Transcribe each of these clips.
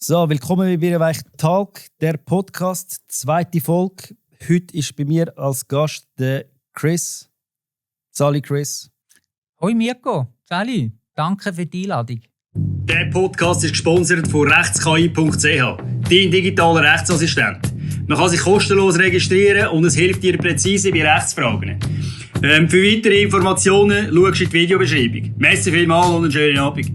So, willkommen bei Weich Talk, der Podcast, zweite Folge. Heute ist bei mir als Gast der Chris. Sali Chris. Hoi Mirko, Sali, danke für die Einladung. Der Podcast ist gesponsert von rechtski.ch, dein digitaler Rechtsassistent. Man kann sich kostenlos registrieren und es hilft dir präzise bei Rechtsfragen. Für weitere Informationen schaust du in die Videobeschreibung. Merci vielmals und einen schönen Abend.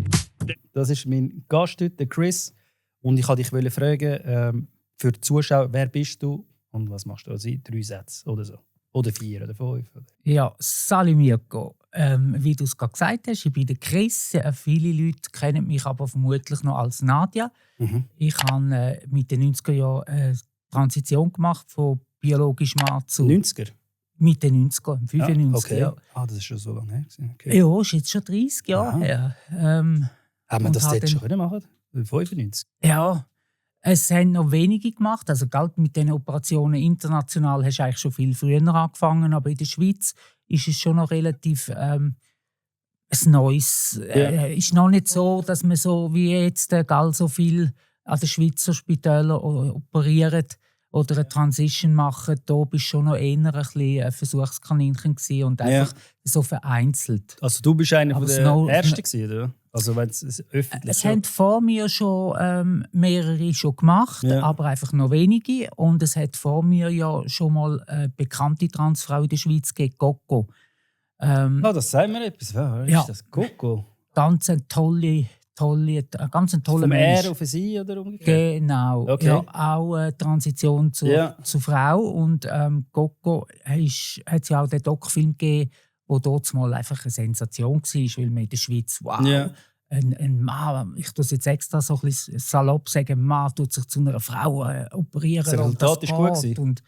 Das ist mein Gast heute, der Chris. Und ich wollte dich fragen, für die Zuschauer, wer bist du und was machst du? Also 3 Sätze oder so. Oder 4 oder 5. Ja, Sali Mirko, wie du es gerade gesagt hast, ich bin der Chris. Viele Leute kennen mich aber vermutlich noch als Nadia. Ich habe mit den 90er Jahren eine Transition gemacht von biologisch Mann zu... 90er? Mit den 90er, 95 okay. Jahren. Ah, das ist schon so lange her. Okay. Ja, ist jetzt schon 30 Jahre her. Haben wir das jetzt schon können machen? 95? Ja, es haben noch wenige gemacht. Also gerade mit den Operationen international hast du eigentlich schon viel früher angefangen. Aber in der Schweiz ist es schon noch relativ ein Neues. Ist noch nicht so, dass man so wie jetzt so viel an den Schweizer Spitälern operiert oder eine Transition machen. Da bist du schon noch eher ein Versuchskaninchen gewesen und einfach so vereinzelt. Also du bist einer der Ersten gewesen, oder? Also wenn es öffentlich es haben vor mir schon mehrere schon gemacht, aber einfach noch wenige. Und es hat vor mir ja schon mal eine bekannte Transfrau in der Schweiz gegeben, Coco. Das sagt mir etwas. Wer ist das? Coco? Ganz ein toller Vom Mensch. Er auf sie oder umgekehrt? Genau. Okay. Ja, auch eine Transition zur Frau. Und Coco hat ja auch den Doc-Film gegeben, wo dort mal einfach eine Sensation war, weil man in der Schweiz, ein Mann, ich tue es jetzt extra so ein bisschen salopp sagen, ein Mann tut sich zu einer Frau operieren. Das Resultat war gut gewesen. Und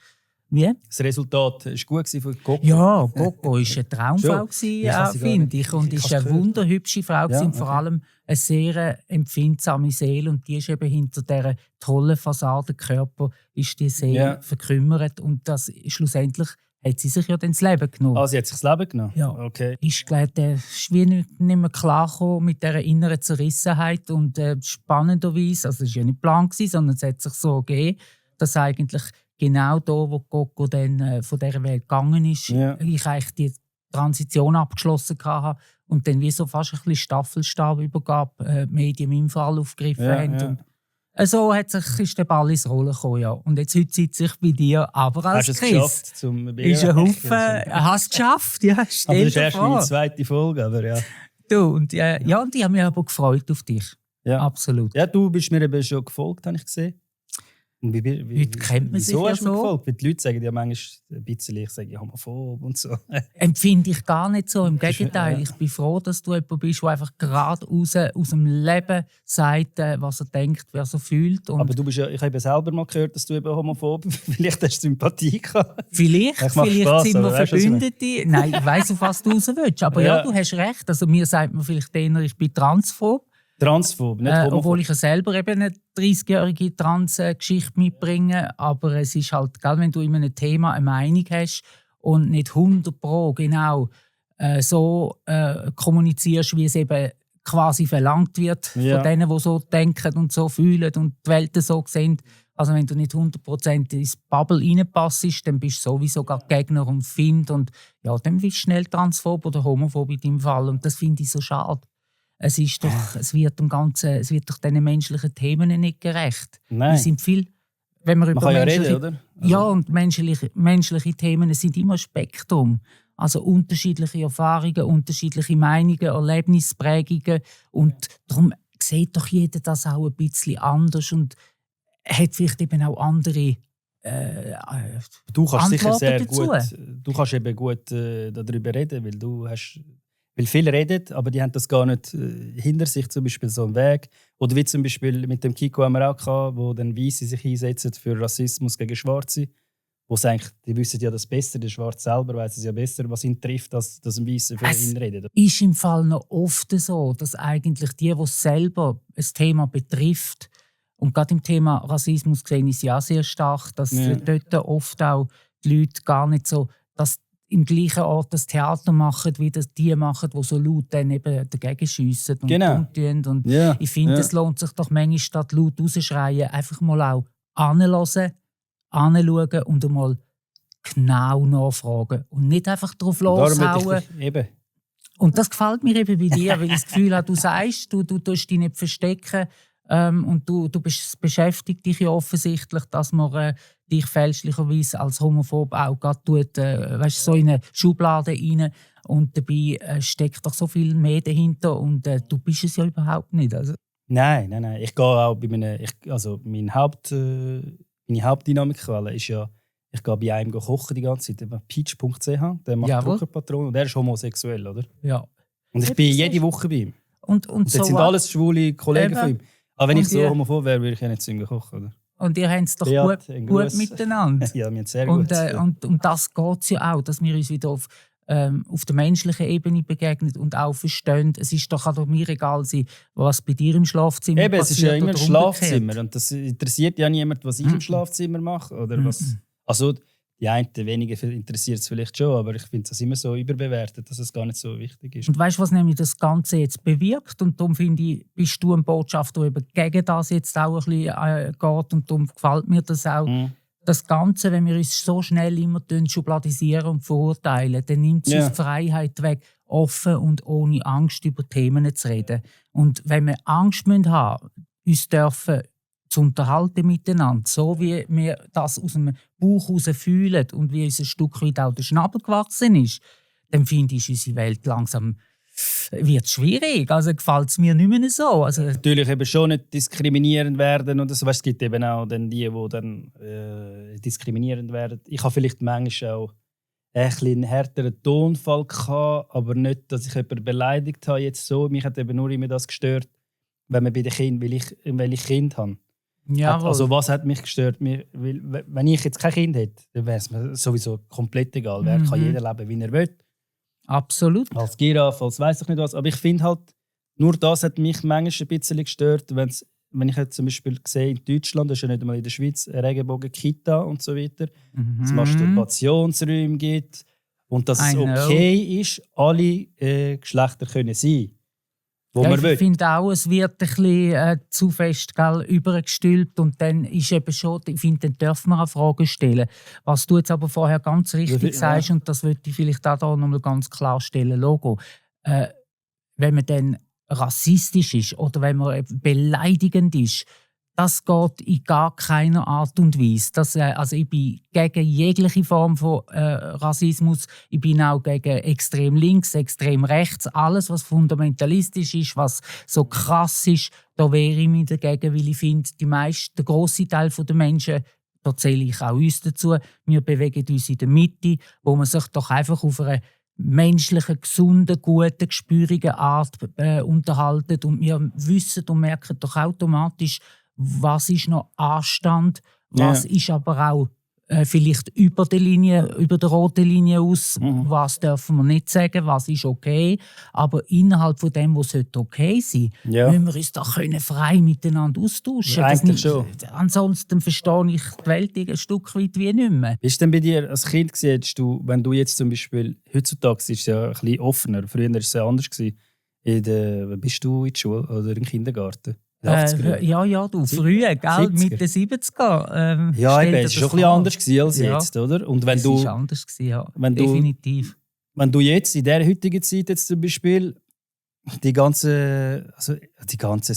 wie? Das Resultat war gut für Coco? Ja, Coco war eine Traumfrau, finde ich. Und ist eine wunderhübsche Frau, vor allem eine sehr empfindsame Seele. Und die ist eben hinter dieser tollen Fassadenkörper ist die sehr verkümmert. Und das schlussendlich hat sie sich ja dann das Leben genommen. Ah, sie hat sich das Leben genommen? Ja. Okay. Ist wie nicht mehr klargekommen mit dieser inneren Zerrissenheit. Und spannenderweise, also es war ja nicht Plan, sondern es hat sich so gegeben, dass eigentlich genau da, wo Coco dann von dieser Welt gegangen ist, ich eigentlich die Transition abgeschlossen hatte und dann wie so fast ein bisschen Staffelstab übergab, Medien im Fall aufgegriffen haben. Und so ist der Ball ins Rollen gekommen, ja. Und jetzt heute sitze ich bei dir, aber als Chris. Hast du es geschafft? Ist ein Haufen. Hast du es geschafft? Ja, aber das ist erst meine zweite Folge, aber ja. Du, und die haben mich aber gefreut auf dich. Ja. Absolut. Ja, du bist mir eben schon gefolgt, habe ich gesehen. Und wie kennt man sich ja so? Gefolgt? Weil die Leute sagen ja manchmal ein bisschen, ich sage homophob und so. Empfinde ich gar nicht so. Im Gegenteil, ich bin froh, dass du jemand bist, der einfach gerade aus dem Leben sagt, was er denkt, was er fühlt. Und aber du bist ich habe selber mal gehört, dass du eben homophob bist. Vielleicht hast du Sympathie gehabt. Vielleicht sind wir Verbündete. Nein, ich weiss, auf was du raus willst. Aber ja, du hast recht. Also mir sagt man vielleicht eher, ich bin transphob. Transphob, nicht homophob. Obwohl ich ja selber eben eine 30-jährige Trans-Geschichte mitbringe. Aber es ist halt, wenn du in einem Thema eine Meinung hast und nicht 100% genau so kommunizierst, wie es eben quasi verlangt wird von denen, die so denken und so fühlen und die Welt so sehen. Also wenn du nicht 100% ins Bubble reinpassst, dann bist du sowieso gar Gegner und Find. Und ja, dann bist du schnell transphob oder homophob in deinem Fall. Und das finde ich so schade. Es wird doch diesen menschlichen Themen nicht gerecht. Nein. Wir sind viel, wenn wir über reden, oder? Also. Ja, und menschliche Themen sind immer ein Spektrum. Also unterschiedliche Erfahrungen, unterschiedliche Meinungen, Erlebnisprägungen. Und darum sieht doch jeder das auch ein bisschen anders und hat vielleicht eben auch andere du kannst sicher sehr dazu. gut. Du kannst eben gut darüber reden, weil viele reden, aber die haben das gar nicht hinter sich, zum Beispiel so einen Weg. Oder wie zum Beispiel mit dem Kiko haben wir auch gehabt, wo dann Weisse sich einsetzen für Rassismus gegen Schwarze. Die wissen ja das besser, der Schwarze selber weiss es ja besser, was ihn trifft, als ein Weisse für ihn redet. Es ist im Fall noch oft so, dass eigentlich die selber ein Thema betrifft, und gerade im Thema Rassismus sehe ich es ja sehr stark, dass dort oft auch die Leute gar nicht so, dass im gleichen Ort das Theater machen, wie das die machen, die so laut dann eben dagegen schiessen und umtun. Und ich finde, es lohnt sich doch manchmal, statt laut rausschreien, einfach mal auch anhören, anschauen und einmal genau nachfragen. Und nicht einfach drauf loshauen. Und das gefällt mir eben bei dir, weil ich das Gefühl habe, du sagst, du tust dich nicht verstecken. Und du beschäftigt dich ja offensichtlich, dass man dich fälschlicherweise als homophob auch gerade tut, so in eine Schublade rein. Und dabei steckt doch so viel mehr dahinter und du bist es ja überhaupt nicht. Also. Nein. Ich gehe auch bei meine Hauptdynamikquelle ist ja, ich gehe bei einem kochen die ganze Zeit, peach.ch, der macht Druckerpatronen und der ist homosexuell, oder? Ja. Und ich bin jede Woche bei ihm. Und das so sind alles schwule Kollegen von ihm. Aber wenn ich so homophob wäre, würde ich ja nicht zu ihm kochen, oder? Und ihr habt es doch gut miteinander. Ja, wir haben es sehr gut. Und das geht es ja auch, dass wir uns wieder auf der menschlichen Ebene begegnen und auch verstehen. Es ist doch auch mir egal, was bei dir im Schlafzimmer passiert. Es ist ja immer ein Schlafzimmer. Und das interessiert ja niemand, was ich im Schlafzimmer mache. Oder was. Also, die einen weniger interessiert es vielleicht schon, aber ich finde es immer so überbewertet, dass es gar nicht so wichtig ist. Und weißt du, was nämlich das Ganze jetzt bewirkt? Und darum finde ich, bist du ein Botschafter, der eben gegen das jetzt auch ein bisschen geht. Und darum gefällt mir das auch. Das Ganze, wenn wir uns so schnell immer schubladisieren und verurteilen, dann nimmt es uns die Freiheit weg, offen und ohne Angst über Themen zu reden. Und wenn wir Angst haben, uns dürfen zu unterhalten miteinander, so wie wir das aus dem Bauch heraus fühlen und wie uns ein Stück weit auch der Schnabel gewachsen ist, dann finde ich, unsere Welt langsam wird schwierig. Also gefällt es mir nicht mehr so. Also, natürlich eben schon nicht diskriminierend werden und so. Es gibt eben auch dann die dann diskriminierend werden. Ich habe vielleicht manchmal auch ein bisschen härteren Tonfall gehabt, aber nicht, dass ich jemanden beleidigt habe jetzt so. Mich hat eben nur immer das gestört, wenn man bei den Kindern, weil ich Kind habe. Also was hat mich gestört? Wenn ich jetzt kein Kind hätte, dann wäre es mir sowieso komplett egal. Wer kann jeder leben, wie er will. Absolut. Als Giraffe, als weiss ich nicht was. Aber ich finde halt, nur das hat mich manchmal ein bisschen gestört, wenn ich jetzt zum Beispiel sehe, in Deutschland, das ist ja nicht einmal in der Schweiz, eine Regenbogen-Kita und so weiter, dass es Masturbationsräume gibt und dass es okay ist, alle Geschlechter können sein. Ich finde auch, es wird ein bisschen zu fest übergestülpt und dann ist eben schon, ich finde, dann dürfen wir auch Fragen stellen. Was du jetzt aber vorher ganz richtig sagst, und das würde ich vielleicht auch da nochmal ganz klar stellen, Logo, wenn man dann rassistisch ist oder wenn man beleidigend ist, das geht in gar keiner Art und Weise. Also ich bin gegen jegliche Form von Rassismus. Ich bin auch gegen extrem links, extrem rechts. Alles, was fundamentalistisch ist, was so krass ist, da wehre ich mich dagegen, weil ich finde, der grosse Teil der Menschen, da zähle ich auch uns dazu, wir bewegen uns in der Mitte, wo man sich doch einfach auf eine menschlichen, gesunden, guten, gespürigen Art unterhalten. Und wir wissen und merken doch automatisch, was ist noch Anstand, was ist aber auch vielleicht über der roten Linie aus, was dürfen wir nicht sagen, was ist okay. Aber innerhalb von dem, was okay sein sollte, müssen wir uns doch frei miteinander austauschen. Ja, eigentlich schon. Ansonsten verstehe ich die Welt ein Stück weit wie nicht mehr. Bist du denn bei dir als Kind, wenn du jetzt zum Beispiel, heutzutage ist es ja ein bisschen offener, früher war es ja anders, bist du in der Schule oder im Kindergarten? Du, früher, gell, mit den 70er. Es war schon ein bisschen anders als jetzt, oder? Und wenn war anders, definitiv. Wenn du jetzt, in der heutigen Zeit jetzt zum Beispiel, es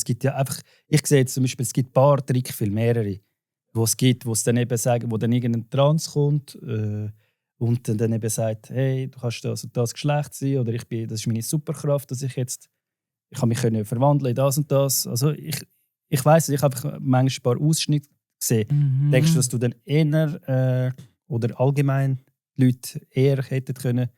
gibt ja einfach, ich sehe jetzt zum Beispiel, es gibt ein paar Trickfilme, mehrere, wo es dann eben sagen, wo dann irgendein Trans kommt und dann eben sagt, hey, du kannst das und das Geschlecht sein oder das ist meine Superkraft, dass ich kann mich verwandeln in das und das. Also ich weiss, ich habe manchmal ein paar Ausschnitte gesehen. Denkst du, dass du dann eher oder allgemein die Leute eher hätten können,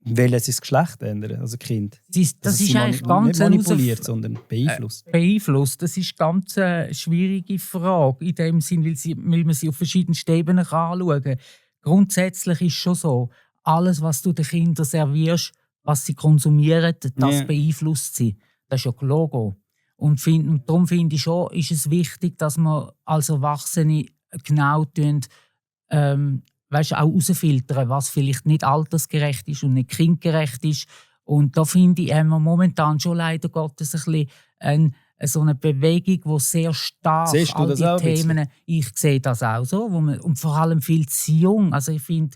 weil es das Geschlecht ändern, also Kind? Das ist eigentlich ganz nicht manipuliert, sondern beeinflusst. Beeinflusst, das ist ganz eine schwierige Frage in dem Sinn, weil man sie auf verschiedensten Ebenen anschauen kann. Grundsätzlich ist es schon so, alles, was du den Kindern servierst, was sie konsumieren, das beeinflusst sie. Das ist ja ein Logo. Und darum finde ich schon, ist es wichtig, dass wir als Erwachsene genau auch herausfiltern, was vielleicht nicht altersgerecht ist und nicht kindgerecht ist. Und da finde ich, haben wir momentan schon leider Gottes ein bisschen so eine Bewegung, die sehr stark Siehst du all das die auch Themen, ich sehe das auch so, und vor allem viel zu jung. Also ich finde,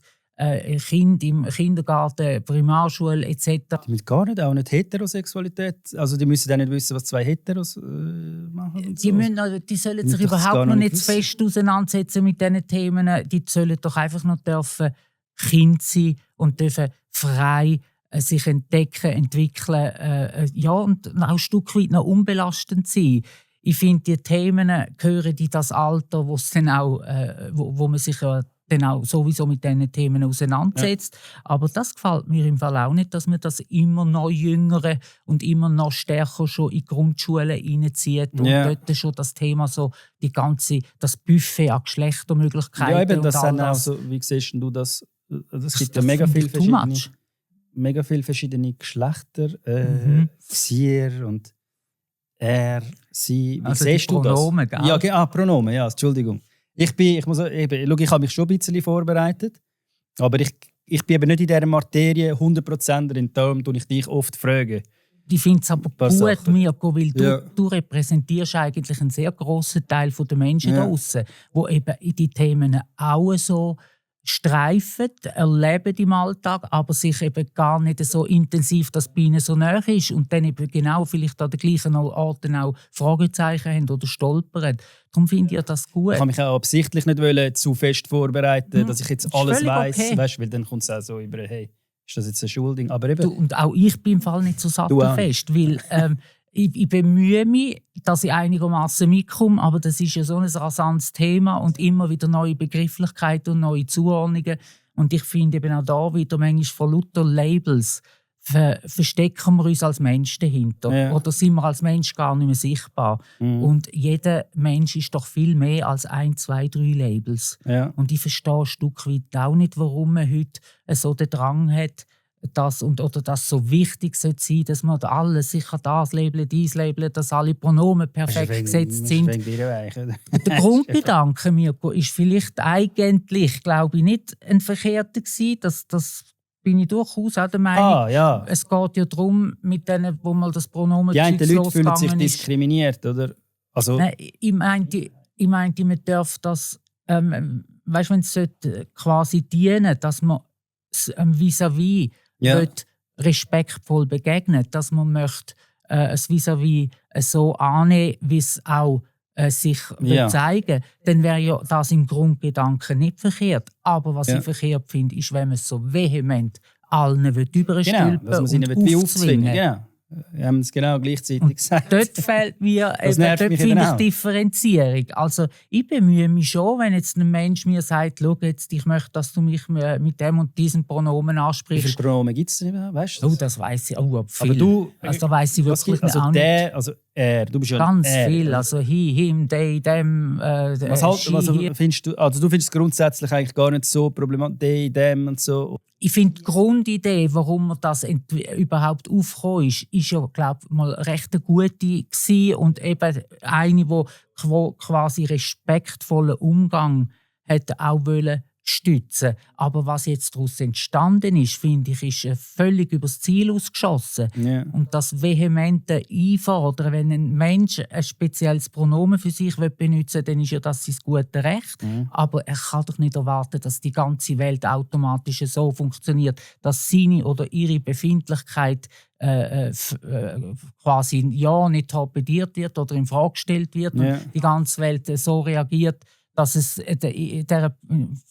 Kinder im Kindergarten, Primarschule etc. Die müssen gar nicht, auch nicht Heterosexualität. Also die müssen auch nicht wissen, was zwei Heteros machen. Und so. Die sollen sich doch das überhaupt gar noch noch nicht nicht zu fest auseinandersetzen mit diesen Themen. Die sollen doch einfach noch dürfen Kind sein und dürfen frei sich entdecken, entwickeln, und auch ein Stück weit noch unbelastend sein. Ich finde, die Themen gehören in das Alter, wo es dann auch, wo man sich dann auch sowieso mit diesen Themen auseinandersetzt. Ja. Aber das gefällt mir im Fall auch nicht, dass man das immer noch jüngere und immer noch stärker schon in die Grundschulen reinzieht und dort schon das Thema so das Buffet an Geschlechtermöglichkeiten. Ja, eben, und das all sind auch das. so, wie siehst du das? Es gibt Das ja mega viele verschiedene Geschlechter, Xier und er, sie. Wie also siehst du Pronomen, das? gell? Ja, Pronomen, ja, Entschuldigung. Ich habe mich schon ein bisschen vorbereitet, aber ich bin eben nicht in dieser Materie 100% drin, darum frage ich dich oft. Ich finde es aber gut, Sachen. Mirko, weil du repräsentierst eigentlich einen sehr grossen Teil der Menschen da draussen, die eben in die Themen auch so streifen, erleben im Alltag, aber sich eben gar nicht so intensiv, dass bei ihnen so nahe ist und dann eben genau vielleicht an den gleichen Orten auch Fragezeichen haben oder stolpern. Darum finde ich das gut. Ich habe mich auch absichtlich nicht zu fest vorbereiten, dass ich jetzt alles weiss, okay. Weißt, weil dann kommt es auch so über, hey, ist das jetzt ein Schulding? Aber eben, Und auch ich bin im Fall nicht so sattelfest, weil ich bemühe mich, dass ich einigermaßen mitkomme, aber das ist ja so ein rasantes Thema und immer wieder neue Begrifflichkeiten und neue Zuordnungen. Und ich finde eben auch da wieder manchmal von lauter Labels verstecken wir uns als Mensch dahinter. Ja. Oder sind wir als Mensch gar nicht mehr sichtbar. Und jeder Mensch ist doch viel mehr als 1, 2, 3 Labels. Ja. Und ich verstehe ein Stück weit auch nicht, warum man heute so den Drang hat, oder das so wichtig sein sollte, dass man alles sicher das labeln, dies labeln, dass alle Pronomen perfekt gesetzt sind. Der Grundgedanke, Mirko, ist vielleicht eigentlich, glaube ich, nicht ein verkehrter gewesen. Das bin ich durchaus auch der Meinung. Es geht ja darum, mit denen, wo mal das Pronomen die einen Leute fühlen sich ist. diskriminiert, oder? Also, Nein, ich meinte, man darf das, weißt du, wenn es quasi dienen, dass man vis-à-vis respektvoll begegnet, dass man möchte es vis-à-vis so annehmen, wie es auch sich zeigen, dann wäre ja das im Grundgedanken nicht verkehrt. Aber was ich verkehrt finde, ist, wenn man es so vehement allen überstülpen und aufzwingen. Genau. Wir haben es genau gleichzeitig gesagt. Dort fehlt mir, dort finde ich Differenzierung. Also ich bemühe mich schon, wenn jetzt ein Mensch mir sagt, schau jetzt, ich möchte, dass du mich mit dem und diesem Pronomen ansprichst. Wie viele Pronomen gibt es denn? Weißt du das? Oh, das weiss ich. Oh, viel. Aber du, also da weiss ich wirklich auch der, nicht. Also er, du bist ja ganz viel. Also he, him, they, them, was findest du? Also du findest es grundsätzlich eigentlich gar nicht so problematisch, they, them und so. Ich finde, die Grundidee, warum das überhaupt aufgekommen ist ja, glaube ich, mal recht eine gute gewesen und eben eine, die quasi respektvollen Umgang hätte auch stützen. Aber was jetzt daraus entstanden ist, finde ich, ist völlig übers Ziel ausgeschossen. Yeah. Und das vehemente Einfordern, wenn ein Mensch ein spezielles Pronomen für sich benutzen will, dann ist ja das sein gutes Recht. Aber er kann doch nicht erwarten, dass die ganze Welt automatisch so funktioniert, dass seine oder ihre Befindlichkeit quasi nicht torpediert wird oder in Frage gestellt wird und die ganze Welt so reagiert, dass es der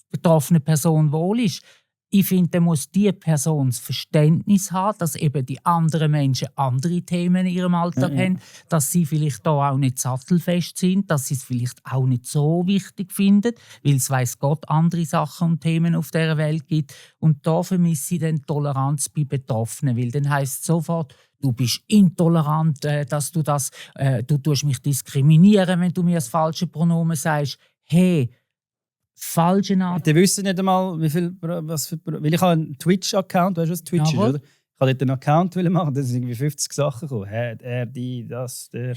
betroffenen Person wohl ist. Ich finde, da muss die Person das Verständnis haben, dass eben die anderen Menschen andere Themen in ihrem Alltag haben, dass sie vielleicht da auch nicht sattelfest sind, dass sie es vielleicht auch nicht so wichtig finden, weil es weiss Gott andere Sachen und Themen auf dieser Welt gibt. Und da vermisse ich dann Toleranz bei Betroffenen, weil dann heisst es sofort, du bist intolerant, dass du tust mich diskriminieren, wenn du mir das falsche Pronomen sagst. Hey, falsche Art. Die wissen nicht einmal, weil ich habe einen Twitch-Account, weißt du, was Twitch ist, oder? Ich wollte dort einen Account machen, da sind irgendwie 50 Sachen gekommen. Er, die, das, der.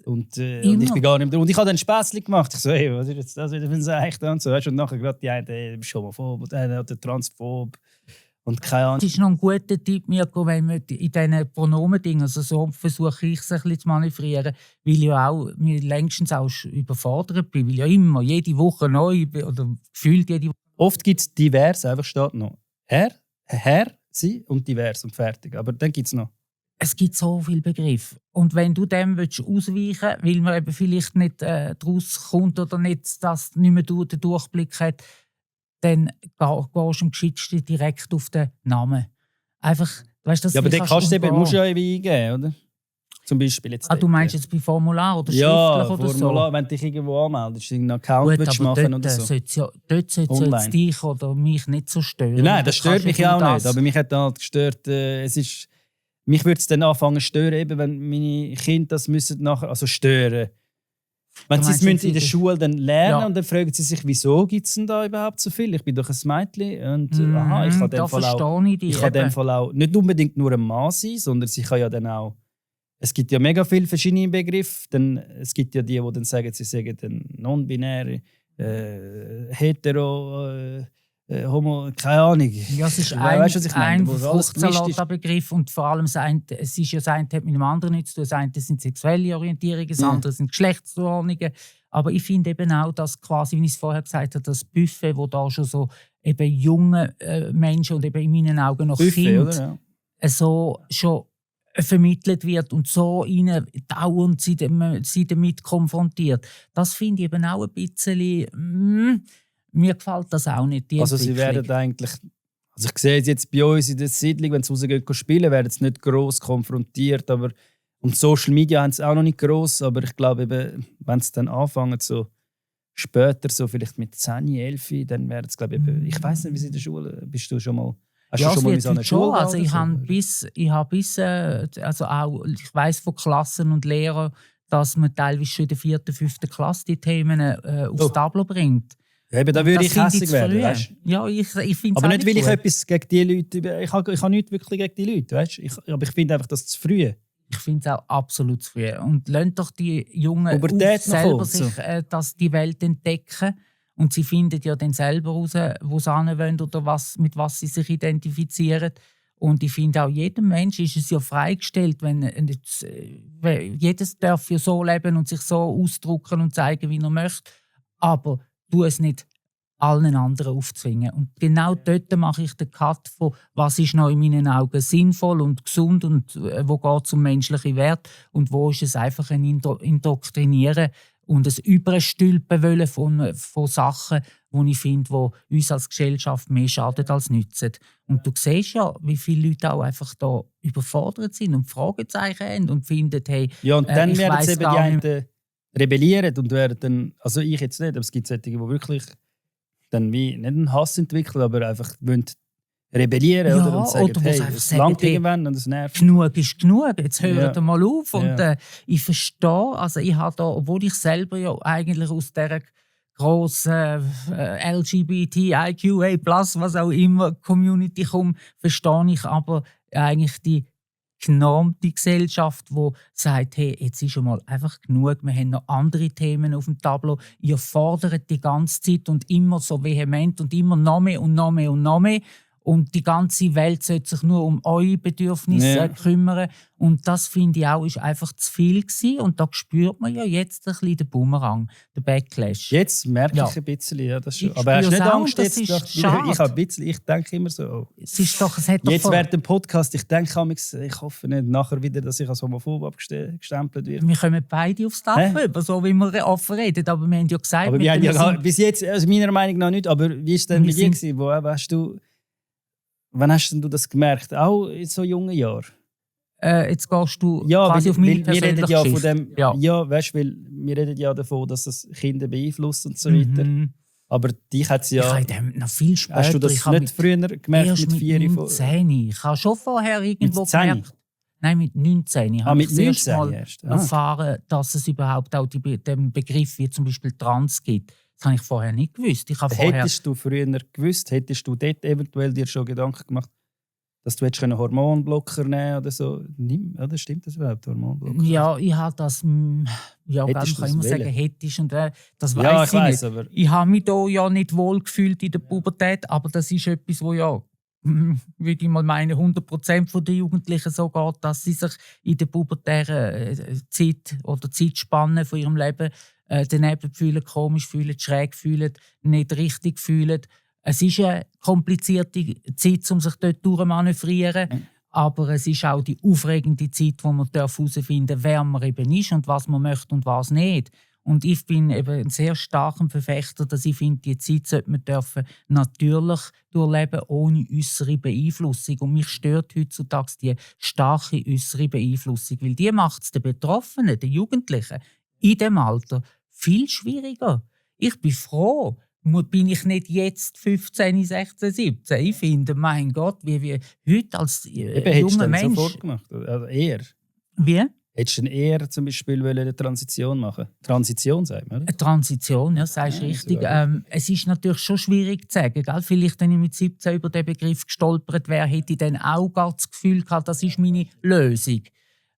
Und ich bin gar nicht mehr. Und ich habe dann Späßchen gemacht. Ich so, hey, was ist jetzt das wieder für ein Seich? Und so. Und nachher gerade die eine, du bist homophob, und der andere der transphob. Und keine Ahnung. Das ist noch ein guter Tipp, Mirko, wenn wir in diesen Pronomendingen, also so versuche ich es ein bisschen zu manövrieren, weil ich ja auch mir längstens auch überfordert bin, weil ja immer, jede Woche neu oder gefühlt jede Woche. Oft gibt es divers, einfach steht noch Herr, sie und divers und fertig. Aber dann gibt es noch. Es gibt so viele Begriffe. Und wenn du dem ausweichen willst, weil man eben vielleicht nicht daraus kommt oder nicht, dass nicht mehr den Durchblick hat, dann gehst du am geschicktesten direkt auf den Namen. Einfach, weißt, das ja, aber den musst du ja irgendwie eingeben, oder? Zum Beispiel jetzt. Du meinst jetzt bei Formular oder schriftlich ja, oder so? Ja, Formular, wenn du dich irgendwo anmeldest, einen Account willst machen oder so. Dort sollte es dich oder mich nicht so stören. Ja, nein, das stört mich ja auch nicht. Aber mich hat halt gestört, mich würde es dann anfangen zu stören, eben, wenn meine Kinder das müssen nachher, also stören. Wenn sie es in der Schule dann lernen und dann fragen sie sich, wieso gibt es denn da überhaupt so viel? Ich bin doch ein Mädchen und ich kann in dem Fall auch nicht unbedingt nur ein Mann sein, sondern sie kann ja dann auch. Es gibt ja mega viele verschiedene Begriffe. Es gibt ja die dann sagen, sie sagen dann non-binär, hetero, homo, keine Ahnung. Ja, es ist ein Fruchtsalat-Begriff und vor allem es ist ja das eine hat mit dem anderen nichts zu tun. Das eine sind sexuelle Orientierungen, das andere sind Geschlechtsordnungen. Aber ich finde eben auch, dass quasi, wie ich es vorher gesagt habe, das Buffet, wo da schon so eben junge Menschen und eben in meinen Augen noch Kinder so schon vermittelt wird und so ihnen dauernd sie damit konfrontiert. Das finde ich eben auch ein bisschen. Mir gefällt das auch nicht. Also sie werden eigentlich. Also ich sehe es jetzt bei uns in der Siedlung, wenn sie rausgehen spielen, werden sie nicht gross konfrontiert. Und Social Media haben sie auch noch nicht gross. Aber ich glaube, eben, wenn sie dann anfangen, so später, so vielleicht mit 10, 11, dann werden es, glaube ich, ich weiß nicht, wie sie in der Schule bist du schon mal. Hast du schon mal in so einer Schule? Also ich weiss von Klassen und Lehrern, dass man teilweise schon in der 4., 5. Klasse die Themen aufs Tableau bringt. Ja, eben, da würde ich hässlich werden. Weißt? Ja, ich finde aber nicht, weil ich etwas gegen die Leute. Ich habe nichts wirklich gegen die Leute. Weißt? Aber ich finde einfach, das zu früh. Ich finde es auch absolut zu früh. Und lasst doch die Jungen selber sich die Welt entdecken. Und sie finden ja dann selber heraus, wo sie hin wollen oder mit was sie sich identifizieren. Und ich finde auch, jedem Mensch ist es ja freigestellt, jedes darf ja so leben und sich so ausdrücken und zeigen, wie er möchte. Aber tu es nicht allen anderen aufzwingen. Und genau dort mache ich den Cut von, was ist noch in meinen Augen sinnvoll und gesund und wo geht es um menschliche Werte und wo ist es einfach ein Indoktrinieren und ein Überstülpen wollen von Sachen, die ich finde, die uns als Gesellschaft mehr schaden als nützen. Und du siehst ja, wie viele Leute auch einfach da überfordert sind und Fragezeichen haben und finden, hey, ja, und dann werden es eben die einen rebellieren und werden dann, also ich jetzt nicht, aber es gibt solche, die wirklich dann wie nicht einen Hass entwickeln, aber einfach wollen rebellieren, oder? Und sagen, oder hey, es langt irgendwann und es nervt. Genug ist genug, jetzt hört mal auf. Und ich verstehe, also ich habe da, obwohl ich selber ja eigentlich aus dieser grossen LGBTIQA+, was auch immer, Community komme, verstehe ich aber eigentlich die genormte Gesellschaft, die sagt, hey, jetzt ist schon mal einfach genug, wir haben noch andere Themen auf dem Tableau, ihr fordert die ganze Zeit und immer so vehement und immer noch mehr und noch mehr und noch mehr. Und die ganze Welt sollte sich nur um eure Bedürfnisse kümmern. Und das, finde ich auch, ist einfach zu viel gewesen. Und da spürt man ja jetzt ein bisschen den Bumerang, den Backlash. Jetzt merke ich ein bisschen, ja, das schon. Aber hast du nicht Angst jetzt? Ich denke immer so, oh. Jetzt während dem Podcast, ich denke, ich hoffe nicht nachher wieder, dass ich als homophob abgestempelt werde. Wir kommen beide aufs Dach über, so wie wir offen reden. Aber wir haben ja gesagt... Aber wir haben ja bis jetzt, also meiner Meinung nach nicht, aber wie war es denn mit dir gewesen? Wann hast du das gemerkt? Auch in so jungen Jahren? Jetzt gehst du quasi auf meine persönliche Geschichte. Weil wir reden ja davon, dass es Kinder beeinflusst und so weiter. Aber dich hat es ja... Ich habe noch viel später. Hast du das nicht früher gemerkt mit 4? Mit 19. Ich habe schon vorher irgendwo gemerkt... Nein, mit 19. Ich habe mit 19 mal erfahren, dass es überhaupt auch den Begriff wie zum Beispiel Trans gibt. Das habe ich vorher nicht gewusst. Hättest du früher gewusst, hättest du dort eventuell dir schon Gedanken gemacht? dass du hättest Hormonblocker nehmen oder so. Oder stimmt das überhaupt, Hormonblocker? Ja, ich habe das... Ja, Hättest kann du immer das sagen, wollen? hättest und das Ja, weiss ich weiss, nicht. aber Ich habe mich da ja nicht wohl gefühlt in der Pubertät, aber das ist etwas, wo ja, würde ich mal meinen, 100% der Jugendlichen so geht, dass sie sich in der pubertären Zeit oder Zeitspanne von ihrem Leben daneben fühlen, komisch fühlen, schräg fühlen, nicht richtig fühlen. Es ist eine komplizierte Zeit, um sich dort durchmanövrieren. Aber es ist auch die aufregende Zeit, wo man herausfinden darf, wer man eben ist und was man möchte und was nicht. Und ich bin eben ein sehr starker Verfechter, dass ich finde, die Zeit sollte man dürfen natürlich durchleben, ohne äußere Beeinflussung. Und mich stört heutzutage die starke äußere Beeinflussung, weil die macht es den Betroffenen, den Jugendlichen, in diesem Alter viel schwieriger. Ich bin froh, bin ich nicht jetzt 15, 16, 17. Ich finde, mein Gott, wie heute als junger Mensch... sofort gemacht? Also eher? Wie? Hättest du denn eher zum Beispiel eine Transition machen? Transition, sagt man, oder? Eine Transition, ja, sagst du richtig. Es ist natürlich schon schwierig zu sagen. Gell? Vielleicht, wenn ich mit 17 über den Begriff gestolpert wäre, hätte ich dann auch gar das Gefühl gehabt, das ist meine Lösung.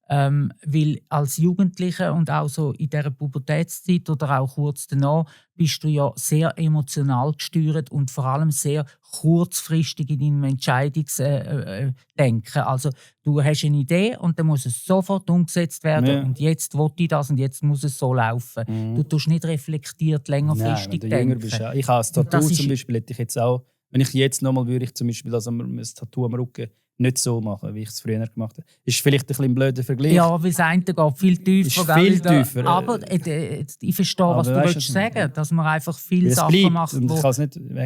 Weil als Jugendlicher und auch so in dieser Pubertätszeit oder auch kurz danach bist du ja sehr emotional gesteuert und vor allem sehr kurzfristig in deinem Entscheidungsdenken. Also du hast eine Idee und dann muss es sofort umgesetzt werden und jetzt will ich das und jetzt muss es so laufen. Du tust nicht reflektiert längerfristig denken. Bist, ich habe das Tattoo zum Beispiel, hätte ich jetzt auch, wenn ich jetzt nochmal würde ich zum Beispiel das Tattoo am Rücken nicht so machen, wie ich es früher gemacht habe. Ist vielleicht ein bisschen ein blöder Vergleich. Ja, weil das eine geht viel tiefer. Viel tiefer. Aber ich verstehe, was du willst sagen, dass man einfach viele Sachen macht,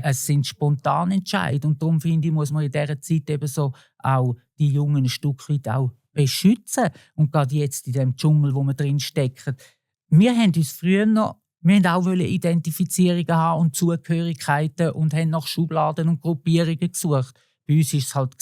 es sind spontan Entscheidungen. Und darum finde ich, muss man in dieser Zeit eben so auch die Jungen ein Stück weit auch beschützen. Und gerade jetzt in dem Dschungel, wo wir drin stecken. Wir haben uns früher noch auch Identifizierungen haben und Zugehörigkeiten und haben nach Schubladen und Gruppierungen gesucht. Bei uns war es halt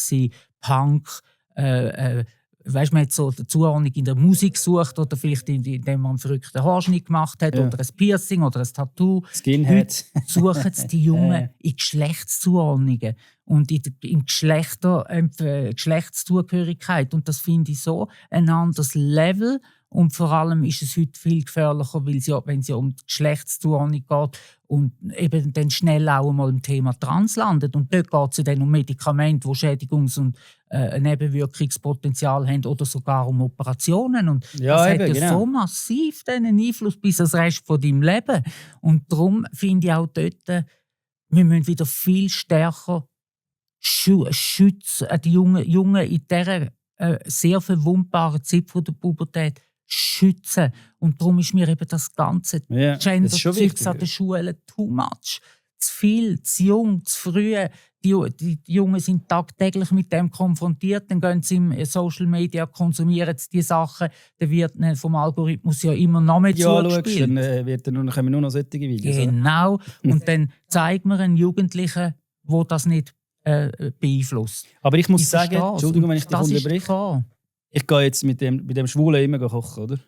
Punk, weißt, man hat so die Zuordnung in der Musik gesucht oder vielleicht indem man einen verrückten Haarschnitt gemacht hat oder ein Piercing oder ein Tattoo. Skinhead. Heute suchen es die Jungen in Geschlechtszuordnungen und in Geschlechtszugehörigkeit. Und das finde ich so ein anderes Level. Und vor allem ist es heute viel gefährlicher, weil wenn es um die Geschlechtszuordnung geht und eben dann schnell auch einmal im Thema Trans landet. Und dort geht es dann um Medikamente, die Schädigungs- und Nebenwirkungspotenzial haben oder sogar um Operationen. Und das hat ja so massiv einen Einfluss bis das Rest von deinem Leben. Und darum finde ich auch dort, wir müssen wieder viel stärker schützen, die Jungen in dieser sehr verwundbaren Zeit der Pubertät schützen. Und darum ist mir eben das ganze Gender-Zeugs an den Schulen too much. Zu viel, zu jung, zu früh. Die Jungen sind tagtäglich mit dem konfrontiert. Dann gehen sie im Social Media, konsumieren die Sachen. Dann wird ihnen vom Algorithmus ja immer noch mehr zugespielt. Dann kommen nur noch solche Videos. Genau. Und dann zeigt man einen Jugendlichen, der das nicht beeinflusst. Aber ich muss sagen, Entschuldigung, wenn ich dich unterbreche. Ich gehe jetzt mit dem Schwulen immer kochen, oder? Und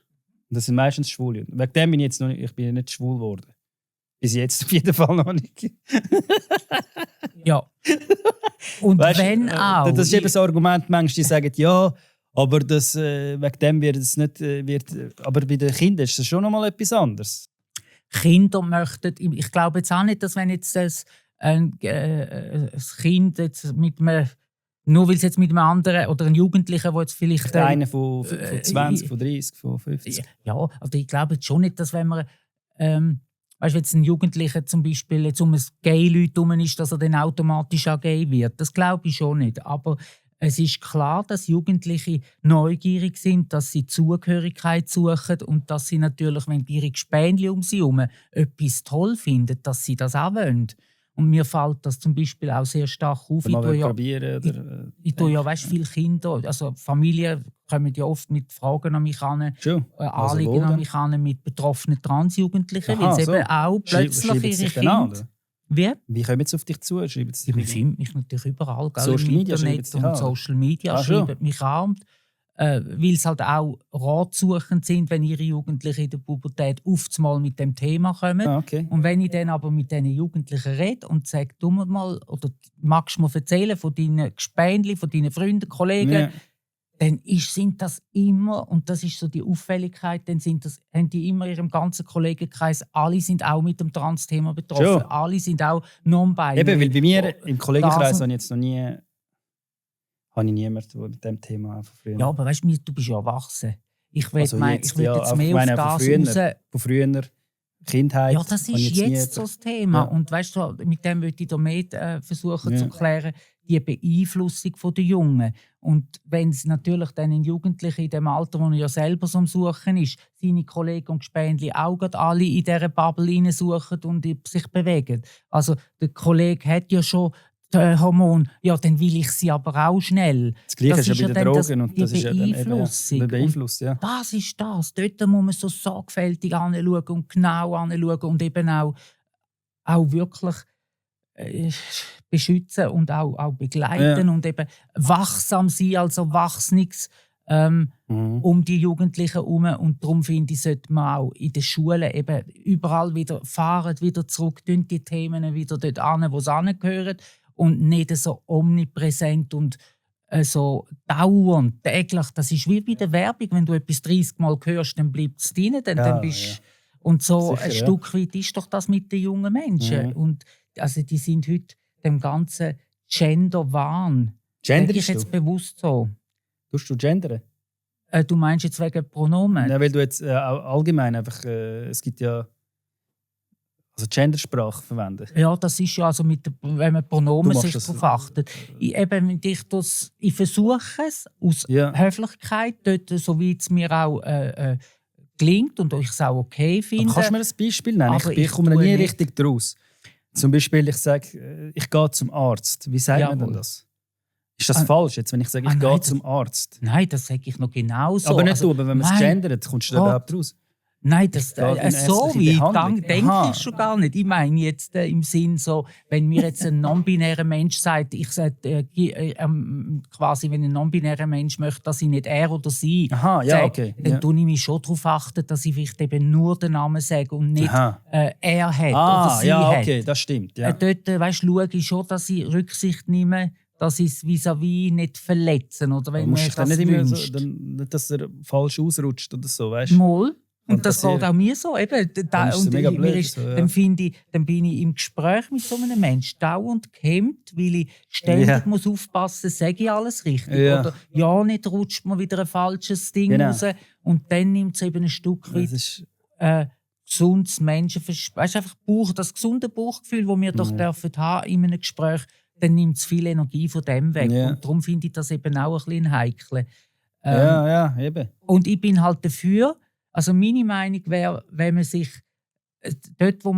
das sind meistens Schwule. Wegen dem bin ich jetzt noch nicht, ich bin nicht schwul geworden. Bis jetzt auf jeden Fall noch nicht. Ja. Und weißt, wenn auch. Das ist eben das Argument, manche die sagen, ja, aber das, wegen dem wird es nicht. Aber bei den Kindern ist das schon noch mal etwas anderes. Kinder möchten. Ich glaube jetzt auch nicht, dass wenn jetzt ein Kind jetzt mit einem. Nur weil es jetzt mit einem anderen oder einem Jugendlichen, der jetzt vielleicht... Einer von 20, von 30, von 50. Ja, aber ich glaube jetzt schon nicht, dass wenn man... weißt du, wenn jetzt ein Jugendlicher zum Beispiel jetzt um ein Gay-Leute herum ist, dass er dann automatisch auch gay wird. Das glaube ich schon nicht. Aber es ist klar, dass Jugendliche neugierig sind, dass sie Zugehörigkeit suchen und dass sie natürlich, wenn ihre Gespänli um sie herum etwas toll finden, dass sie das auch wollen. Und mir fällt das zum Beispiel auch sehr stark auf. Ich tue ja weißt, viele Kinder, also Familien kommen ja oft mit Fragen an mich an, Anliegen an mich an mit betroffenen Transjugendlichen, weil sie eben auch plötzlich ihre Kinder... Wie kommen sie auf dich zu? Ich finde mich natürlich überall, Social im Media Internet und Social Media schreiben mich an. weil sie halt auch ratsuchend sind, wenn ihre Jugendlichen in der Pubertät oftmals mit dem Thema kommen. Okay. Und wenn ich dann aber mit diesen Jugendlichen rede und sage, du mal, oder magst du mir erzählen von deinen Gespendli, von deinen Freunden, Kollegen, Ja. dann sind das immer, und das ist so die Auffälligkeit, dann haben die immer in ihrem ganzen Kollegenkreis, alle sind auch mit dem Trans-Thema betroffen, Schon. alle sind auch non-binary. Eben, weil bei mir im Kollegenkreis Das- habe ich jetzt noch nie... habe ich niemanden, der mit dem Thema einfach früher... Ja, aber weißt du bist ja erwachsen. Ich will Also jetzt ja, mehr einfach auf meine, das von raus. früher, Kindheit... Ja, das habe ich ist nie jetzt so das Thema. Ja. Und weißt du, mit dem würde ich da mehr versuchen Ja. zu klären, die Beeinflussung der Jungen. Und wenn es natürlich dann ein Jugendlicher in dem Alter, wo er ja selber so am Suchen ist, seine Kollegen und Gespendli auch gerade alle in dieser Bubble hineinsuchen und sich bewegen. Also der Kollege hat ja schon Hormon, ja, dann will ich sie aber auch schnell. Das Gleiche Das ist ja bei den dann Drogen. Und die das ist ja dann eben, Beeinflussung. der Beeinfluss, ja. Das ist das. Dort muss man so sorgfältig anschauen und genau anschauen und eben auch wirklich beschützen und auch begleiten und eben wachsam sein als Erwachsenes um die Jugendlichen herum. Und darum finde ich, sollte man auch in den Schulen eben überall wieder fahren, wieder zurück, die Themen wieder dort an, wo sie hingehören und nicht so omnipräsent und so dauernd, täglich. Das ist wie bei der Werbung, wenn du etwas 30 Mal hörst, dann bleibt es drin, dann bist Und so Sicher, ein ja. Stück weit ist doch das mit den jungen Menschen. Und also die sind heute dem ganzen Gender-Wahn. Genderst Sag ich jetzt bewusst so. Tust du gendern? Du meinst jetzt wegen Pronomen? Ja, weil du jetzt allgemein einfach, es gibt ja also Gendersprache verwenden. Ja, das ist ja also wenn man Pronomen Du machst sich das- darauf achtet. Ich versuche es aus Ja. Höflichkeit, dort, so wie es mir auch gelingt und ich es auch okay finde. Aber kannst du mir ein Beispiel nennen? Aber Ich ich komme tue nie nicht- richtig draus. Zum Beispiel, ich sage, ich gehe zum Arzt. Wie sagt man denn Jawohl. das? Ist das Ah, falsch, jetzt, wenn ich sage, ich nein, gehe das- zum Arzt? Nein, das sage ich noch genauso. Aber nicht Also, du, aber wenn man es nein, gendert, kommst du da Gott. überhaupt raus? Nein, das, gehe in so ärztliche wie Behandlung. denke Aha. ich schon gar nicht. Ich meine jetzt im Sinn so, wenn mir jetzt ein non-binärer Mensch sagt, ich sage quasi, wenn ein non-binärer Mensch möchte, dass ich nicht er oder sie Aha, ja, sage, okay. dann Ja. tue ich mich schon darauf achten, dass ich vielleicht eben nur den Namen sage und nicht Aha. er hat oder sie ja, hat. okay, das stimmt. Ja. Dort schaue ich schon, dass ich Rücksicht nehme, dass ich es vis-à-vis nicht verletzen. Oder wenn Du musst man dich dann das nicht immer so, wünscht. nicht, dass er falsch ausrutscht oder so, weißt du? Mal. Und Und das passiert. geht auch mir so. Eben, Dann ist es mega blöd, so, ja. dann bin ich im Gespräch mit so einem Menschen dauernd gehemmt, weil ich ständig Ja. muss aufpassen, sage ich alles richtig. Ja. Oder ja, nicht rutscht mir wieder ein falsches Ding Genau. raus. Und dann nimmt es eben ein Stück Das weit ist, gesundes Menschenverständnis. Weißt du, einfach das gesunde Bauchgefühl, das wir doch dürfen haben in einem Gespräch, dann nimmt es viel Energie von dem weg. Ja. Und darum finde ich das eben auch ein bisschen heikel. ja, eben. Und ich bin halt dafür, also meine Meinung wäre, wenn man sich dort, wo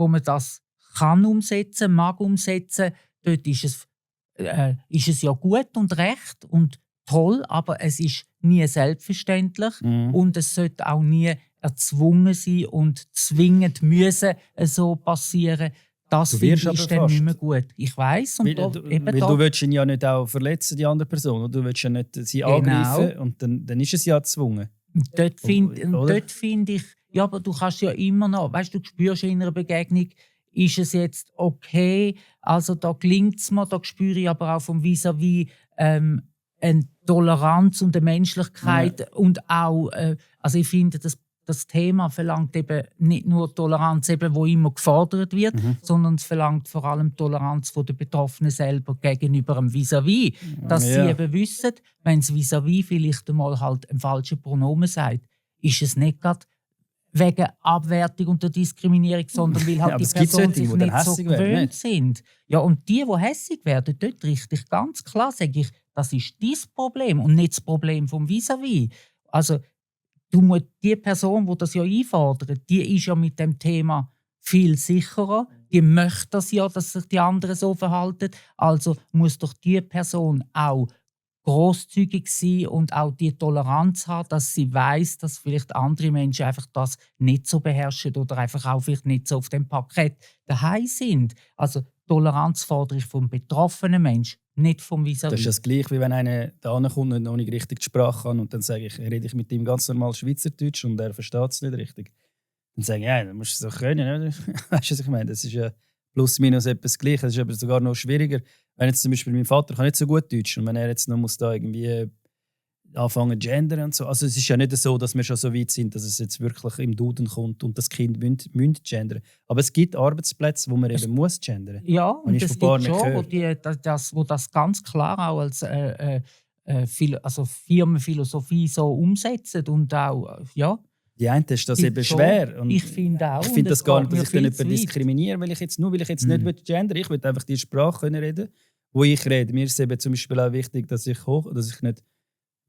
man das kann umsetzen, mag umsetzen, dort ist es ja gut und recht und toll, aber es ist nie selbstverständlich und es sollte auch nie erzwungen sein und zwingend müssen so passieren. Das Du wirst finde ich aber dann fast. nicht mehr gut. Ich weiss. Und Weil, da, eben weil da, du willst ihn ja nicht auch verletzen, die andere Person. Oder? Du willst ja nicht sie Genau. angreifen und dann ist es ja gezwungen. Dort finde Oder? ich, ja, aber du kannst ja immer noch, weißt du, spürst in einer Begegnung, ist es jetzt okay, also da gelingt es mir, da spüre ich aber auch vom Vis-à-vis eine Toleranz und eine Menschlichkeit und auch, also ich finde, das Thema verlangt eben nicht nur Toleranz, eben, wo immer gefordert wird, sondern es verlangt vor allem Toleranz von den Betroffenen selber gegenüber dem Vis-à-vis. Dass Ja. sie eben wissen, wenn das Vis-à-vis vielleicht einmal halt ein falsches Pronomen sagt, ist es nicht gerade wegen Abwertung und der Diskriminierung, sondern weil halt aber die es gibt Personen solche, sich die dann nicht so hässig werden, gewöhnt nicht? sind. Ja, und die hässig werden, dort richtig ganz klar sage ich, das ist dein Problem und nicht das Problem vom Vis-à-vis. Also die Person, die das ja einfordert, die ist ja mit dem Thema viel sicherer. Die möchte das ja, dass sich die anderen so verhalten. Also muss doch die Person auch großzügig sein und auch die Toleranz haben, dass sie weiß, dass vielleicht andere Menschen einfach das nicht so beherrschen oder einfach auch vielleicht nicht so auf dem Parkett daheim sind. Also Toleranz fordere ich vom betroffenen Menschen, nicht vom Vis-à-vis. Das ist das Gleiche, wie wenn einer da ankommt und noch nicht richtig die Sprache kann und dann rede ich mit ihm ganz normal Schweizerdeutsch und er versteht es nicht richtig. Dann sage ich, ja, dann musst du es doch können. Oder? Weißt du, was ich meine? Das ist ja plus minus etwas gleich. Das ist aber sogar noch schwieriger. Wenn jetzt zum Beispiel mein Vater kann nicht so gut Deutsch und wenn er jetzt noch muss da irgendwie anfangen gendern und so. Also es ist ja nicht so, dass wir schon so weit sind, dass es jetzt wirklich im Duden kommt und das Kind münd gendern. Aber es gibt Arbeitsplätze, wo man eben muss gendern. Ja, und es gibt schon, wo das ganz klar auch als Firmenphilosophie so umsetzen und auch, ja. Die einen ist das eben schwer. Und ich finde auch. Ich finde das gar nicht, dass ich dann jemanden diskriminiere, weil ich jetzt nicht gendern will. Ich will einfach die Sprache reden, wo ich rede. Mir ist es eben zum Beispiel auch wichtig, dass ich nicht.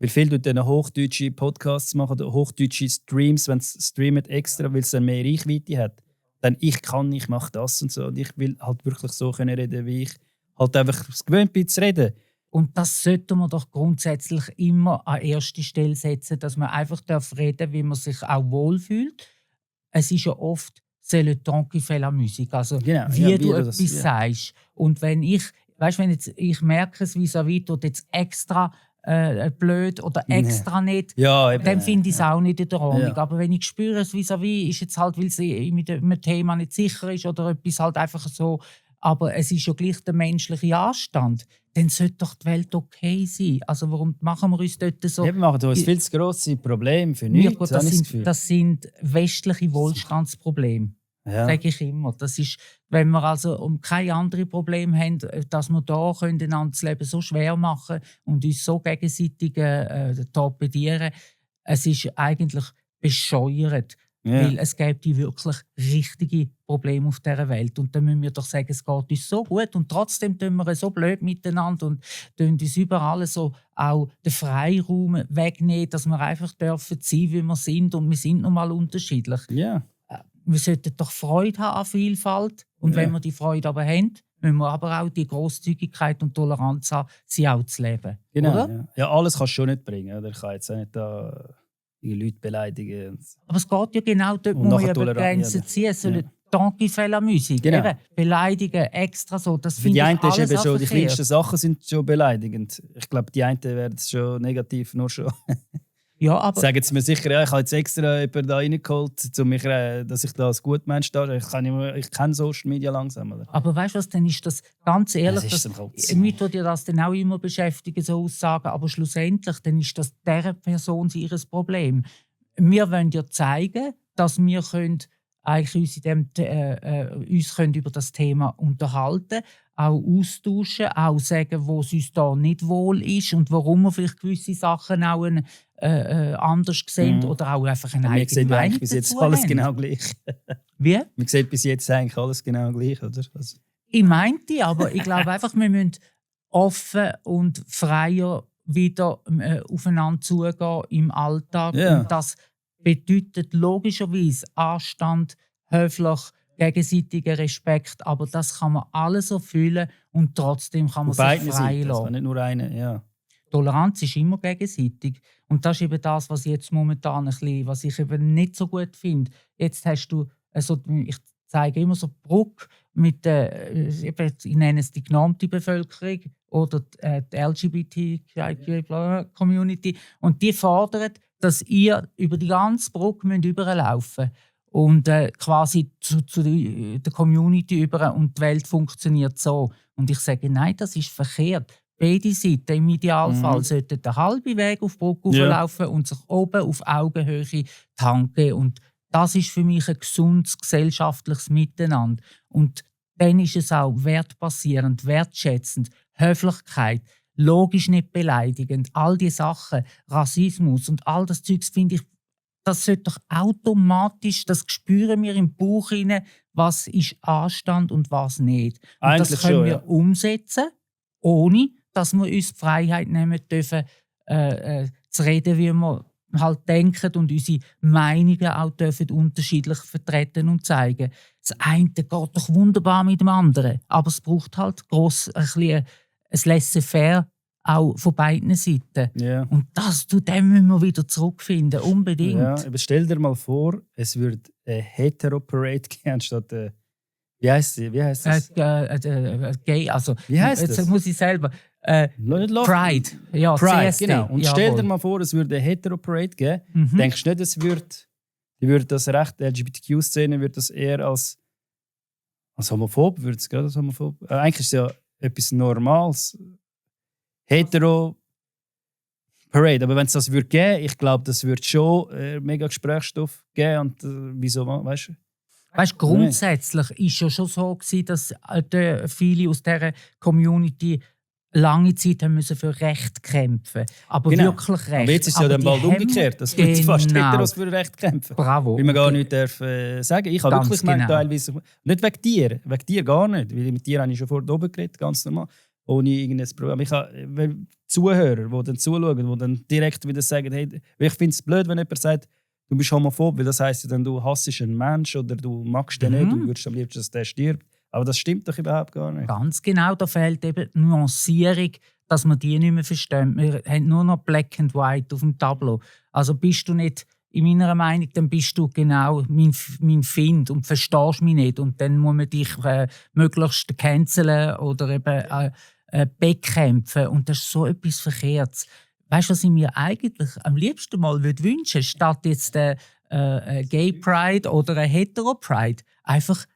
Weil viele dann hochdeutsche Podcasts machen oder hochdeutsche Streams, wenn sie streamen extra, weil es dann mehr Reichweite hat. Dann ich mache das und so. Und ich will halt wirklich so können reden, wie ich halt einfach gewöhnt bin zu reden. Und das sollte man doch grundsätzlich immer an erste Stelle setzen, dass man einfach reden darf, wie man sich auch wohlfühlt. Es ist ja oft «c'est le temps qui fait la musique», also genau, wie du etwas sagst. Und wenn ich merke es vis-à-vis, tut jetzt extra blöd oder extra nicht, dann finde ich es auch nicht in der Ordnung. Ja. Aber wenn ich spüre, es vis-à-vis ist jetzt halt, weil sie mit einem Thema nicht sicher ist oder etwas halt einfach so, aber es ist ja gleich der menschliche Anstand, dann sollte doch die Welt okay sein. Also warum machen wir uns dort so... Wir machen uns viel zu grosse Probleme für nichts. Das sind westliche Wohlstandsprobleme. Ja. Sage ich immer. Das ist, wenn wir also um keine anderen Probleme haben, dass wir da einander das Leben so schwer machen und uns so gegenseitig torpedieren, es ist eigentlich bescheuert. Ja. Weil es gibt wirklich richtige Probleme auf dieser Welt. Und dann müssen wir doch sagen, es geht uns so gut und trotzdem tun wir so blöd miteinander und tun uns überall so auch den Freiraum wegnehmen, dass wir einfach dürfen sein, wie wir sind und wir sind nun mal unterschiedlich. Ja. Wir sollten doch Freude haben an Vielfalt. Und wenn wir die Freude aber haben, müssen wir aber auch die Grosszügigkeit und Toleranz haben, sie auch zu leben. Genau. Oder? Ja, alles kannst du schon nicht bringen. Oder? Ich kann jetzt auch nicht da die Leute beleidigen. Aber es geht ja genau dort, wo wir über Grenzen ziehen. Es soll «Danke für la Musik». Genau. Eben, beleidigen, extra so. Das für die einen ist eben schon, die kleinsten Sachen sind schon beleidigend. Ich glaube, die einen werden es schon negativ, nur schon. Ja, aber sagen sie mir sicher, ja, ich habe jetzt extra jemanden da reingeholt, dass ich da als Gutmensch da. Ich kenne Social Media langsam. Oder? Aber weißt du was, dann ist das ganz ehrlich, mich tut ja das dann auch immer beschäftigen, so Aussagen, aber schlussendlich dann ist das dieser Person ihr Problem. Wir wollen ja zeigen, dass wir eigentlich uns über das Thema unterhalten, auch austauschen, auch sagen, wo es uns da nicht wohl ist und warum wir vielleicht gewisse Sachen auch anders sehen oder auch einfach eine eigene Meinung bis jetzt alles genau gleich. Wie? Man sieht bis jetzt eigentlich alles genau gleich, oder? Also. Ich meinte, aber ich glaube einfach, wir müssen offen und freier wieder aufeinander zugehen im Alltag. Yeah. Und das bedeutet logischerweise Anstand, höflich, gegenseitiger Respekt, aber das kann man alles erfüllen und trotzdem kann man sich frei lassen. Nicht nur eine, ja. Toleranz ist immer gegenseitig. Und das ist eben das, was ich jetzt momentan was ich eben nicht so gut finde. Jetzt hast du, ich zeige immer so die Brücke mit ich nenne es die genormte Bevölkerung oder die LGBTQ-Community. Und die fordern, dass ihr über die ganze Brücke überlaufen müsst. Und quasi zu der Community über und die Welt funktioniert so. Und ich sage, nein, das ist verkehrt. Beide Seiten im Idealfall sollten den halben Weg auf die Brücke hochlaufen und sich oben auf Augenhöhe tanken. Und das ist für mich ein gesundes gesellschaftliches Miteinander. Und dann ist es auch wertbasierend, wertschätzend, Höflichkeit, logisch nicht beleidigend. All diese Sachen, Rassismus und all das Zeugs finde ich, das sollte doch automatisch, das spüren wir im Bauch rein, was ist Anstand und was nicht. Und eigentlich das können wir schon, umsetzen, ohne dass wir uns die Freiheit nehmen dürfen, zu reden, wie wir halt denken und unsere Meinungen auch dürfen unterschiedlich vertreten und zeigen. Das eine geht doch wunderbar mit dem anderen, aber es braucht halt ein Laissez-faire auch von beiden Seiten. Yeah. Und zu dem müssen wir wieder zurückfinden, unbedingt. Ja, aber stell dir mal vor, es würde eine Hetero-Parade geben, anstatt wie heisst das? Gay, also, wie heisst jetzt das? muss ich selber. Pride. Ja, Pride, CSD. genau. Und stell dir mal vor, es würde eine Hetero-Parade geben. Denkst du nicht, die würde das Recht der LGBTQ-Szene würde das eher als homophob, würde es gerade als homophob. Eigentlich ist es ja etwas Normales. Hetero-Parade. Aber wenn es das würde geben, ich glaube, das würde schon mega Gesprächsstoff geben. Und wieso, weißt du? Weißt, grundsätzlich war es ja schon so, dass viele aus dieser Community lange Zeit haben müssen für Recht kämpfen. Aber wirklich Recht. Aber jetzt ist es ja dann bald umgekehrt. Das wird fast Heteros für Recht kämpfen. Bravo. Weil man gar nicht darf, sagen. Ich habe wirklich gemeint, teilweise. Nicht wegen dir gar nicht. Weil mit dir habe ich schon vor oben geredet, ganz normal. Ohne irgendein Problem. Ich habe Zuhörer, die dann zuschauen, die dann direkt wieder sagen, hey, ich finde es blöd, wenn jemand sagt, du bist homophob, weil das heisst ja dann, du hassest einen Menschen oder du magst den nicht, du würdest am liebsten, dass der stirbt. Aber das stimmt doch überhaupt gar nicht. Ganz genau, da fehlt eben die Nuancierung, dass man die nicht mehr versteht. Wir haben nur noch Black and White auf dem Tableau. Also bist du nicht, in meiner Meinung, dann bist du genau mein Find und verstehst mich nicht. Und dann muss man dich möglichst canceln oder eben bekämpfen. Und das ist so etwas Verkehrtes. Weißt du, was ich mir eigentlich am liebsten mal wünschen würde, statt jetzt Gay Pride oder eine Hetero Pride? Einfach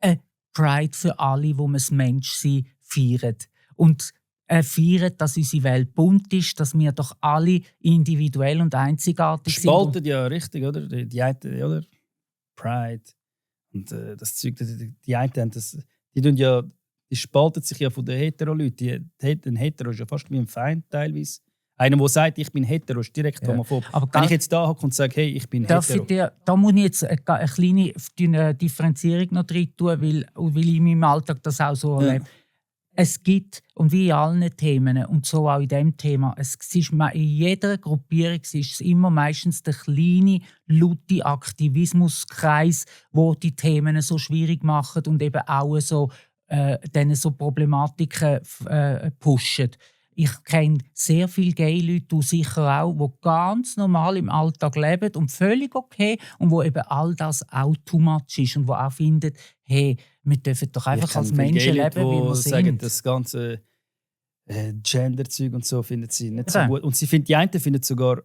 eine Pride für alle, wo man das Menschsein feiert. Und feiern, dass unsere Welt bunt ist, dass wir doch alle individuell und einzigartig sind. Spaltet ja richtig, oder? Die einen, oder? Pride. Und das Zeug, die einen haben das. Die spaltet sich ja von den Hetero-Leuten. Ein Hetero ist ja fast wie ein Feind teilweise. Einer, der sagt, ich bin hetero, ist direkt homophob. Aber wenn ich jetzt da hocke und sage, hey, ich bin hetero. Da muss ich jetzt eine kleine Differenzierung noch drin tun, weil ich in meinem Alltag das auch so erlebe. Es gibt, und wie in allen Themen, und so auch in diesem Thema, es ist in jeder Gruppierung ist es immer meistens der kleine, laute Aktivismuskreis, wo die Themen so schwierig machen und eben auch so, denen so Problematiken pushen. Ich kenne sehr viele Gay-Leute, du sicher auch, die ganz normal im Alltag leben und völlig okay und wo eben all das auch too much ist und wo auch finden, hey, wir dürfen doch einfach als Menschen leben, wie wir sind. Sagen, das ganze Gender-Zeug und so finden sie nicht so gut. Und die einen finden es sogar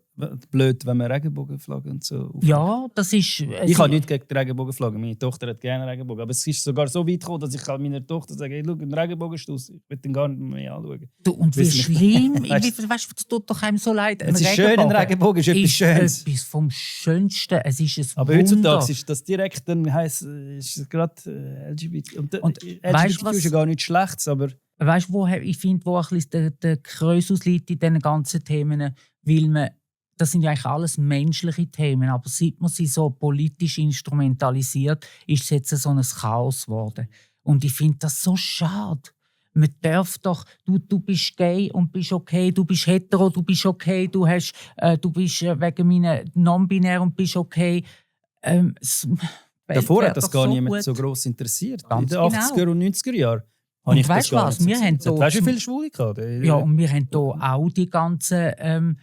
blöd, wenn man Regenbogenflaggen und so aufhört. Ja, das ist... Ich habe nichts gegen die Regenbogenflaggen. Meine Tochter hat gerne Regenbogen. Aber es ist sogar so weit gekommen, dass ich meiner Tochter sage, hey, schau, einen Regenbogenstuss, ich will den gar nicht mehr anschauen. Du, und wie schlimm, weißt du, das tut doch einem so leid. Es ist schön, ein Regenbogen ist etwas Schönes. Etwas vom Schönsten, es ist ein aber Wunder. heutzutage ist das direkt, dann heisst es gerade LGBT. Und LGBT ist ja gar nichts Schlechtes, aber... Weißt du, ich finde, wo ein bisschen der Kreuz ausliegt in diesen ganzen Themen, weil das sind ja eigentlich alles menschliche Themen, aber seit man sie so politisch instrumentalisiert, ist es jetzt so ein Chaos geworden. Und ich finde das so schade. Man darf doch, du bist gay und bist okay, du bist hetero, du bist okay, du bist wegen meiner non-binär und bist okay. Davor hat das gar niemand so gross interessiert. Ganz in den 80er und 90er Jahren. Und weißt du was? Wir haben weißt du, wie viele Schwule gehabt? Ja, und wir haben hier auch die ganzen,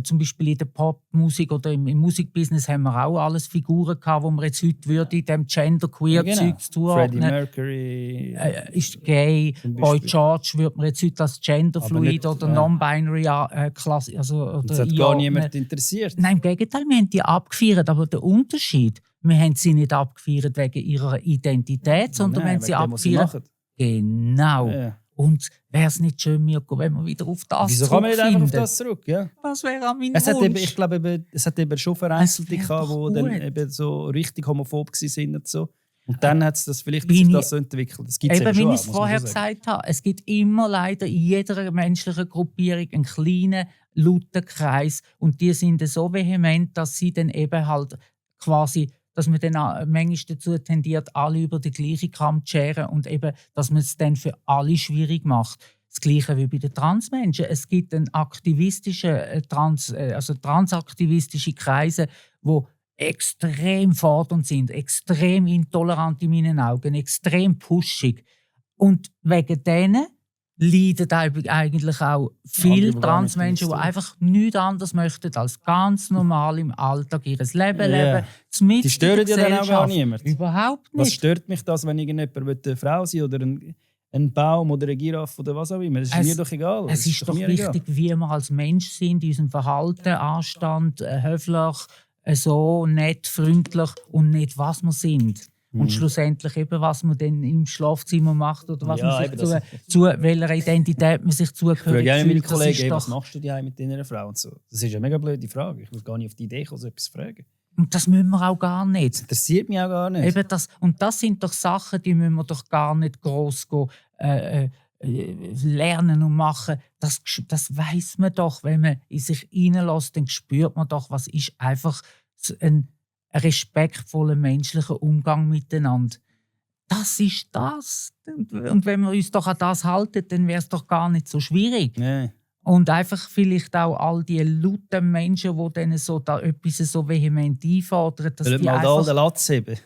zum Beispiel in der Popmusik oder im Musikbusiness haben wir auch alles Figuren gehabt, wo man jetzt heute würde in dem Genderqueer-Zeug zuordnen. Freddie Mercury ist gay. Boy George würde man jetzt heute als Genderfluid oder Non-Binary Klasse. Also, das hat gar niemand interessiert. Nein, im Gegenteil, wir haben die abgefeiert. Aber der Unterschied, wir haben sie nicht abgefeiert wegen ihrer Identität, sondern wir haben sie abgefeiert. Genau. Ja. Und wäre es nicht schön, Mirko, wenn wir wieder auf das Wieso kann man nicht einfach auf das zurück? Ja. Das wäre an meinem Wunsch. Ich glaube, es hat eben schon Vereinzelte gehabt, die dann eben so richtig homophob waren. Und, so. Und dann hat es das vielleicht das so entwickelt. Das gibt's eben, schon, wie ich es vorher gesagt habe, es gibt immer leider in jeder menschlichen Gruppierung einen kleinen, lauten Kreis. Und die sind so vehement, dass sie dann eben halt quasi... dass man dann manchmal dazu tendiert, alle über den gleichen Kamm zu scheren und eben, dass man es dann für alle schwierig macht. Das Gleiche wie bei den Transmenschen. Es gibt einen transaktivistische Kreise, die extrem fordernd sind, extrem intolerant in meinen Augen, extrem pushig. Und wegen denen leiden eigentlich auch viele Transmenschen, die einfach nichts anderes möchten, als ganz normal im Alltag ihr Leben leben. Die stören ja dann auch gar niemand. Überhaupt nicht. Was stört mich das, wenn irgendjemand eine Frau sein oder ein ein Baum oder eine Giraffe oder was auch immer. Das ist mir doch egal. Es ist doch wichtig, wie wir als Mensch sind, in unserem Verhalten, Anstand, höflich, so nett, freundlich und nicht, was wir sind. Und schlussendlich eben, was man dann im Schlafzimmer macht oder was man sich zu welcher Identität man sich zugehörig fühlt. Ich frage meine Kollegen, was machst du daheim mit deiner Frau? Und so. Das ist eine mega blöde Frage. Ich würde gar nicht auf die Idee kommen, so etwas zu fragen. Und das müssen wir auch gar nicht. Das interessiert mich auch gar nicht. Eben das sind doch Sachen, die müssen wir doch gar nicht gross lernen und machen. Das weiss man doch. Wenn man in sich hineinlässt, dann spürt man doch, was ist einfach ein respektvoller menschlicher Umgang miteinander. Das ist das. Und wenn wir uns doch an das halten, dann wäre es doch gar nicht so schwierig. Nee. Und einfach vielleicht auch all die lauten Menschen, die dann so da etwas so vehement einfordern, dass die mal einfach... den Latz heben.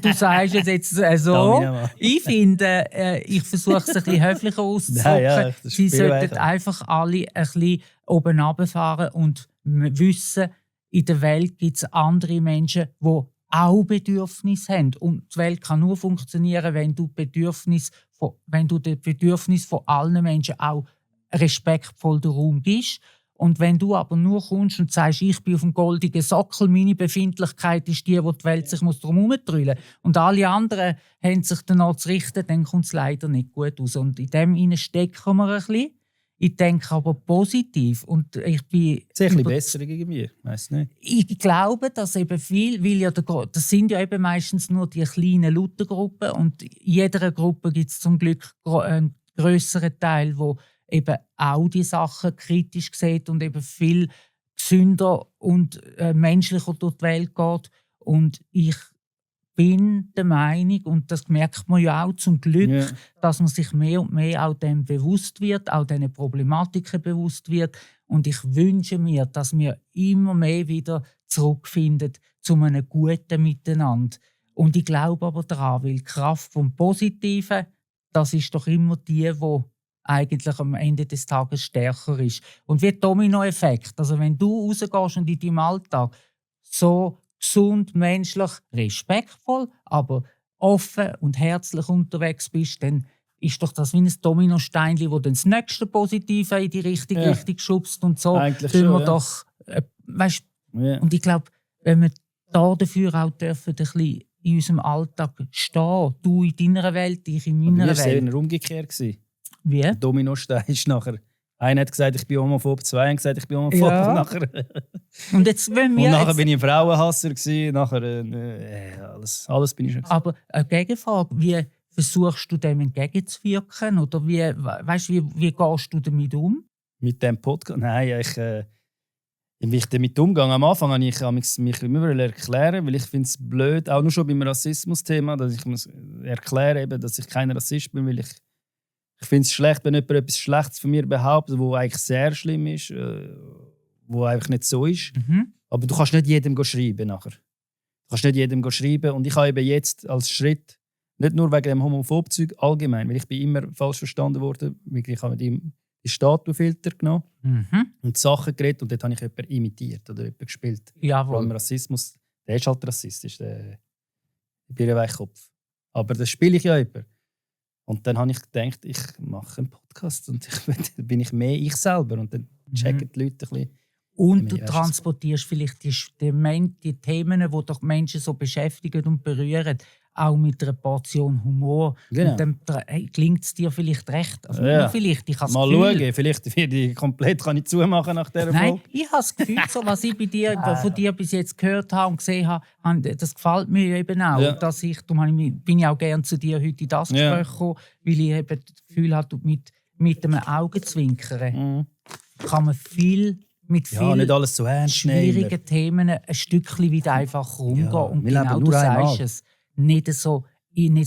Du sagst es jetzt so. Ich finde, ich versuche es ein bisschen höflicher auszudrücken. Ja, sie sollten einfach alle ein bisschen oben runterfahren und wissen, in der Welt gibt es andere Menschen, die auch Bedürfnisse haben. Und die Welt kann nur funktionieren, wenn du den Bedürfnissen von allen Menschen auch respektvoll den Raum gibst. Und wenn du aber nur kommst und sagst, ich bin auf dem goldenen Sockel, meine Befindlichkeit ist die, wo die Welt sich darum herumdrüllen muss, und alle anderen haben sich danach zu richten, dann kommt es leider nicht gut aus. Und in dem stecken wir ein bisschen. Ich denke aber positiv. Und ich bin ein bisschen besser irgendwie, weiss nicht. Ich glaube, dass eben viel, weil das sind ja eben meistens nur die kleinen Lautergruppen, und in jeder Gruppe gibt es zum Glück einen grösseren Teil, wo eben auch die Sachen kritisch sieht und eben viel gesünder und menschlicher durch die Welt geht. Und ich bin der Meinung, und das merkt man ja auch zum Glück, dass man sich mehr und mehr auch dem bewusst wird, auch diesen Problematiken bewusst wird. Und ich wünsche mir, dass wir immer mehr wieder zurückfinden zu einem guten Miteinander. Und ich glaube aber daran, weil die Kraft vom Positiven, das ist doch immer die eigentlich am Ende des Tages stärker ist. Und wie Dominoeffekt. Also wenn du rausgehst und in deinem Alltag so gesund, menschlich, respektvoll, aber offen und herzlich unterwegs bist, dann ist doch das wie ein Dominosteinchen, das dann das nächste Positive in die richtige Richtung schubst. Und so tun wir doch, Und ich glaube, wenn wir dafür auch dürfen, ein bisschen in unserem Alltag stehen, du in deiner Welt, ich in meiner Welt. Das war eher umgekehrt. Wie? Der Dominostein ist nachher... Einer hat gesagt, ich bin homophob, zwei haben gesagt, ich bin homophob. Ja. Und nachher bin ich ein Frauenhasser. Nachher alles bin ich schon. Aber eine Gegenfrage, wie versuchst du dem entgegenzuwirken? Oder wie gehst du damit um? Mit dem Podcast? Nein, wie ich damit umgehe. Am Anfang habe ich mich immer erklären, weil ich finde es blöd, auch nur schon beim Rassismus-Thema, dass ich muss erklären, dass ich kein Rassist bin, weil ich finde es schlecht, wenn jemand etwas Schlechtes von mir behauptet, was eigentlich sehr schlimm ist, was einfach nicht so ist. Mhm. Aber du kannst nicht jedem schreiben nachher. Du kannst nicht jedem schreiben. Und ich habe eben jetzt als Schritt, nicht nur wegen dem Homophob-Zeug, allgemein, weil ich bin immer falsch verstanden worden, weil ich habe die Statufilter genommen und Sachen geredet und dort habe ich jemanden imitiert oder jemanden gespielt. Jawohl. Vor allem Rassismus, der ist halt rassistisch, der Birrenweichkopf. Aber das spiele ich ja jemanden. Und dann habe ich gedacht, ich mache einen Podcast und dann bin ich mehr ich selber. Und dann checken die Leute ein bisschen. Und du transportierst vielleicht die Themen, die doch Menschen so beschäftigen und berühren, auch mit einer Portion Humor. Genau. Und dann klingt es dir vielleicht recht. Also nicht vielleicht, ich habe mal schauen, vielleicht werde ich komplett zumachen nach dieser Folge. Nein, ich habe das Gefühl, so, was ich von dir bis jetzt gehört habe und gesehen habe, das gefällt mir eben auch. Ja. Dass bin ich auch gerne zu dir heute in das Gespräch gekommen, weil ich eben das Gefühl habe, mit einem Augenzwinkern kann man mit vielen nicht alles so ernst schwierigen Themen ein Stückchen wieder einfach rumgehen. Ja, und genau, du sagst es, nicht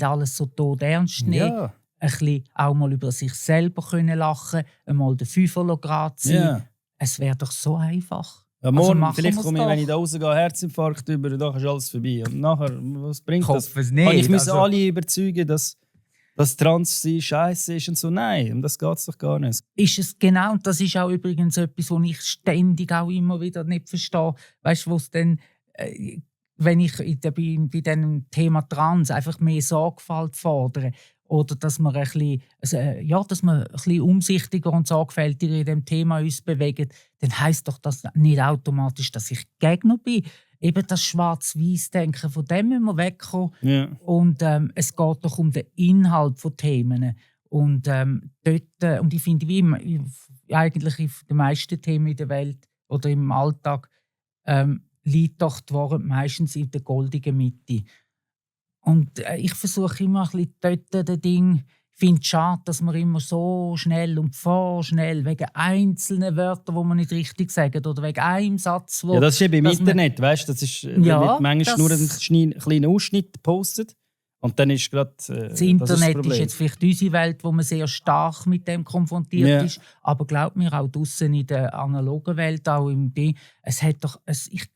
alles so tot ernst nehmen. Ja. Ein bisschen auch mal über sich selber lachen, einmal den Fünferlograd sein. Ja. Es wäre doch so einfach. Ja, morgen, also vielleicht komme ich, wenn ich da rausgehe, Herzinfarkt über, dann ist alles vorbei. Und nachher, was bringt ich das? Hoffe es nicht. Ich muss alle überzeugen, dass trans sein scheiße ist und so. Nein, um das geht es doch gar nicht. Ist es genau, und das ist auch übrigens etwas, was ich ständig auch immer wieder nicht verstehe. Weißt du, was dann, wenn ich bei diesem Thema Trans einfach mehr Sorgfalt fordere oder dass wir dass wir ein bisschen umsichtiger und sorgfältiger in dem Thema uns bewegen, dann heisst doch das nicht automatisch, dass ich Gegner bin. Eben das Schwarz-Weiß-Denken, von dem müssen wir wegkommen. Ja. Und es geht doch um den Inhalt von Themen. Und dort, und ich finde, wie eigentlich in den meisten Themen in der Welt oder im Alltag, liegt doch die Wahrheit meistens in der goldenen Mitte. Und ich versuche immer ein bisschen dort das Ding. Ich finde es schade, dass wir immer so schnell und vorschnell wegen einzelnen Wörtern, die man nicht richtig sagen, oder wegen einem Satz, wo... Ja, das ist eben im Internet, weißt du? Das ist, Ja, wird manchmal nur das- einen kleinen Ausschnitt gepostet und dann ist gerade Das Internet ist jetzt vielleicht unsere Welt, wo man sehr stark mit dem konfrontiert ist. Aber glaubt mir, auch draussen in der analogen Welt, auch im Ding, ich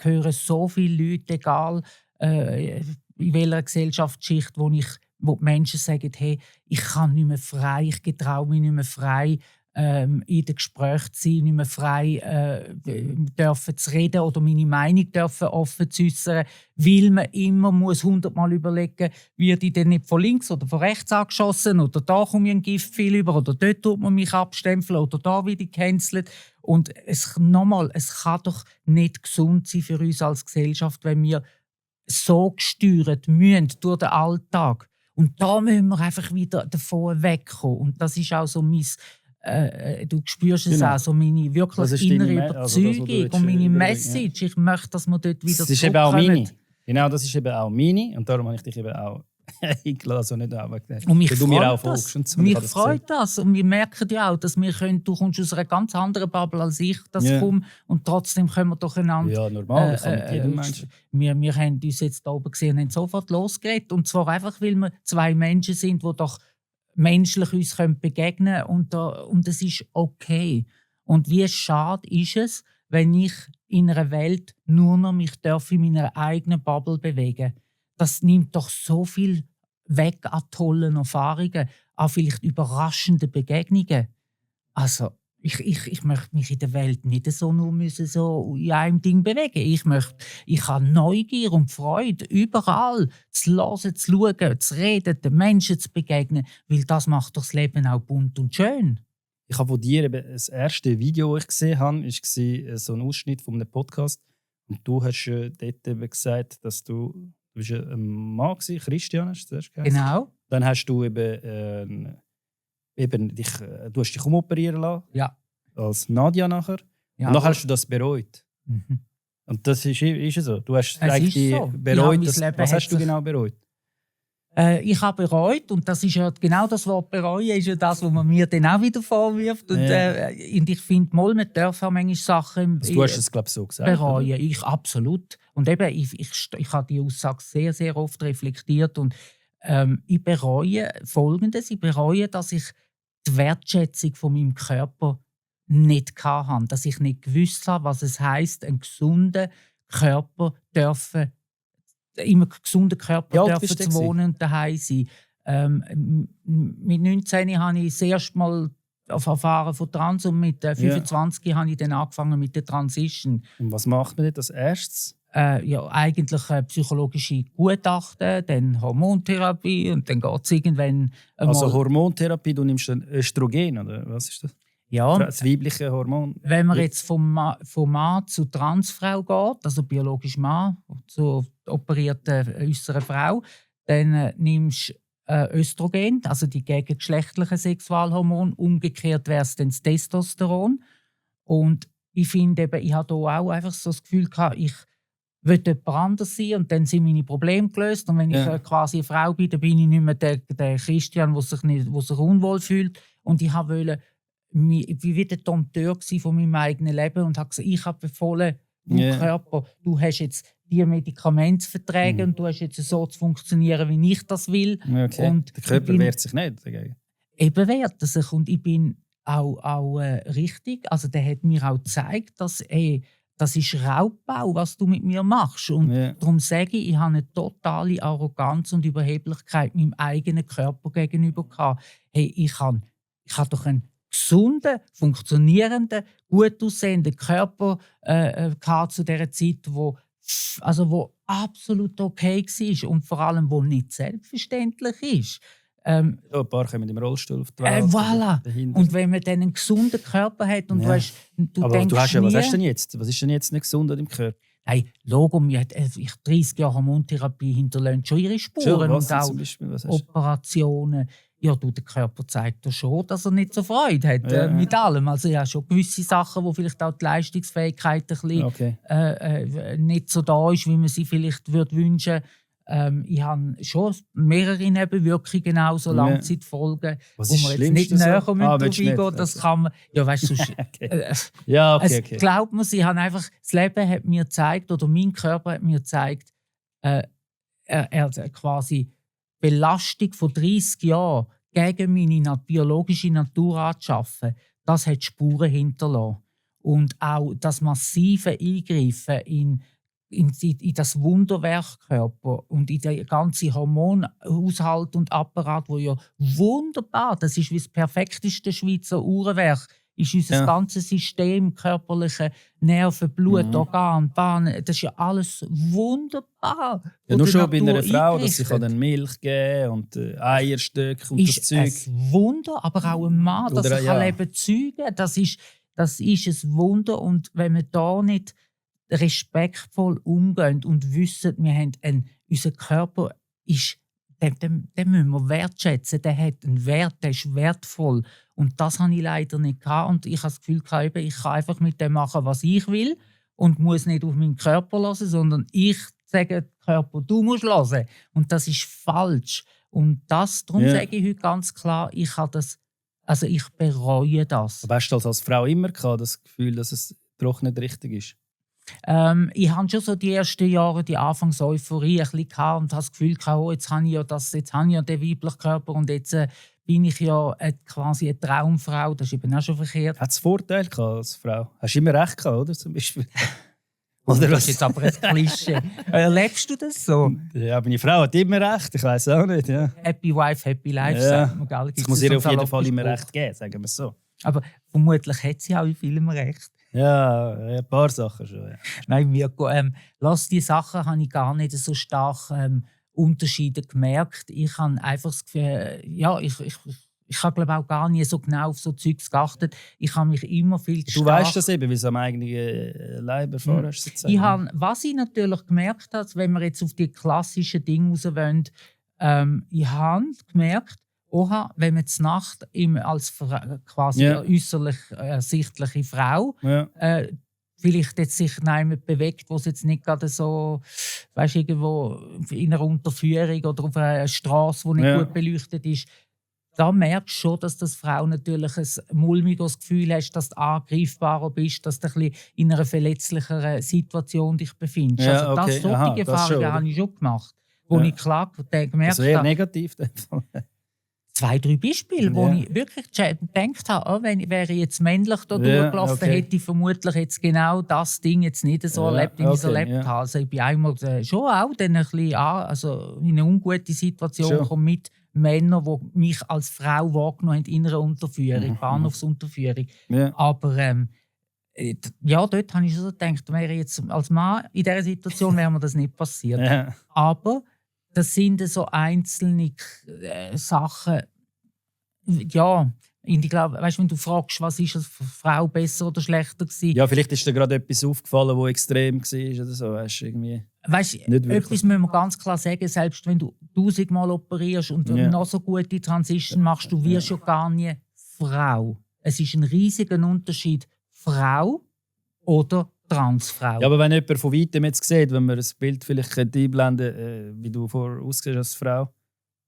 höre so viele Leute, egal in welcher Gesellschaftsschicht, wo die Menschen sagen, hey, ich kann nicht mehr frei, ich getraue mich nicht mehr frei, in den Gesprächen zu sein, nicht mehr frei dürfen zu reden oder meine Meinung dürfen offen zu äußern, weil man immer muss 100-mal überlegen, wird ich denn nicht von links oder von rechts angeschossen oder da komme ich ein Giftpfeil über oder dort tut man mich abstempeln oder da werde ich gecancelt. Und es kann doch nicht gesund sein für uns als Gesellschaft, wenn wir so gesteuert müssen durch den Alltag. Und da müssen wir einfach wieder davon wegkommen. Und das ist auch so mein... du spürst es Genau. auch, so meine wirklich innere Überzeugung und meine Message. Ich möchte, dass wir dort wieder Das ist eben auch meine. zurückkommen. Genau, das ist eben auch meine. Und darum habe ich dich eben auch eingeladen, also nicht auch wegen Und mich weil du mir auch freut folgst. das. Und so. Mich Ich habe das freut das. Und wir merken ja auch, dass du kommst aus einer ganz anderen Bubble als ich das Ja. komme. Und trotzdem können wir doch einander... gesehen. Ja, normal. Ich kann mit jedem Menschen. Wir haben uns jetzt da oben gesehen und haben sofort losgeredet. Und zwar einfach, weil wir zwei Menschen sind, die doch menschlich uns begegnen können. Und es ist okay. Und wie schade ist es, wenn ich in einer Welt nur noch mich in meiner eigenen Bubble bewegen. Das nimmt doch so viel weg an tollen Erfahrungen, an vielleicht überraschenden Begegnungen. Also, ich möchte mich in der Welt nicht so in einem Ding bewegen. Ich habe Neugier und Freude, überall zu hören, zu schauen, zu reden, den Menschen zu begegnen, weil das macht doch das Leben auch bunt und schön. Ich habe von dir eben das erste Video, das ich gesehen habe, war so ein Ausschnitt von einem Podcast. Und du hast dort eben gesagt, dass du bist ein Mann warst, Christian hast du zuerst geheißen. Genau. Dann hast du du hast dich umoperieren lassen. Ja. Als Nadia nachher. Ja, und dann hast du das bereut. Mhm. Und das ist so. Du hast Es eigentlich ist so. bereut. Mein Leben Was hat hast du sich- genau bereut? Ich habe bereut, und das ist ja genau das Wort bereuen, ist ja das, was man mir dann auch wieder vorwirft. Und, Ja. Und ich finde, man darf auch manchmal Sachen Also, du hast es, glaube ich, so gesagt. bereuen. oder? Ich absolut. Und eben, ich habe die Aussage sehr, sehr oft reflektiert. Und ich bereue Folgendes. Ich bereue, dass ich die Wertschätzung von meinem Körper nicht hatte. Dass ich nicht gewusst habe, was es heisst, einen gesunden Körper immer gesunden Körper Wie alt dürfen bist du zu wohnen und daheim sein. Mit 19 habe ich das erste Mal erfahren von Trans und mit 25 habe ich dann angefangen mit der Transition. Und was macht man dort als erstes? Eigentlich psychologische Gutachten, dann Hormontherapie und dann geht es irgendwann Also Hormontherapie, du nimmst dann Östrogen, oder was ist das? ja, Das weibliche Hormon. wenn man jetzt vom Mann zu Transfrau geht, also biologisch Mann zu operierten äußeren Frau, dann nimmst du Östrogen, also die gegengeschlechtlichen Sexualhormone. Umgekehrt wäre es dann das Testosteron. Und ich finde eben, ich hatte auch einfach so das Gefühl gehabt, ich will jemand anders sein und dann sind meine Probleme gelöst. Und wenn ich quasi eine Frau bin, dann bin ich nicht mehr der Christian, der sich unwohl fühlt. Und ich wollte wie der Dompteur von meinem eigenen Leben und habe gesagt, ich habe befohlen, Körper, du hast jetzt die Medikamente zu vertragen und du hast jetzt so zu funktionieren, wie ich das will. Okay. Und Der Körper wehrt sich nicht dagegen. Eben wehrt er sich. Und ich bin auch richtig, also der hat mir auch gezeigt, dass das ist Raubbau, was du mit mir machst. Und darum sage ich habe eine totale Arroganz und Überheblichkeit meinem eigenen Körper gegenüber gehabt. Hey, ich habe doch einen gesunden, funktionierenden, gut aussehenden Körper zu dieser Zeit, wo absolut okay war und vor allem, wo nicht selbstverständlich ist. ein paar kommen im Rollstuhl auf die Welt. Voilà. Dahinter. Und wenn man dann einen gesunden Körper hat und Ja. du Aber denkst du hast ja, was nie, hast du denn jetzt? Was ist denn jetzt nicht gesund an deinem Körper? hey, Logo, mir hat 30 Jahre Hormontherapie hinterlassen schon ihre Spuren Schon, was und denn auch zum Beispiel? Was hast du? Operationen. Ja, der Körper zeigt ja schon, dass er nicht so Freude hat Ja. mit allem. Also ja, schon gewisse Sachen, wo vielleicht auch die Leistungsfähigkeit ein bisschen Okay. nicht so da ist, wie man sie vielleicht würde wünschen. Ich habe schon mehrere Nebenwirkungen, auch so Ja. Langzeitfolgen, Was wo ist wir das jetzt nicht Schlimmste so? näher Willst du nicht? vorbeigehen. Das kann man, ja, weißt du, Okay. Ja, okay, okay. glaubt mir, sie haben einfach, das Leben hat mir gezeigt, oder mein Körper hat mir gezeigt, er hat quasi Belastung von 30 Jahren gegen meine biologische Natur anzuschaffen, das hat Spuren hinterlassen. Und auch das massive Eingreifen in das Wunderwerkkörper und in den ganzen Hormonhaushalt und Apparat, wo ja wunderbar, das ist wie das perfekteste Schweizer Uhrenwerk, ist unser ganzes System, körperliche Nerven, Blut, Organ, Bahnen, das ist ja alles wunderbar. Ja, nur schon bei einer Natur Frau, dass sie eingerichtet. dann Milch geben und Eierstöcke und Ist das Zeug. ein Wunder, aber auch ein Mann, dass Oder, er ja. Leben zeugen kann. Das ist ein Wunder. Und wenn wir da nicht respektvoll umgehen und wissen, unser Körper ist, den müssen wir wertschätzen. Der hat einen Wert, der ist wertvoll. Und das habe ich leider nicht gehabt. Und ich habe das Gefühl, ich kann einfach mit dem machen, was ich will und muss nicht auf meinen Körper hören, sondern ich sage dem Körper, du musst hören. Und das ist falsch. Und darum sage ich heute ganz klar, ich bereue das. Aber hast du das als Frau immer gehabt, das Gefühl, dass es doch nicht richtig ist? Ich hatte schon so die ersten Jahre, die Anfangseuphorie ein bisschen gehabt und habe das Gefühl gehabt, oh, jetzt habe ich ja den weiblichen Körper und jetzt bin ich ja quasi eine Traumfrau. Das ist eben auch schon verkehrt. Hat es Vorteile gehabt als Frau? Hast du immer recht gehabt, oder? Zum Beispiel. Oder Oder das was? ist jetzt aber ein Klischee. Erlebst du das so? Ja, meine Frau hat immer recht, ich weiß auch nicht. Ja. Happy Wife, Happy Life, Ja. sagt man, gell? Ich Gibt's muss so ihr einen auf jeden Fall saloppen immer Spruch? recht geben, sagen wir es so. Aber vermutlich hat sie auch in vielem recht. Ja, ein paar Sachen schon. Ja. Nein, Mirko, lass die Sachen habe ich gar nicht so stark Unterschiede gemerkt. Ich habe einfach das Gefühl, ich habe glaube auch gar nie so genau auf so Zeugs geachtet. Ich habe mich immer viel zu Du stark... weißt das eben, wie es am eigenen Leib erfahren hast. sozusagen. Was ich natürlich gemerkt habe, wenn wir jetzt auf die klassischen Dinge raus wollen, ich habe gemerkt, wenn man zur Nacht als quasi äußerlich ersichtliche Frau vielleicht jetzt sich jemand bewegt, wo es jetzt nicht gerade so, weißt, irgendwo in einer Unterführung oder auf einer Straße, die nicht gut beleuchtet ist, da merkst du schon, dass das Frau natürlich ein mulmiges Gefühl hast, dass du angreifbarer bist, dass du ein bisschen in einer verletzlicheren Situation dich befindest. Ja, also okay. solche Erfahrungen habe ich schon gemacht, wo ich klar gemerkt also eher habe. negativ. 2, 3 Beispiele, wo ich wirklich gedacht habe, wäre ich jetzt männlich da durchgelaufen, hätte ich vermutlich jetzt genau das Ding jetzt nicht so erlebt, wie ich es erlebt habe. Also ich bin einmal schon auch dann ein bisschen in eine ungute Situation gekommen mit Männern, die mich als Frau wahrgenommen haben in einer Unterführung, Bahnhofsunterführung. Ja. Aber dort habe ich schon so gedacht, wäre jetzt als Mann in dieser Situation wäre mir das nicht passiert. Ja. Aber das sind so einzelne Sachen. Ja, ich glaube, weißt, wenn du fragst, was ist als Frau besser oder schlechter gewesen? Ja, vielleicht ist dir gerade etwas aufgefallen, das extrem war oder so. Weißt du, irgendwie etwas müssen wir ganz klar sagen, selbst wenn du 1000-mal operierst und noch so gute Transition machst, du wirst ja gar nie Frau. Es ist ein riesiger Unterschied, Frau oder Transfrau. Ja, aber wenn jemand von weitem jetzt sieht, wenn man das Bild vielleicht einblenden wie du vorher aussiehst als Frau,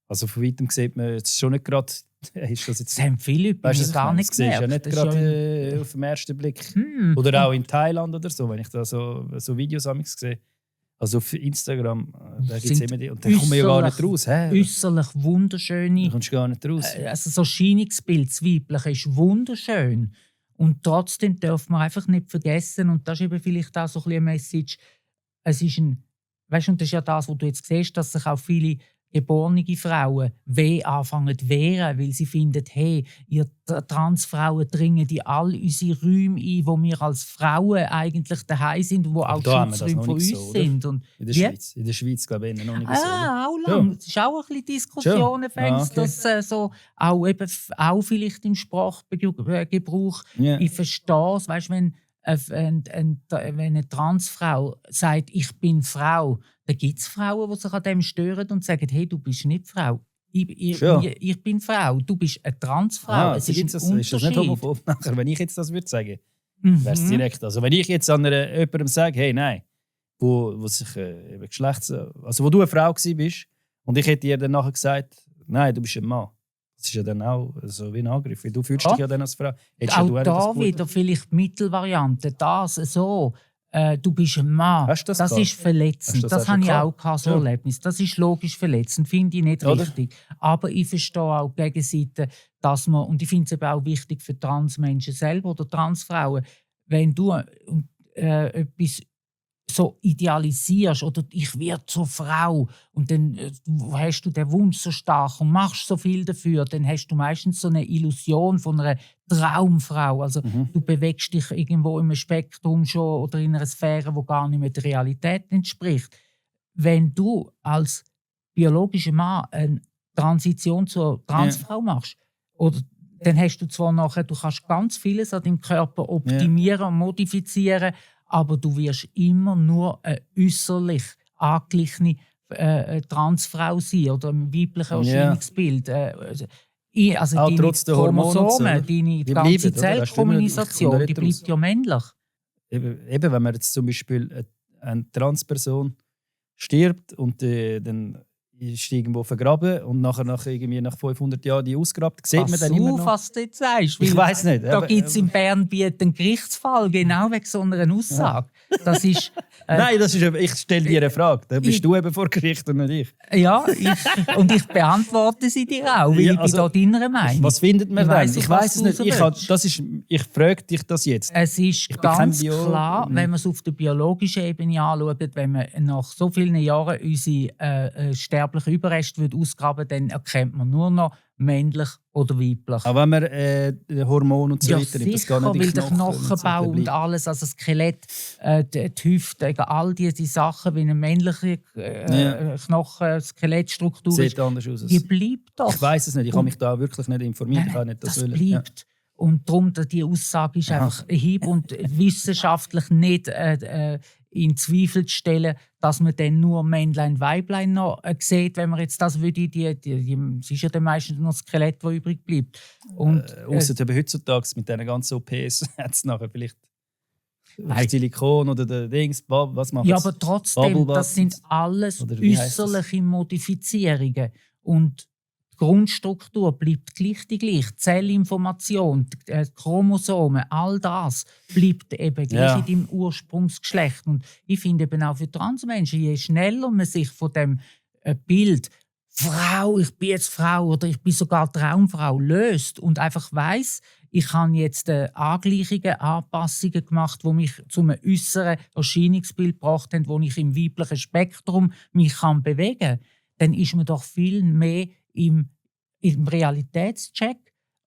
also von weitem sieht man jetzt schon nicht gerade, ist das jetzt... Das haben viele Leute gar nicht gemerkt. Ja nicht gerade auf den ersten Blick. Oder auch in Thailand oder so, wenn ich da so Videos sehe. Also auf Instagram, da gibt es immer die... Und dann kommen wir ja gar nicht raus. Äußerlich wunderschöne... Da kommst du gar nicht raus. Also so Scheinungsbild, das Weibliche ist wunderschön. Und trotzdem darf man einfach nicht vergessen, und das ist eben vielleicht auch so ein bisschen eine Message, es ist weißt du, und das ist ja das, was du jetzt siehst, dass sich auch viele geborene Frauen anfangen zu wehren, weil sie finden, hey, ihr Transfrauen dringen in all unsere Räume ein, wo wir als Frauen eigentlich daheim sind und wo auch Schutzräume von uns so, sind. Und in der Schweiz glaube ich noch nicht so. Auch lang. Es ist auch ein bisschen Diskussionen, dass auch vielleicht im Sprachgebrauch. Yeah. Ich verstehe es, weißt, wenn eine Transfrau sagt, ich bin Frau, dann gibt es Frauen, die sich an dem stören und sagen, hey, du bist nicht Frau. Ich bin Frau, du bist eine Transfrau. Es ist ein Unterschied. Ist das nicht homophob nachher, wenn ich jetzt das würde sagen? Wäre es direkt. Also wenn ich jetzt an jemandem sage, hey, nein, wo sich eben also wo du eine Frau gewesen bist und ich hätte dir dann nachher gesagt, nein, du bist ein Mann. Das ist ja dann auch so wie ein Angriff, weil du fühlst dich ja dann als Frau. Auch da wieder vielleicht die Mittelvariante, das so. Du bist ein Mann. Das ist verletzend. Das habe ich auch gehabt, so Erlebnis. Das ist logisch verletzend, finde ich nicht richtig. Aber ich verstehe auch die Gegenseite, dass man, und ich finde es eben auch wichtig für Transmenschen selber oder Transfrauen, wenn du etwas so idealisierst oder ich werde zur Frau und dann hast du den Wunsch so stark und machst so viel dafür, dann hast du meistens so eine Illusion von einer Traumfrau. Also du bewegst dich irgendwo im Spektrum schon oder in einer Sphäre, die gar nicht mehr der Realität entspricht. Wenn du als biologischer Mann eine Transition zur Transfrau machst, oder dann hast du zwar nachher, du kannst ganz vieles an deinem Körper optimieren und modifizieren, aber du wirst immer nur eine äußerlich angeglichene Transfrau sein oder ein weibliches Erscheinungsbild. Also deine trotz der Hormone Chromosomen, deine ganze Zellkommunisation, die bleibt ja männlich. Eben, wenn man jetzt zum Beispiel eine Transperson stirbt und dann ist irgendwo vergraben und nach 500 Jahren die ausgrabt, sieht man dann immer noch... was du jetzt sagst. Ich weiss nicht. Da gibt es in Bern einen Gerichtsfall, genau wegen so einer Aussage. Das ist... Nein, ich stelle dir eine Frage. Da bist du eben vor Gericht und nicht ich. Ja, ich beantworte sie dir auch, weil ich bin da deiner Meinung. Was findet man dann? Ich weiss es nicht. Ich frage dich das jetzt. Es ist ganz klar, wenn man es auf der biologischen Ebene anschaut, wenn man nach so vielen Jahren unsere sterblichen Überreste ausgraben würde, dann erkennt man nur noch männlich oder weiblich. Aber wenn man Hormone und so weiter nimmt, das geht nicht weil der Knochenbau und alles, also das Skelett, die Hüfte, all diese Sachen, wie eine männliche Knochen-Skelettstruktur sieht anders aus. Die bleibt doch. Ich weiss es nicht, ich habe mich da wirklich nicht informiert. Ich kann nicht das bleibt. Ja. Und darum, die Aussage ist einfach hieb- und wissenschaftlich nicht in Zweifel zu stellen, dass man dann nur Männlein, Weiblein noch sieht, wenn man jetzt das würde, es ist ja dann meistens noch das Skelett, das übrig bleibt. Ausser heutzutage mit diesen ganzen OPs hat es nachher vielleicht Silikon oder der Dings, was macht ja, aber trotzdem, das sind alles äußerliche Modifizierungen. Und die Grundstruktur bleibt gleich die gleiche. Zellinformation, die Chromosomen, all das bleibt eben gleich in deinem Ursprungsgeschlecht. Und ich finde eben auch für Transmenschen, je schneller man sich von dem Bild Frau, ich bin jetzt Frau oder ich bin sogar Traumfrau löst und einfach weiss, ich habe jetzt Angleichungen, Anpassungen gemacht, die mich zu einem äußeren Erscheinungsbild gebracht haben, wo ich im weiblichen Spektrum mich bewegen kann, dann ist man doch viel mehr im Realitätscheck,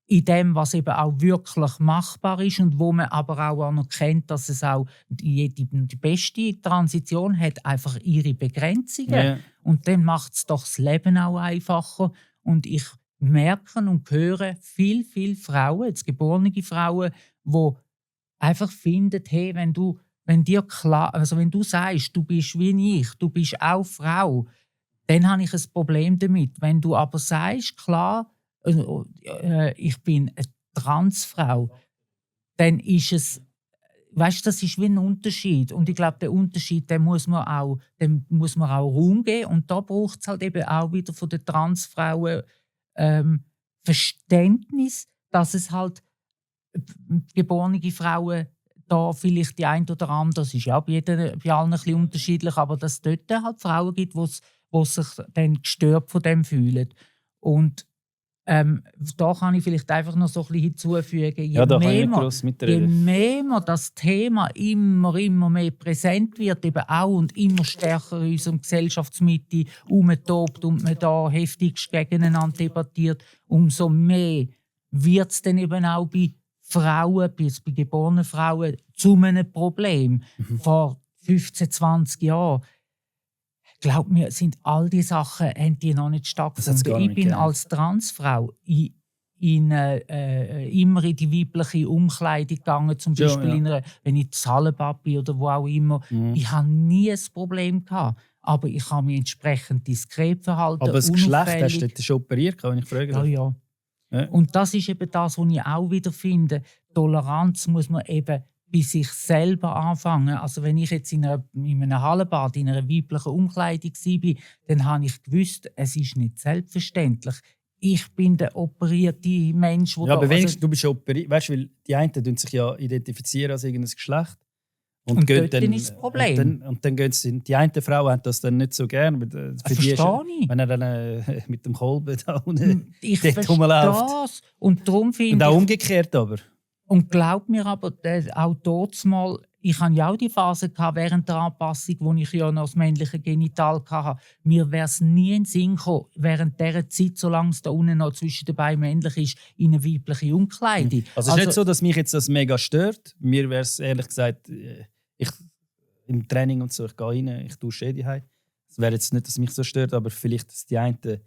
in dem, was eben auch wirklich machbar ist und wo man aber auch anerkennt, dass es auch die beste Transition hat einfach ihre Begrenzungen. Yeah. Und dann macht es doch das Leben auch einfacher. Und ich merke und höre viel Frauen, jetzt geborene Frauen, die einfach finden, hey, wenn du sagst, du bist wie ich, du bist auch Frau, dann habe ich ein Problem damit. Wenn du aber sagst, klar, ich bin eine Transfrau, dann ist es, weißt, das ist wie ein Unterschied. Und ich glaube, den Unterschied, dem muss man auch Raum geben. Und da braucht es halt eben auch wieder von den Transfrauen Verständnis, dass es halt geborene Frauen da vielleicht die ein oder andere, das ist ja bei allen ein bisschen unterschiedlich, aber dass es dort halt Frauen gibt, die sich dann gestört von dem fühlen. Und Da kann ich vielleicht einfach noch so ein bisschen hinzufügen. Ja, da kann ich nicht gross mitreden. Je mehr das Thema immer mehr präsent wird, eben auch und immer stärker in unserer Gesellschaftsmitte umtobt und man da heftigst gegeneinander debattiert, umso mehr wird es dann eben auch bei Frauen, bei geborenen Frauen, zu einem Problem. Vor 15, 20 Jahren, glaub mir, sind all diese Sachen haben die noch nicht stattgefunden. Ich bin als Transfrau immer in die weibliche Umkleidung gegangen, zum Beispiel wenn ich zu Hallenbad bin oder wo auch immer. Ich hatte nie ein Problem gehabt, aber ich habe mich entsprechend diskret verhalten. Aber das Geschlecht hast du dort schon operiert, wenn ich frage. Ja. Und das ist eben das, was ich auch wieder finde. Toleranz muss man eben bei sich selber anfangen. Also wenn ich jetzt in einem Hallenbad, in einer weiblichen Umkleidung war, dann habe ich gewusst, es ist nicht selbstverständlich. Ich bin der operierte Mensch, der aber wenigstens, du bist operiert. Weißt du, weil die einen sich ja identifizieren als irgendein Geschlecht. Und dort dann ist das Problem. Und dann gehen sie, die eine Frau hat das dann nicht so gern. Verstehe ich. Wenn er dann mit dem Kolben da unten ich verstehe das. Und darum finde und auch umgekehrt aber. Und glaub mir aber, auch dort mal, ich hatte ja auch die Phase während der Anpassung, wo ich ja noch das männliche Genital hatte. Mir wäre es nie in den Sinn gekommen, während dieser Zeit, solange es da unten noch zwischen den Beinen männlich ist, in eine weibliche Umkleidung. Also es ist nicht so, dass mich jetzt das mega stört. Mir wäre es ehrlich gesagt, im Training und so, ich gehe rein, ich dusche die Heim. Es wäre jetzt nicht, dass mich so stört, aber vielleicht ist die eine.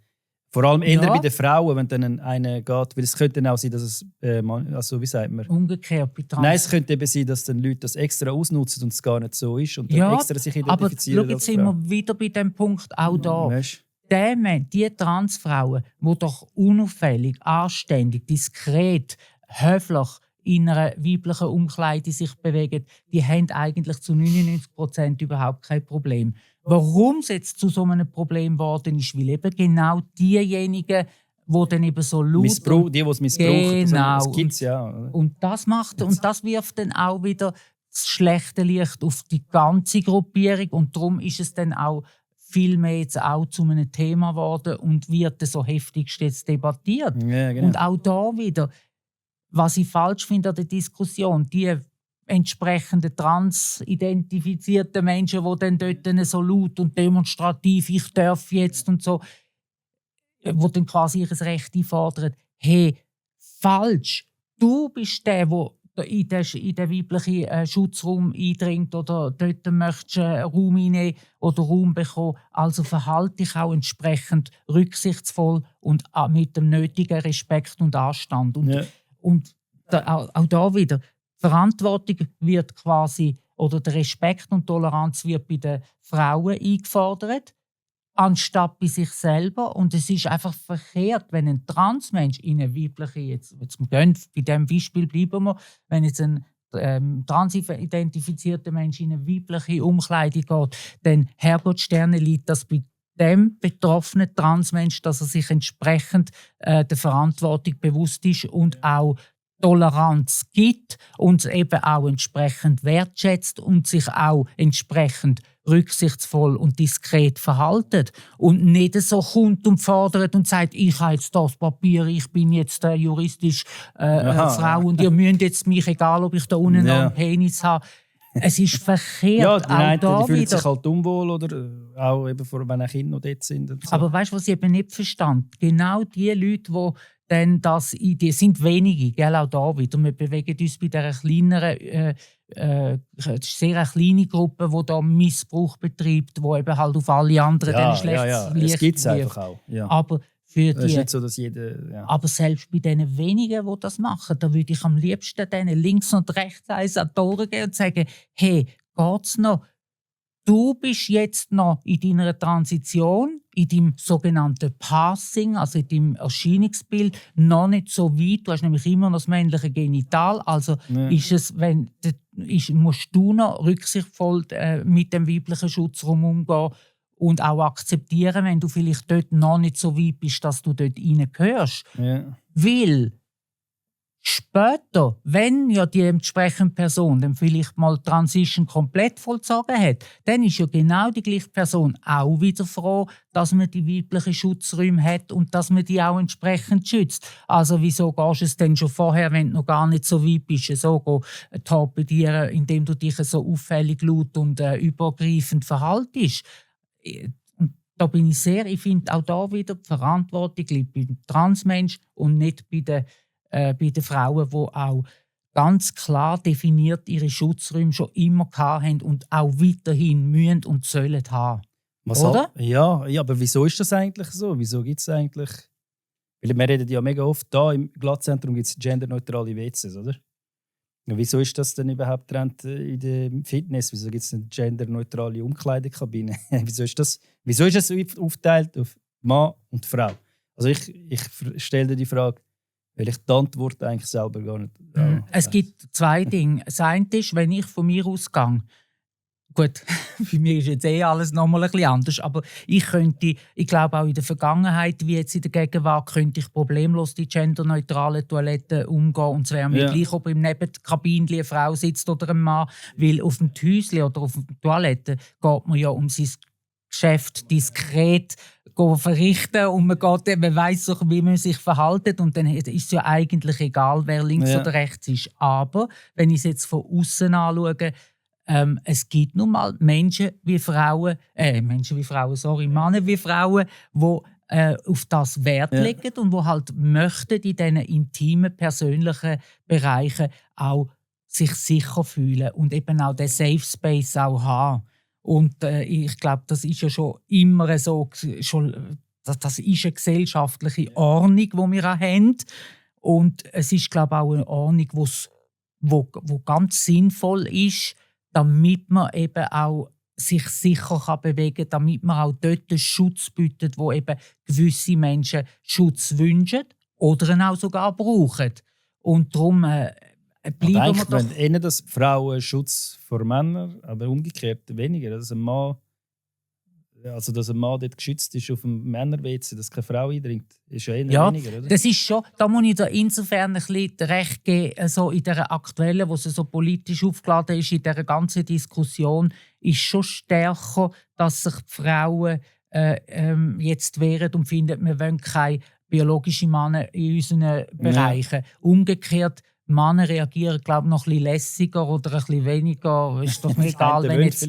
Vor allem eher bei den Frauen, wenn dann eine geht. Weil es könnte dann auch sein, dass es, also wie sagt man? Umgekehrt bei Trans. Nein, es könnte eben sein, dass dann Leute das extra ausnutzen und es gar nicht so ist und dann extra sich identifizieren. Aber jetzt sind wir wieder bei dem Punkt, auch da. Die Transfrauen, die doch unauffällig, anständig, diskret, höflich in einer weiblichen Umkleide sich bewegen, die haben eigentlich zu 99% überhaupt kein Problem. Warum es jetzt zu so einem Problem geworden ist, weil eben genau diejenigen, die dann eben so laut... die es missbrauchen. Genau. Das gibt's ja. Und das wirft dann auch wieder das schlechte Licht auf die ganze Gruppierung und darum ist es dann auch viel mehr jetzt auch zu einem Thema geworden und wird so heftig jetzt debattiert. Ja, genau. Und auch da wieder, was ich falsch finde an der Diskussion, die entsprechenden transidentifizierten Menschen, die dann dort so laut und demonstrativ «ich darf jetzt» und so, wo dann quasi ihr Recht einfordern. Hey, falsch! Du bist der in den weiblichen Schutzraum eindringt oder dort möchtest Raum einnehmen oder Raum bekommen. Also verhalte dich auch entsprechend rücksichtsvoll und mit dem nötigen Respekt und Anstand. Und auch da wieder, Verantwortung wird quasi, oder der Respekt und Toleranz wird bei den Frauen eingefordert, anstatt bei sich selber. Und es ist einfach verkehrt, wenn ein Transmensch in eine weibliche, jetzt bei diesem Beispiel bleiben wir, wenn jetzt ein transidentifizierter Mensch in eine weibliche Umkleidung geht, dann Herrgottsterne liegt das bei dem betroffenen Transmensch, dass er sich entsprechend der Verantwortung bewusst ist und auch Toleranz gibt und eben auch entsprechend wertschätzt und sich auch entsprechend rücksichtsvoll und diskret verhaltet und nicht so kommt und fordert und sagt, ich habe jetzt das Papier, ich bin jetzt juristisch Frau und ihr müsst jetzt mich, egal ob ich da unten noch einen Penis habe. Es ist verkehrt. Ja, die fühlen sich halt unwohl oder auch eben wenn auch Kinder noch dort sind. Und so. Aber weißt du, was ich eben nicht verstand? Genau die Leute, die dann die sind wenige, gell, auch da wieder. Wir bewegen uns bei dieser kleineren, sehr kleine Gruppe, die da Missbrauch betreibt, die eben halt auf alle anderen dann schlechtes Licht das gibt es einfach auch. Ja. Aber für das ist nicht so, dass jeder... Ja. Aber selbst bei den wenigen, die das machen, da würde ich am liebsten denen links und rechts eins an die Ohren gehen und sagen, hey, geht's noch? Du bist jetzt noch in deiner Transition, in deinem sogenannten Passing, also in deinem Erscheinungsbild, noch nicht so weit. Du hast nämlich immer noch das männliche Genital. Also musst du noch rücksichtsvoll mit dem weiblichen Schutzraum umgehen und auch akzeptieren, wenn du vielleicht dort noch nicht so weit bist, dass du dort reingehörst. Ja. Weil Später, wenn ja die entsprechende Person dann vielleicht mal Transition komplett vollzogen hat, dann ist ja genau die gleiche Person auch wieder froh, dass man die weiblichen Schutzräume hat und dass man die auch entsprechend schützt. Also wieso gehst du es denn schon vorher, wenn du noch gar nicht so weit bist, so torpedieren, indem du dich so auffällig laut und übergreifend verhaltest? Und da bin ich finde auch da wieder die Verantwortung liegt beim Transmensch und nicht bei den Frauen, die auch ganz klar definiert ihre Schutzräume schon immer hatten und auch weiterhin müssen und sollen haben. Oder? Ja, aber wieso ist das eigentlich so? Wieso gibt es eigentlich... Weil wir reden ja mega oft, da im Glattzentrum gibt es genderneutrale WCs, oder? Ja, wieso ist das denn überhaupt Trend in der Fitness? Wieso gibt es eine genderneutrale Umkleidekabine? Wieso ist es aufgeteilt auf Mann und Frau? Also ich stelle dir die Frage, weil ich die Antwort eigentlich selber gar nicht... Es gibt zwei Dinge. Das eine ist, wenn ich von mir ausgehe, gut, für mich ist jetzt alles noch mal ein bisschen anders, aber ich glaube auch in der Vergangenheit, wie jetzt in der Gegenwart, könnte ich problemlos die genderneutralen Toiletten umgehen und es wäre mir gleich, ob im Nebenkabinchen eine Frau sitzt oder ein Mann, weil auf dem Häuschen oder auf der Toilette geht man ja um sein Geschäft diskret verrichten und man weiss, wie man sich verhält und dann ist es ja eigentlich egal, wer links oder rechts ist. Aber wenn ich es jetzt von außen anschaue, es gibt nun mal Männer wie Frauen, die auf das Wert legen und die halt möchten in diesen intimen, persönlichen Bereichen auch sich sicher fühlen und eben auch den Safe Space auch haben. Und ich glaube, das ist ja schon immer so, das ist eine gesellschaftliche Ordnung, die wir auch haben. Und es ist, glaube ich, auch eine Ordnung, die ganz sinnvoll ist, damit man eben auch sich sicher bewegen kann, damit man auch dort den Schutz bietet, wo eben gewisse Menschen Schutz wünschen oder ihn auch sogar brauchen. Und darum bleiben wir doch... Eher, dass Frauen Schutz vor Männern, aber umgekehrt weniger. Dass ein Mann dort geschützt ist auf dem Männer-WC, dass keine Frau eindringt, ist ja eher weniger, oder? Das ist schon, da muss ich da insofern ein bisschen recht geben, also in der aktuellen, wo sie so politisch aufgeladen ist, in dieser ganzen Diskussion, ist schon stärker, dass sich die Frauen jetzt wehren und finden, wir wollen keine biologischen Männer in unseren Bereichen. Umgekehrt, Männer reagieren, glaube ich, noch ein bisschen lässiger oder ein bisschen weniger. Ist doch mir egal, wenn jetzt...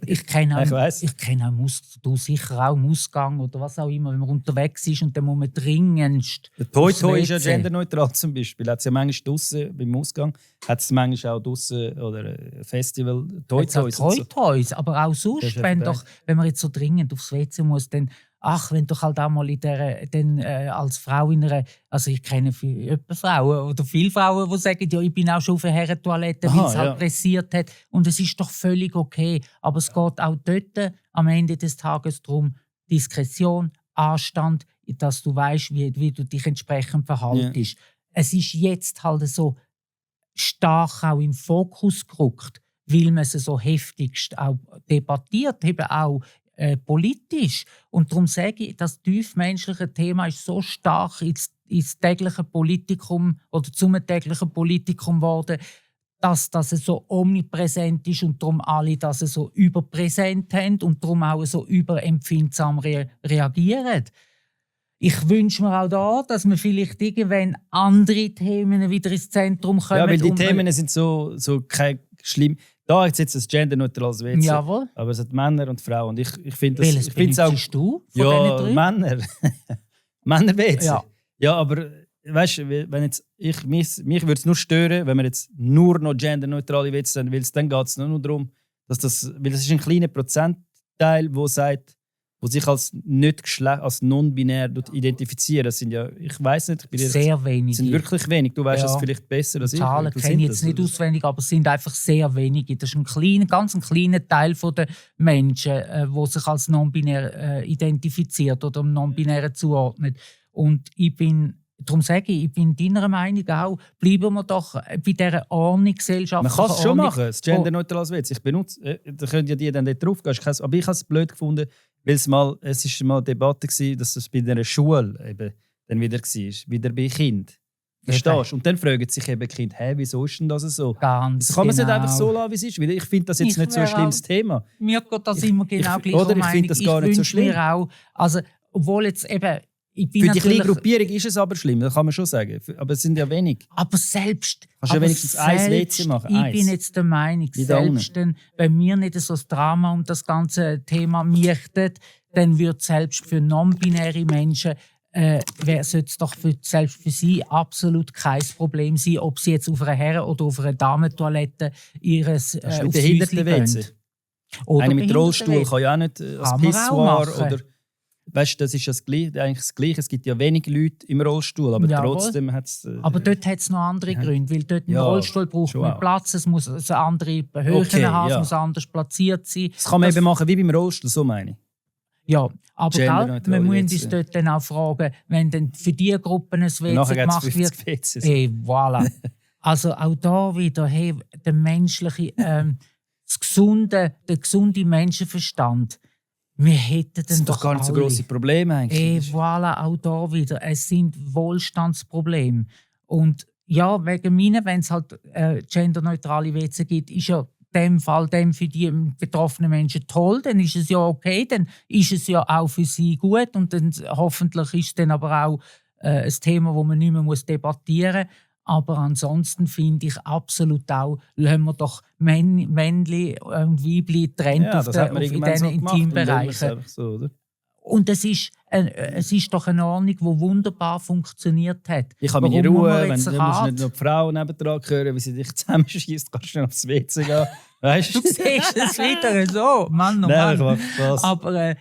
Ich kenne auch, du sicher auch im Ausgang oder was auch immer, wenn man unterwegs ist und dann muss man dringendst... Der Toi-Toi ist ja genderneutral zum Beispiel. Hat es ja manchmal draussen beim Ausgang, hat es manchmal auch draussen oder Festival Toi-Toys. Toi-Toys, aber auch sonst, wenn man jetzt so dringend aufs WC muss, dann... wenn du halt auch mal als Frau in einer... Also ich kenne viele Frauen oder viele Frauen, die sagen, ja, ich bin auch schon auf einer Herrentoilette, weil es halt pressiert hat. Und es ist doch völlig okay. Aber es geht auch dort am Ende des Tages darum, Diskretion, Anstand, dass du weißt, wie du dich entsprechend verhaltest. Es ist jetzt halt so stark auch in den Fokus gerückt, weil man es so heftigst auch debattiert, eben auch politisch. Und darum sage ich, das tiefmenschliche Thema ist so stark ins tägliche Politikum oder zum täglichen Politikum geworden, dass es so omnipräsent ist und darum alle das so überpräsent haben und darum auch so überempfindsam reagieren. Ich wünsche mir auch da, dass wir vielleicht irgendwann andere Themen wieder ins Zentrum kommen. Ja, weil die Themen sind so kein schlimm. Da ist jetzt ein genderneutrales WC. Jawohl. Aber es hat Männer und Frauen. Und ich finde das... Welches benutzt du von diesen drei? Männer. Männer-WC. Ja, aber weißt du, wenn jetzt mich würde es nur stören, wenn wir jetzt nur noch genderneutrale WCs haben, weil dann geht es nur darum, weil das ist ein kleiner Prozentteil, der sagt, die sich als nicht als non-binär identifizieren. Das sind ja, ich weiss nicht, sehr wenig. Sind wirklich wenig. Du weißt das vielleicht besser als ich. Zahlen kenne ich jetzt nicht auswendig, aber es sind einfach sehr wenige. Das ist ein ganz kleiner Teil der Menschen, die sich als non-binär identifiziert oder dem non-binären zuordnet. Und darum sage ich bin deiner Meinung auch, bleiben wir doch bei dieser Ordnung, gesellschaftlichen Ordnung. Man kann es schon machen, das genderneutrales WC. Ich benutze, da können ja die dann dort drauf gehen. Aber ich habe es blöd gefunden, weil es war mal eine Debatte war, dass es bei einer Schule eben dann wieder war, wieder bei Kindern. Verstehst du? Und dann fragen sich eben die Kinder, wieso ist denn das so? Ganz das kann man es genau. nicht einfach so lassen, wie es ist. Weil ich finde das jetzt nicht so ein schlimmes Thema. Mir geht das immer genau gleich. Oder ich finde das gar nicht so schlimm. Mir auch, also, obwohl jetzt eben, ich bin für die kleine Gruppierung ist es aber schlimm, das kann man schon sagen. Aber es sind ja wenig. Aber selbst... Kannst du ja wenigstens ein WC machen? Ich bin jetzt der Meinung, selbst wenn wir nicht so das Drama um das ganze Thema möchten, dann wird selbst für non-binäre Menschen sollte es doch selbst für sie absolut kein Problem sein, ob sie jetzt auf einer Herren- oder auf einer Damentoilette ihres Behinderten-WC. Einer mit Rollstuhl kann ja auch nicht als Pissoir oder... Weißt du, das ist eigentlich das Gleiche. Es gibt ja wenige Leute im Rollstuhl, aber trotzdem hat es... aber dort hat es noch andere Gründe, weil dort im Rollstuhl braucht man Platz, es muss eine andere Höhe haben, es muss anders platziert sein. Das kann man eben machen wie beim Rollstuhl, so meine ich. Ja, aber wir müssen uns dort dann auch fragen, wenn dann für diese Gruppen ein WC gemacht wird... Voilà. Also auch da wieder, der menschliche, der gesunde Menschenverstand. Wir hätten das sind doch gar nicht so grosse Probleme eigentlich. Voilà, auch da wieder. Es sind Wohlstandsprobleme. Und ja, wegen meinen, wenn es halt genderneutrale WC gibt, ist ja in dem Fall für die betroffenen Menschen toll, dann ist es ja okay, dann ist es ja auch für sie gut und dann hoffentlich ist es dann aber auch ein Thema, das man nicht mehr debattieren muss. Aber ansonsten finde ich absolut auch, lassen wir doch Männli und Weibli getrennt in diesen Intimbereichen. So, und es ist doch eine Ordnung, die wunderbar funktioniert hat. Ich habe meine Ruhe, wenn du nicht noch die Frau nebendran hören, wie sie dich zusammenschießt, kannst du schnell aufs WC gehen. Weißt? Du siehst es wieder so, Mann. Aber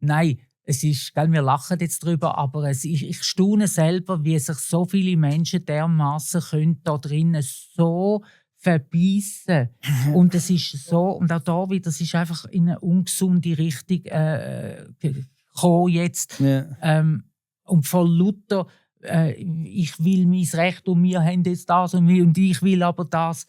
nein. Es ist, wir lachen jetzt drüber, aber ich staune selber, wie sich so viele Menschen dermaßen da drinnen so verbeissen. Und es ist so, und auch da wieder, es ist einfach in eine ungesunde Richtung gekommen jetzt. Yeah. Und von Luther, ich will mein Recht und wir haben jetzt das und ich will aber das.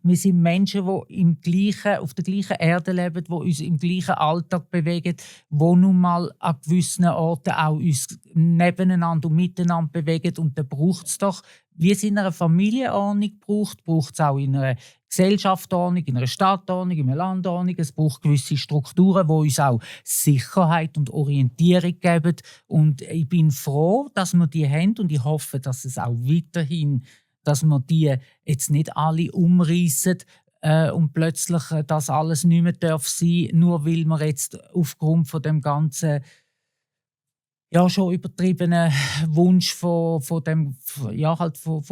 Wir sind Menschen, die auf der gleichen Erde leben, die uns im gleichen Alltag bewegen, die nun mal an gewissen Orten auch uns nebeneinander und miteinander bewegen. Und da braucht es doch, wie es in einer Familienordnung braucht es auch in einer Gesellschaftsordnung, in einer Stadtordnung, in einer Landordnung. Es braucht gewisse Strukturen, die uns auch Sicherheit und Orientierung geben. Und ich bin froh, dass wir die haben und ich hoffe, dass es auch weiterhin dass wir die jetzt nicht alle umreißen und plötzlich das alles nicht mehr darf sein, nur weil wir jetzt aufgrund von dem ganzen schon übertriebenen Wunsch von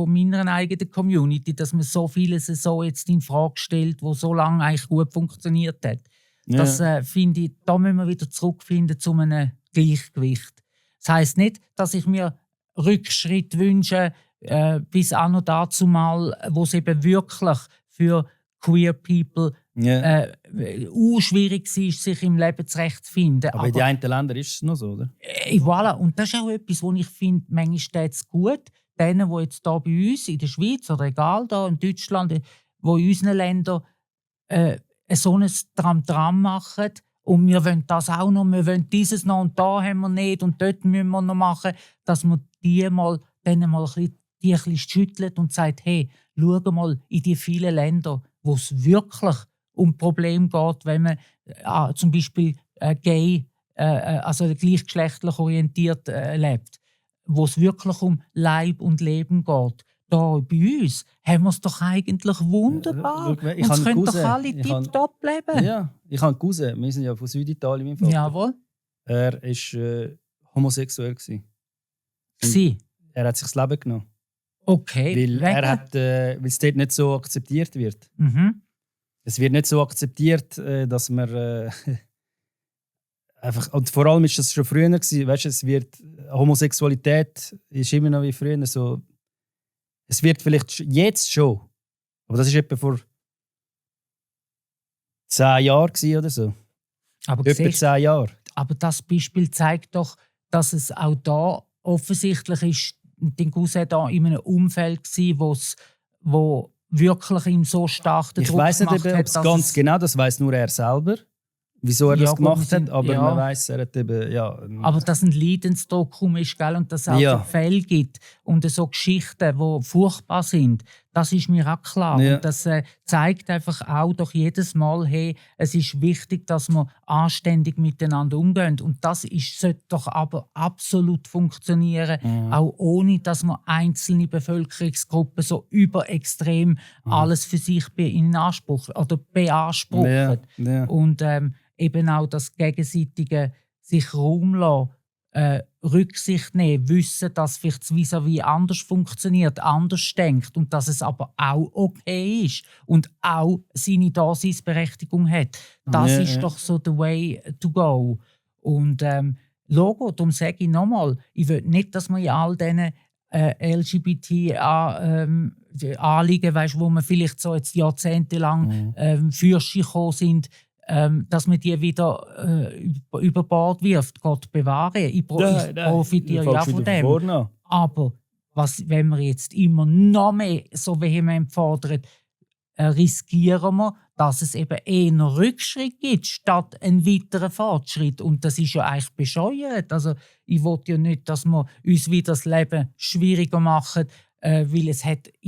meiner eigenen Community, dass man so vieles so jetzt in Frage stellt, wo so lange eigentlich gut funktioniert hat. Ja. Das finde ich, da müssen wir wieder zurückfinden zu einem Gleichgewicht. Das heisst nicht, dass ich mir Rückschritt wünsche, bis auch noch dazu mal, wo es eben wirklich für queer people schwierig war, sich im Leben zurechtzufinden. Aber in den einen Ländern ist es noch so, oder? Voilà. Und das ist auch etwas, wo ich finde, manchmal steht es gut, denen, die jetzt hier bei uns in der Schweiz oder egal da in Deutschland, die in unseren Ländern so ein Tram machen und wir wollen das auch noch, wir wollen dieses noch und da haben wir nicht und dort müssen wir noch machen, dass man denen mal ein bisschen schüttelt und sagt, hey, schau mal in die vielen Länder, wo es wirklich um Probleme geht, wenn man zum Beispiel gay, also gleichgeschlechtlich orientiert lebt, wo es wirklich um Leib und Leben geht. Da bei uns haben wir es doch eigentlich wunderbar. Und es können doch alle tipptopp leben. Ja, ich habe einen Cousin, wir sind ja von Süditalien, mein Vater. Jawohl. Er war homosexuell. Er hat sich das Leben genommen. Okay. Weil es dort nicht so akzeptiert wird. Mhm. Es wird nicht so akzeptiert, dass man einfach, und vor allem ist das schon früher gewesen, weißt, es wird Homosexualität ist immer noch wie früher so. Es wird vielleicht jetzt schon, aber das ist etwa vor 10 Jahren oder so. Aber etwa 10 Jahre. Aber das Beispiel zeigt doch, dass es auch da offensichtlich ist, den Cousin da in einem Umfeld war, wo wirklich ihm so stark den Druck gemacht hat. Ich weiss nicht, ob es ganz genau, das weiss nur er selber. wieso er Ja, das gut, gemacht wir sind- hat, aber ja. man weiss, er hat eben, Aber dass ein Leidensdokum ist, gell, und dass es auch Ja. so Fälle gibt und so Geschichten, die furchtbar sind, das ist mir auch klar. Ja. Und das zeigt einfach auch doch jedes Mal, hey, es ist wichtig, dass wir anständig miteinander umgehen. Und das sollte doch aber absolut funktionieren, auch ohne, dass man einzelne Bevölkerungsgruppen so überextrem alles für sich in Anspruch oder beanspruchen. Ja, ja. Und eben auch das gegenseitige sich Raum lassen, Rücksicht nehmen, wissen, dass vielleicht das Vis-à-vis anders funktioniert, anders denkt und dass es aber auch okay ist und auch seine Daseinsberechtigung hat. Das Ja, ist ja. doch so the way to go. Und Logo, darum sage ich nochmal, ich will nicht, dass man in all diesen LGBT-Anliegen, wo man vielleicht so jetzt jahrzehntelang Fürsche gekommen sind, dass man die wieder über Bord wirft. Gott bewahre. Ich profitiere ja von dem. Aber wenn wir jetzt immer noch mehr so vehement fordern, riskieren wir, dass es eben eher Rückschritt gibt, statt einen weiteren Fortschritt. Und das ist ja eigentlich bescheuert. Also, ich will ja nicht, dass wir uns wieder das Leben schwieriger machen, weil ich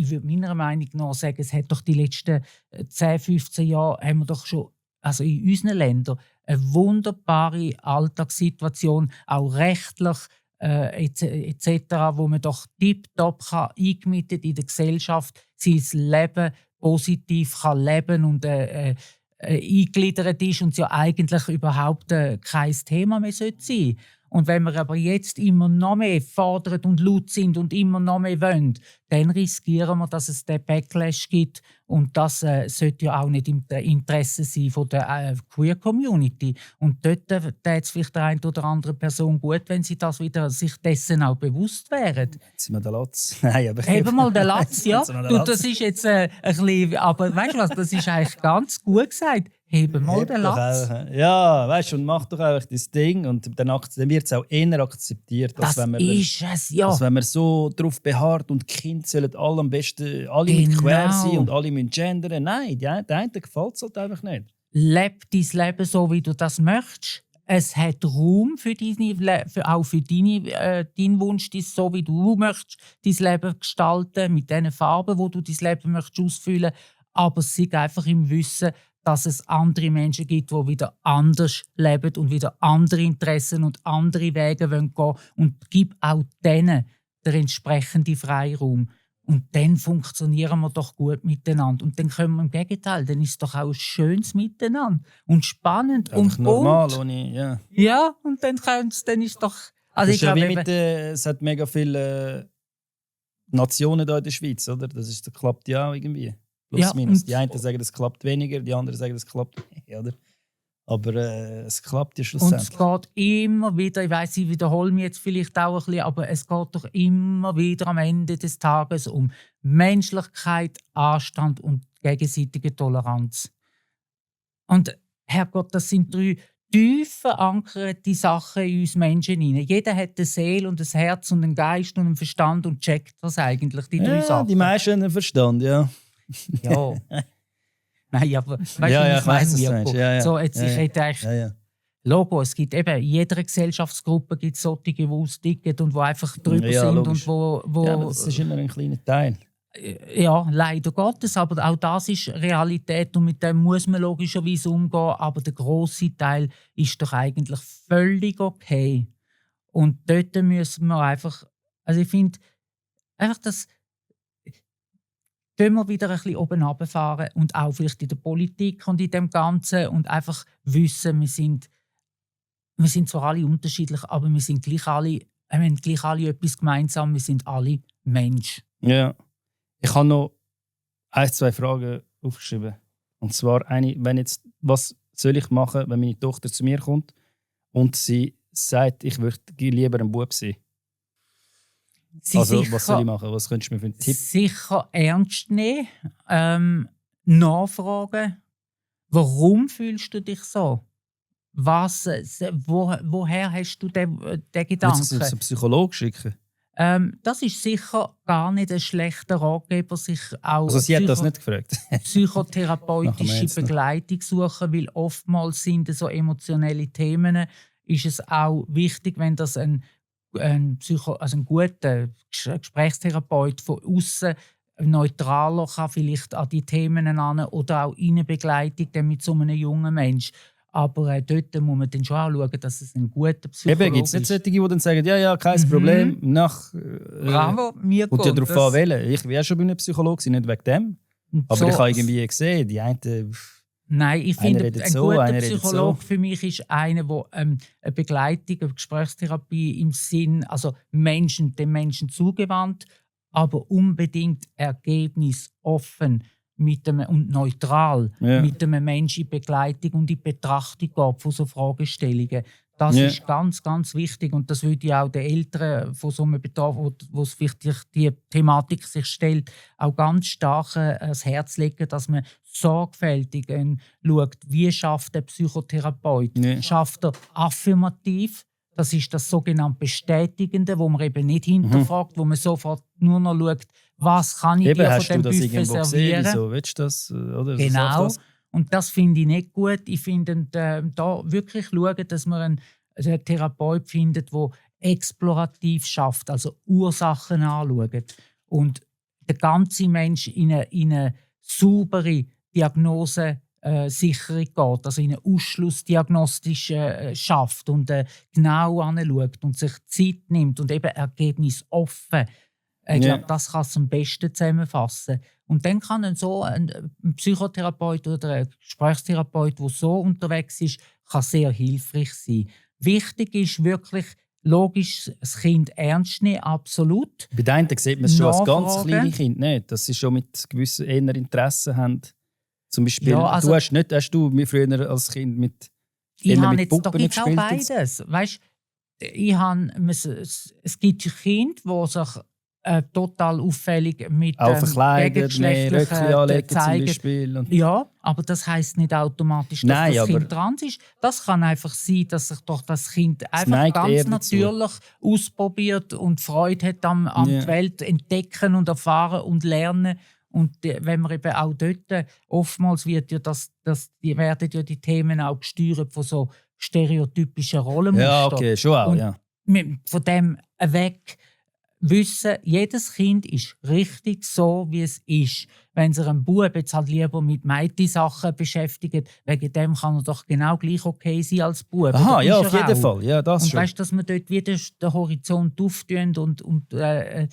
würde meiner Meinung nach sagen, es hat doch die letzten 10, 15 Jahre haben wir doch schon, also in unseren Ländern, eine wunderbare Alltagssituation, auch rechtlich etc., wo man doch tiptop eingemietet in der Gesellschaft sein Leben positiv kann leben und eingegliedert ist und es ja eigentlich überhaupt kein Thema mehr sein sollte. Und wenn wir aber jetzt immer noch mehr fordern und laut sind und immer noch mehr wollen, dann riskieren wir, dass es den Backlash gibt. Und das sollte ja auch nicht im Interesse sein von der Queer-Community. Und dort täte es vielleicht der eine oder andere Person gut, wenn sie das wieder sich dessen auch bewusst wären. Jetzt sind wir der Latz. Nein, aber Eben mal den Latz, ja. Jetzt sind wir der Du, Latz. das ist jetzt ein bisschen, aber weißt du was, das ist eigentlich ganz gut gesagt. Heben mal den Latz. Ja, weißt du, und mach doch einfach das Ding und dann wird es auch eher akzeptiert, als Das wenn man, ist es, ja. als wenn man so darauf beharrt und die Kinder sollen alle am besten alle mit Genau. queer sein und alle müssen gendern. Nein, der einen gefällt es halt einfach nicht. Leb dein Leben so, wie du das möchtest. Es hat Raum auch für deinen Wunsch, so wie du möchtest, dein Leben gestalten, mit den Farben, wo du dein Leben möchtest ausfüllen. Aber sei einfach im Wissen, dass es andere Menschen gibt, die wieder anders leben und wieder andere Interessen und andere Wege gehen wollen. Und gib auch denen den entsprechenden Freiraum. Und dann funktionieren wir doch gut miteinander. Und dann können wir im Gegenteil, dann ist es doch auch ein schönes Miteinander und spannend Einfach und normal, bunt. ohne, ja. Ja, und dann ist es doch... Also Das ich ist ja glaube, wie mit, es hat mega viele Nationen hier in der Schweiz, oder? Das klappt ja auch irgendwie. Plus, Ja, minus. und- Die einen sagen, es klappt weniger, die anderen sagen, es klappt mehr, oder? Aber es klappt ja und schlussendlich. es geht immer wieder, ich weiss, ich wiederhole mich jetzt vielleicht auch ein bisschen, aber es geht doch immer wieder am Ende des Tages um Menschlichkeit, Anstand und gegenseitige Toleranz. Und Herrgott, das sind 3 tief verankerte Sachen in uns Menschen hinein. Jeder hat eine Seele und ein Herz und einen Geist und einen Verstand und checkt das eigentlich, die 3 Ja, Sachen. die meisten haben einen Verstand, ja. Ja. Nein, aber weißt du, Ja, wie ich weiss, was du Mirko? meinst. Ja, ja. So, jetzt, Ja, ich ja. hätte eigentlich Ja, ja. Logo, es gibt eben in jeder Gesellschaftsgruppe gibt solche, die austicken und die einfach drüber Ja, sind logisch. und wo Ja, aber das ist immer ein kleiner Teil. ja, leider Gottes, aber auch das ist Realität und mit dem muss man logischerweise umgehen, aber der grosse Teil ist doch eigentlich völlig okay. Und dort müssen wir einfach, also ich finde, einfach das, gehen wir wieder ein bisschen oben runterfahren und auch vielleicht in der Politik und in dem Ganzen und einfach wissen, wir sind zwar alle unterschiedlich, aber wir haben gleich alle etwas gemeinsam, wir sind alle Mensch. Ja. Ich habe noch 2 Fragen aufgeschrieben. Und zwar eine, was soll ich machen, wenn meine Tochter zu mir kommt und sie sagt, ich würde lieber ein Bub sein? Also, was soll ich machen? Was könntest du mir für einen Tipp? Sicher ernst nehmen, nachfragen, warum fühlst du dich so? Woher hast du den Willst du Gedanken? sie zum Psychologen schicken? Das ist sicher gar nicht ein schlechter Ratgeber, sich auch Also sie hat das nicht gefragt. psychotherapeutische Begleitung suchen, weil oftmals sind so emotionelle Themen, ist es auch wichtig, wenn das ein guter Gesprächstherapeut von außen neutraler kann vielleicht an die Themen an oder auch Innenbegleitung mit so einem jungen Menschen. Aber dort muss man dann schon auch schauen, dass es ein guter Psychologe ist. Gibt es nicht solche, die dann sagen, ja, kein Problem, Bravo, mir und ja darauf anwählen. Ich war schon bei einem Psychologen, nicht wegen dem. Aber so, ich habe irgendwie gesehen, die einen... Nein, ich finde, ein so, guter Psychologe für mich ist einer, der eine Begleitung, eine Gesprächstherapie im Sinn, also dem Menschen zugewandt, aber unbedingt ergebnisoffen und neutral mit einem Menschen in Begleitung und in Betrachtung geht von so Fragestellungen. Das ist ganz, ganz wichtig und das würde ich auch den Eltern von so einem Bedarf, wo es vielleicht die Thematik sich stellt, auch ganz stark ans Herz legen, dass man sorgfältig schaut, wie schafft der Psychotherapeut. Schafft er affirmativ? Das ist das sogenannte Bestätigende, wo man eben nicht hinterfragt, wo man sofort nur noch schaut, was kann ich dir von dem Buffet servieren. Wieso willst du das? Oder genau. Das? Und das finde ich nicht gut. Ich finde, da wirklich schauen, dass man einen Therapeut findet, der explorativ schafft, also Ursachen anschaut. Und der ganze Mensch in eine saubere Diagnose Sicherung geht, also in eine ausschlussdiagnostische schafft und genau anschaut und sich Zeit nimmt und eben ergebnisoffen. Ich glaube, das kann es am besten zusammenfassen. Und dann kann ein Psychotherapeut oder ein Gesprächstherapeut, der so unterwegs ist, kann sehr hilfreich sein. Wichtig ist wirklich, logisch, das Kind ernst nehmen, absolut. Bei den einen sieht man es schon als ganz kleine Kind nicht, dass sie schon mit gewissen eher Interessen haben. Zum Beispiel, hast du mir früher als Kind mit Puppen gespielt? Auch beides. Weißt, es gibt Kinder, die sich total auffällig mit gegengeschlechtlichen zeigen. Ja, aber das heisst nicht automatisch, dass das Kind trans ist. Das kann einfach sein, dass sich doch das Kind einfach ganz natürlich ausprobiert und Freude hat an der Welt entdecken und erfahren und lernen. Und wenn man eben auch dort, oftmals werden ja die Themen auch gesteuert von so stereotypischen Rollenmustern. Ja, okay, schon auch, ja. Von dem weg wissen, jedes Kind ist richtig so, wie es ist. Wenn sich ein Bub jetzt halt lieber mit Mädchen-Sachen beschäftigt, wegen dem kann er doch genau gleich okay sein als Bub. Aha, ja, auf jeden Fall. Ja, das und schon. Weißt, dass wir dort wieder den Horizont auftun und das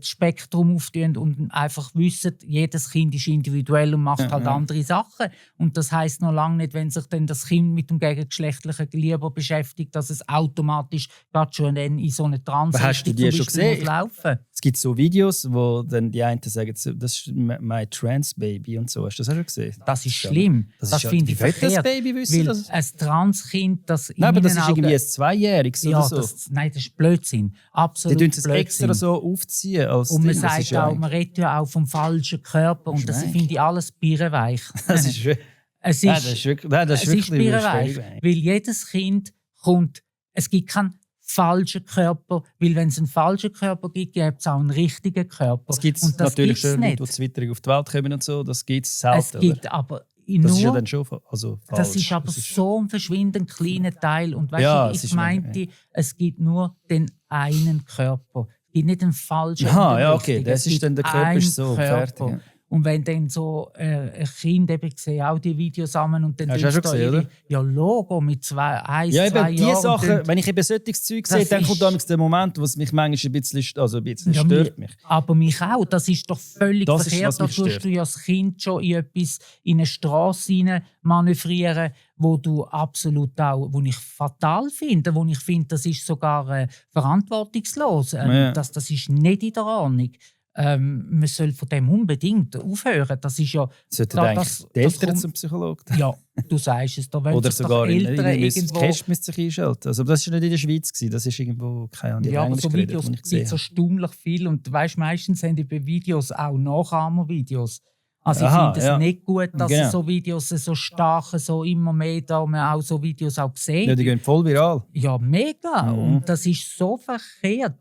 Spektrum auftun und einfach wissen, jedes Kind ist individuell und macht halt andere Sachen. Und das heisst noch lange nicht, wenn sich dann das Kind mit dem gegengeschlechtlichen lieber beschäftigt, dass es automatisch gerade schon in so eine Transrichtung laufen. Es gibt so Videos, wo dann die einen sagen, das ist mein Trans-Baby und so. Hast du das auch schon gesehen? Das ist schlimm. Das finde ich verkehrt. Das Baby wissen, weil ein Transkind, das nein, aber das ist irgendwie ein 2-Jähriges oder so. Nein, das ist Blödsinn. Absolut die Blödsinn. Es extra so aufziehen als und man Ding. sagt auch, man redet ja auch vom falschen Körper und das finde ich alles birrenweich. Das ist wirklich birrenweich, weil jedes Kind kommt, es gibt keinen falschen Körper, weil wenn es einen falschen Körper gibt, gibt es auch einen richtigen Körper. Es gibt natürlich schon Leute, die zwitterig auf die Welt kommen und so, das gibt es selten. Es gibt aber das ist ja dann schon falsch. Das ist aber so ein verschwindend kleiner Teil. Und weißt du, ich meinte, es gibt nur den einen Körper. Es gibt nicht einen falschen Körper. Ja, okay, das ist dann der Körper ist so fertig. Ja. Und wenn dann so ein Kind, ich sehe auch die Videos zusammen und dann hast du schon gesehen, oder? Ja, Logo mit 2 Jahren. Ja, eben die Sachen, wenn ich eben solches Zeug sehe, dann kommt dann der Moment, wo es mich manchmal ein bisschen stört. Mich. Aber mich auch, das ist doch völlig verkehrt. Da tust du ja als Kind schon in eine Straße hinein manövrieren, wo du absolut auch, wo ich fatal finde, wo ich finde, das ist sogar verantwortungslos. Das ist nicht in der Ordnung. Man soll von dem unbedingt aufhören. Das ist ja... Sollten die Eltern zum Psychologen? Ja, du sagst es. Da oder sogar irgendwo... Cash müsste sich einschalten. Also das war nicht in der Schweiz, das ist irgendwo, keine Ahnung, ja, aber so Videos gibt es erstaunlich viel. Und weißt, meistens haben die bei Videos auch Nachahmervideos. Also ich finde es nicht gut, dass genau. so Videos so stark, so immer mehr da man auch so Videos auch sieht. Ja, die gehen voll viral. Ja, mega. Und das ist so verkehrt.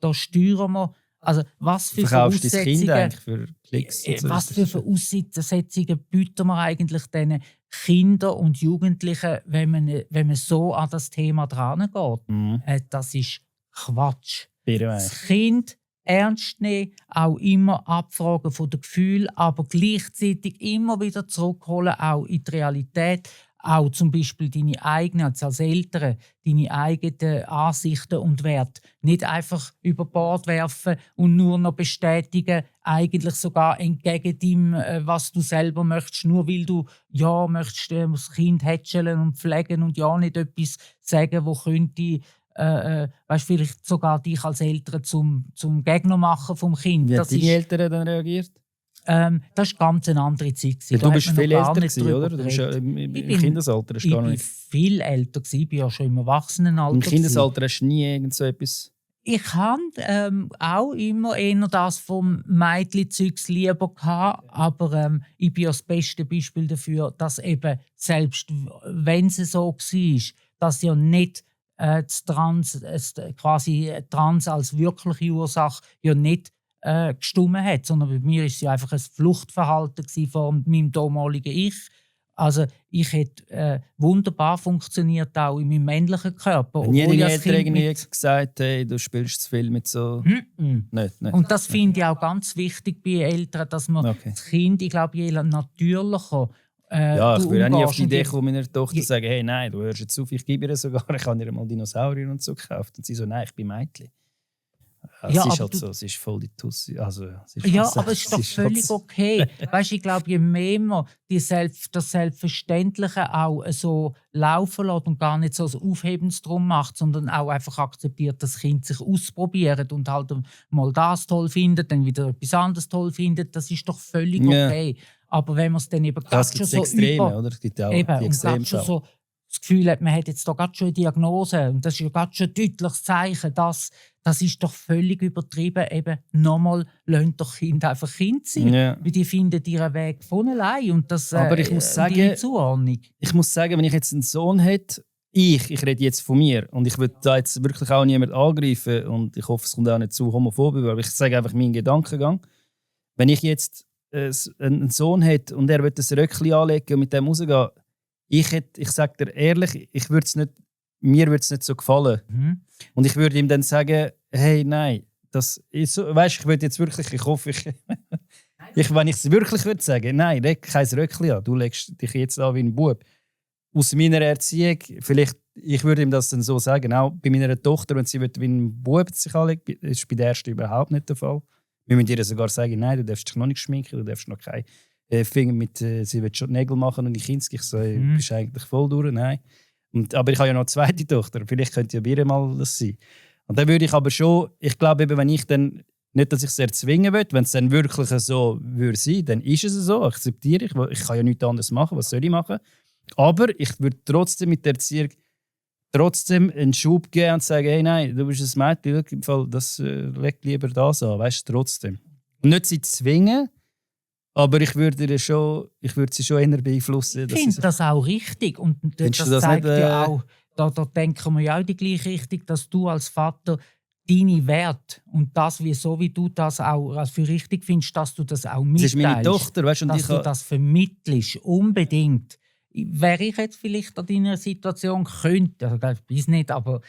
Da steuern wir. Also, was für Verkaufst du dein Kind Voraussetzungen, eigentlich für Klicks? Und so. was für Voraussetzungen bieten wir eigentlich diesen Kindern und Jugendlichen, wenn man so an das Thema dran geht? Das ist Quatsch. Das Kind ernst nehmen, auch immer abfragen von den Gefühlen, aber gleichzeitig immer wieder zurückholen, auch in die Realität. Auch zum Beispiel deine eigenen, als Eltern, deine eigenen Ansichten und Werte nicht einfach über Bord werfen und nur noch bestätigen, eigentlich sogar entgegen dem, was du selber möchtest, nur weil du möchtest das Kind hätscheln und pflegen und nicht etwas sagen, wo könnte vielleicht sogar dich als Eltern zum Gegner machen vom Kind. Wie haben deine Eltern dann reagiert? Das war ganz eine andere Zeit. Ja, du bist viel älter gewesen, oder? Du bist ja im Kindesalter. Ich war viel älter, ich war ja schon im Erwachsenenalter. Im Kindesalter hast du nie irgend so etwas... Ich hatte auch immer eher das vom Mädchen-Zeugs lieber gehabt, aber ich bin ja das beste Beispiel dafür, dass eben, selbst wenn es so war, dass ja nicht Trans als wirkliche Ursache ja nicht gestummen hat, sondern bei mir war es ja einfach ein Fluchtverhalten von meinem damaligen Ich. Also ich hätte wunderbar funktioniert auch in meinem männlichen Körper. Wenn jede Eltern irgendwie gesagt, hey, du spielst zu viel mit so... Nicht. Und das finde ich auch ganz wichtig bei Eltern, dass man das Kind, ich glaube, je natürlicher ich würde auch nie auf die Idee kommen, meiner Tochter zu sagen, hey, nein, du hörst jetzt auf, ich gebe ihr sogar, ich habe ihr mal Dinosaurier und so gekauft. Und sie so, nein, ich bin Mädchen. Es ist halt so, es ist voll die Tussi. Also, aber es ist doch völlig okay. Weißt, ich glaube, je mehr man das Selbstverständliche auch so laufen lässt und gar nicht so ein Aufhebens drum macht, sondern auch einfach akzeptiert, dass das Kind sich ausprobiert und halt mal das toll findet, dann wieder etwas anderes toll findet, das ist doch völlig okay. Aber wenn man es dann eben das gibt so Extreme, oder? Es gibt auch die Extremfälle. So das Gefühl hat, man hat jetzt da gerade schon eine Diagnose und das ist ja gerade schon ein deutliches Zeichen, das ist doch völlig übertrieben. Eben nochmal, lasst doch Kinder einfach Kind sein, weil die finden ihren Weg von allein und das aber ich muss sagen, Zuordnung. Ich muss sagen, wenn ich jetzt einen Sohn hätte, ich rede jetzt von mir und ich würde da jetzt wirklich auch niemanden angreifen und ich hoffe, es kommt auch nicht zu homophob, aber ich sage einfach meinen Gedankengang. Wenn ich jetzt einen Sohn hätte und er würde ein Röckchen anlegen und mit dem rausgehen, ich sage dir ehrlich, mir würde es nicht so gefallen. Und ich würde ihm dann sagen, hey, nein, das ist so, weißt, ich würde jetzt wirklich, ich hoffe, wenn ich es wirklich würde sagen, nein, leg kein Röckchen an, du legst dich jetzt an wie ein Bub. Aus meiner Erziehung, vielleicht, ich würde ihm das dann so sagen, auch bei meiner Tochter, wenn sie wie ein Bub sich anlegt, ist bei der ersten überhaupt nicht der Fall. Wir müssen ihr sogar sagen, nein, du darfst dich noch nicht schminken, du darfst noch kein Finger mit, sie will schon Nägel machen und ich so, du bist eigentlich voll durch, nein. Aber ich habe ja noch eine zweite Tochter, vielleicht könnte ja bei ihr mal das sein. Und dann würde ich aber schon, ich glaube eben, wenn ich dann, nicht, dass ich es erzwingen will, wenn es dann wirklich so würde sein, dann ist es so, akzeptiere ich, weil ich kann ja nichts anderes machen, was soll ich machen? Aber ich würde trotzdem mit der Erziehung trotzdem einen Schub geben und sagen, hey, nein, du bist ein Mädchen, im Fall, das leg lieber das an, weißt du, trotzdem. Und nicht sie zwingen, aber ich würde sie schon eher beeinflussen. Ich finde das auch richtig. Und das zeigt nicht, ja auch, da denken wir ja auch die gleiche Richtung, dass du als Vater deine Werte und das, wie du das auch für richtig findest, dass du das auch mitteilst. Das ist meine Tochter, weißt du, dass du das vermittelst, unbedingt. Wäre ich jetzt vielleicht an deiner Situation, könnte, ich weiß nicht, aber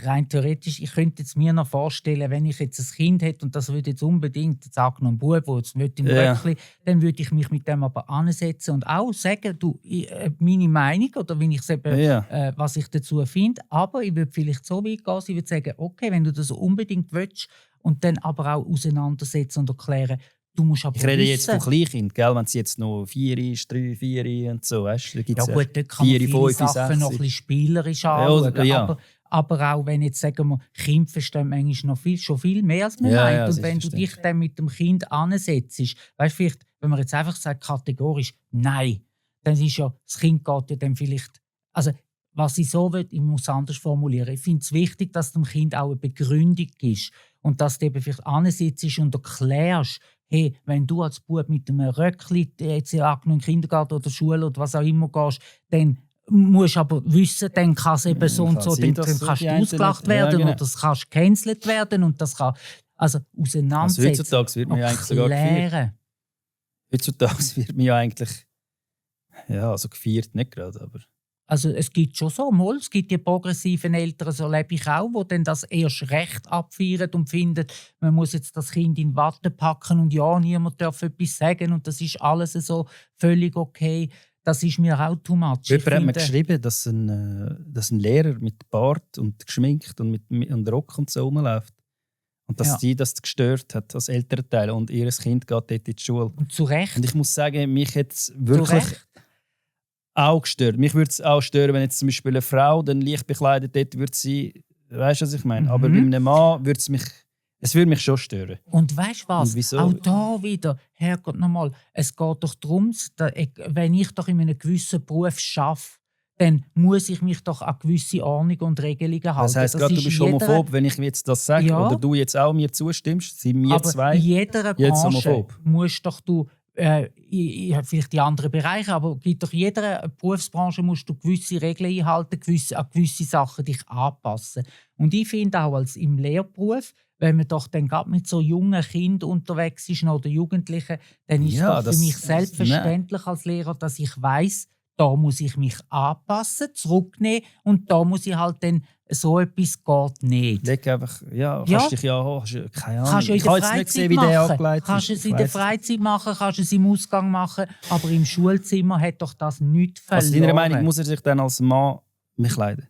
rein theoretisch, ich könnte jetzt mir noch vorstellen, wenn ich jetzt ein Kind hätte und das würde jetzt unbedingt, jetzt angenommen ein Bub, der jetzt im Röckli, dann würde ich mich mit dem aber ansetzen und auch sagen, du, meine Meinung oder wie ich es eben, was ich dazu finde, aber ich würde vielleicht so weit gehen, ich würde sagen, okay, wenn du das unbedingt willst und dann aber auch auseinandersetzen und erklären, du musst aber ich rede jetzt von Kleinkind, gell? Wenn sie jetzt noch 4 ist, 3, 4 und so, weißt du? Ja gut, dort kann man viele Sachen noch ein bisschen spielerisch anschauen. Aber auch wenn jetzt, sagen wir, Kinder verstehen manchmal noch schon viel mehr, als man meint. Und wenn du dich dann mit dem Kind ansetzt, weißt du, vielleicht, wenn man jetzt einfach sagt, kategorisch Nein, dann ist ja, das Kind geht ja dann vielleicht... Also, was ich so will, ich muss anders formulieren. Ich finde es wichtig, dass dem Kind auch eine Begründung ist und dass du eben vielleicht ansitzt und erklärst, hey, wenn du als Bub mit einem Röckli jetzt in den Kindergarten oder Schule oder was auch immer gehst, dann musst du aber wissen, dann kann es eben so und so, dann kannst du ausgelacht werden oder das kannst du gecancelt werden und das kann also auseinandersetzen. Also heutzutage wird man ja eigentlich sogar gefeiert. Heutzutage wird man ja eigentlich gefeiert, nicht gerade, aber... Also es gibt schon so, es gibt die progressiven Eltern, so lebe ich auch, die dann das erst recht abfeiern und finden, man muss jetzt das Kind in Watte packen und ja, niemand darf etwas sagen und das ist alles so völlig okay. Das ist mir auch too much. Jemand hat mir geschrieben, dass ein Lehrer mit Bart und geschminkt und Rock und so rumläuft. Und dass die das gestört hat, als Elternteil. Und ihr Kind geht dort in die Schule. Und zu Recht. Und ich muss sagen, mich hat es wirklich auch gestört. Mich würde es auch stören, wenn jetzt zum Beispiel eine Frau dann leicht bekleidet dort würde sie, weißt du, was ich meine? Aber bei einem Mann würde es würde mich schon stören. Und weißt du was? Auch da wieder, Herrgott nochmal, es geht doch darum, wenn ich doch in einem gewissen Beruf arbeite, dann muss ich mich doch an gewisse Ordnung und Regelungen halten. Das heisst gerade, du bist homophob, wenn ich jetzt das sage, oder du jetzt auch mir zustimmst, sind wir zwei in jeder Branche musst doch du vielleicht die anderen Bereiche, aber in jeder Berufsbranche musst du gewisse Regeln einhalten, an gewisse Sachen dich anpassen. Und ich finde auch als im Lehrberuf, wenn man doch dann gerade mit so jungen Kindern unterwegs ist oder Jugendlichen, dann ist es für mich selbstverständlich als Lehrer, dass ich weiss, da muss ich mich anpassen, zurücknehmen und da muss ich halt dann so etwas geht nicht. Leg einfach, kannst dich keine Ahnung. Kannst du in der Freizeit machen, kannst es in der Freizeit machen, kannst es im Ausgang machen, aber im Schulzimmer hat doch das nichts verloren. Also deiner Meinung muss er sich dann als Mann kleiden?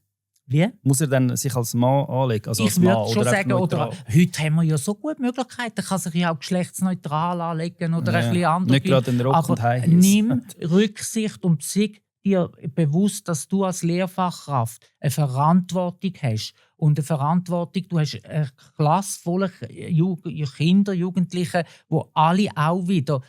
Wie? Muss er dann sich als Mann anlegen? Also ich würde schon sagen, oder heute haben wir ja so gute Möglichkeiten, er kann sich ja auch geschlechtsneutral anlegen oder ein bisschen anders. Nicht gerade den Rock aber und High nimm Rücksicht und sei dir bewusst, dass du als Lehrfachkraft eine Verantwortung hast. Und eine Verantwortung, du hast eine Klasse voller Kinder, Jugendliche, die alle auch wieder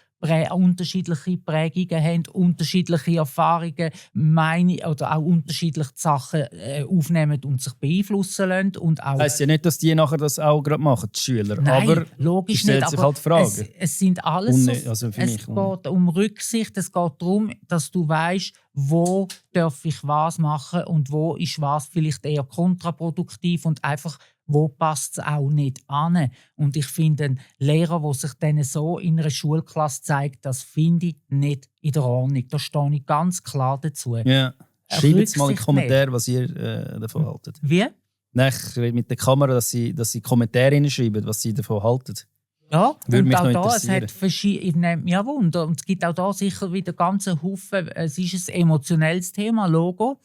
unterschiedliche Prägungen haben, unterschiedliche Erfahrungen oder auch unterschiedliche Sachen aufnehmen und sich beeinflussen lassen. Und auch das heisst ja nicht, dass die nachher das auch gerade machen, die Schüler. Nein, aber logisch stellt nicht, sich aber halt Fragen. Es sind alles es geht um Rücksicht, es geht darum, dass du weißt, wo darf ich was machen und wo ist was vielleicht eher kontraproduktiv und einfach wo passt es auch nicht an. Und ich finde, ein Lehrer, der sich dann so in einer Schulklasse zeigt, das finde ich nicht in der Ordnung. Da stehe ich ganz klar dazu. Ja. Schreibt jetzt mal in die Kommentare, was ihr davon haltet. Wie? Nein, ich rede mit der Kamera, dass sie Kommentare hinschreiben, was sie davon halten. Ja, würde mich und noch auch da, interessieren. ich nehme mich Wunder. Und es gibt auch da sicher wieder ganze Haufen, es ist ein emotionelles Thema, Logo.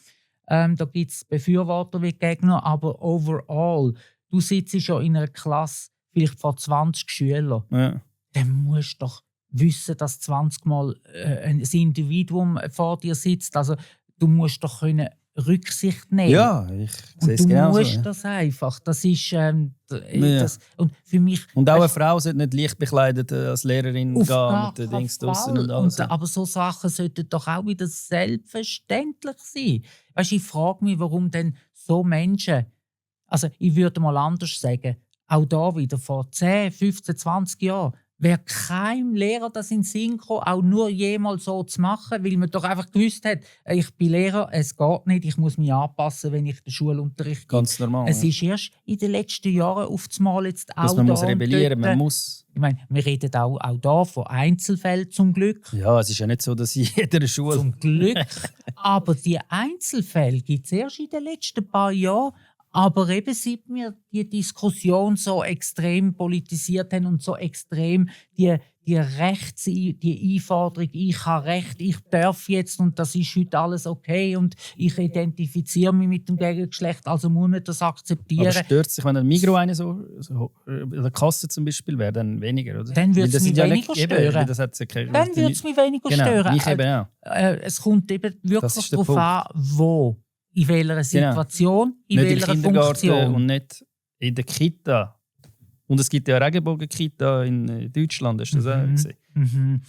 Da gibt es Befürworter wie Gegner, aber overall, du sitzt ja in einer Klasse vielleicht vor 20 Schülern. Ja. Dann musst du doch wissen, dass 20 Mal ein Individuum vor dir sitzt. Also du musst doch können Rücksicht nehmen. Ja, ich sehe es du genauso. Du musst das einfach. Das ist das, und für mich. Und auch eine Frau sollte nicht leicht bekleidet als Lehrerin gehen mit den Dings draussen und alles. Aber so Sachen sollten doch auch wieder selbstverständlich sein. Weißt, ich frage mich, warum denn so Menschen. Also ich würde mal anders sagen, auch da wieder vor 10, 15, 20 Jahren wäre kein Lehrer das in den Sinn gekommen, auch nur jemals so zu machen, weil man doch einfach gewusst hat, ich bin Lehrer, es geht nicht, ich muss mich anpassen, wenn ich den Schulunterricht gebe. Ganz normal. Es ist erst in den letzten Jahren auf das Mal jetzt auch dass man da muss rebellieren, man muss. Ich meine, wir reden auch da von Einzelfällen zum Glück. Ja, es ist ja nicht so, dass in jeder Schule... Zum Glück. Aber die Einzelfälle gibt es erst in den letzten paar Jahren. Aber eben seit wir die Diskussion so extrem politisiert haben und so extrem die Einforderung, ich habe Recht, ich darf jetzt und das ist heute alles okay und ich identifiziere mich mit dem Gegengeschlecht, also muss man das akzeptieren. Aber stört sich, wenn ein Migros eine so in der Kasse zum Beispiel wäre, dann weniger, oder? Dann würde es mich weniger stören. Dann würde es mich weniger stören. Mich eben auch. Es kommt eben wirklich darauf an, wo. In welcher Situation, in welcher Funktion. Nicht im Kindergarten und nicht in der Kita. Und es gibt ja eine Regenbogen-Kita in Deutschland, hast du das auch gesehen?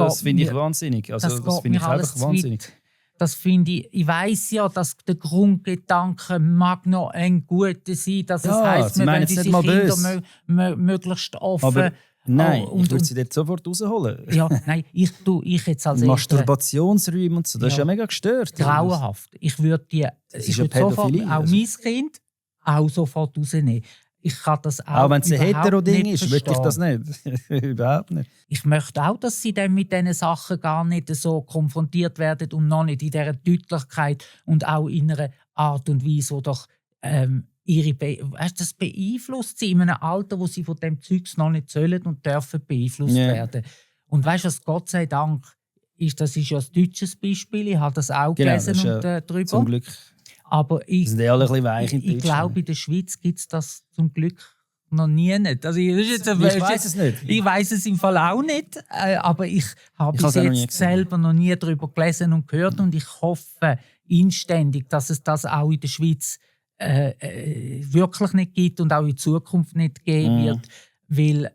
Das finde ich wahnsinnig. Also, das finde ich einfach wahnsinnig. Das finde ich weiss ja, dass der Grundgedanke mag noch ein guter sein, dass es heisst, man will diese Kinder möglichst offen. Nein, Oh, ich würde sie dort sofort rausholen. Ja, nein, ich jetzt als Eltern Masturbationsräume und so, das ist Ja. ja mega gestört. grauenhaft. Ich würde ist ja würd sofort Pädophilie, auch also. mein Kind auch sofort rausnehmen. Ich kann das Auch wenn es ein überhaupt Hetero-Ding nicht ist, möchte ich das verstehen. nicht. Überhaupt nicht. Ich möchte auch, dass sie dann mit diesen Sachen gar nicht so konfrontiert werden und noch nicht in dieser Deutlichkeit und auch in einer Art und Weise, wo doch das beeinflusst sie in einem Alter, wo sie von dem Zeugs noch nicht sollen und dürfen beeinflusst Ja. werden. Und weißt du, Gott sei Dank, das ist ja ein deutsches Beispiel, ich habe das auch Genau, das gelesen ist ja drüber. Zum Glück Aber sind die alle ein bisschen weich in ich Deutschland. glaube, in der Schweiz gibt es das zum Glück noch nie nicht. Also Ich weiss es nicht. Ich weiß es im Fall auch nicht, aber ich habe Ich bis habe es auch noch nie jetzt gesehen. selber noch nie darüber gelesen und gehört und ich hoffe inständig, dass es das auch in der Schweiz wirklich nicht gibt und auch in Zukunft nicht geben wird, weil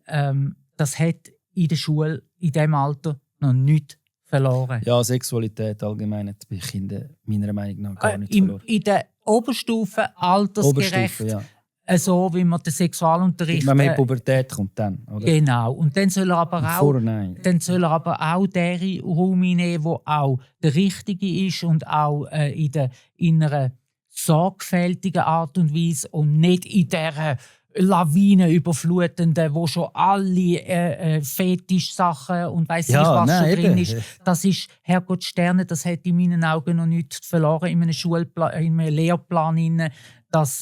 das hat in der Schule in diesem Alter noch nichts verloren. Ja, Sexualität allgemein hat bei Kindern meiner Meinung nach gar nicht verloren. In der Oberstufe altersgerecht, Oberstufe, ja. so wie man den Sexualunterricht... Wenn man in die Pubertät kommt, dann, oder? Genau. Und dann soll er aber auch... Vorher nein. Dann soll er aber auch den Raum einnehmen, der auch der richtige ist und auch in einer sorgfältigen Art und Weise und nicht in dieser Lawine überflutenden, wo schon alle Fetisch-Sachen und weiss ich was nein, schon drin eben. ist. Das ist, Herrgott Sterne, das hat in meinen Augen noch nichts verloren in einem Lehrplan. Das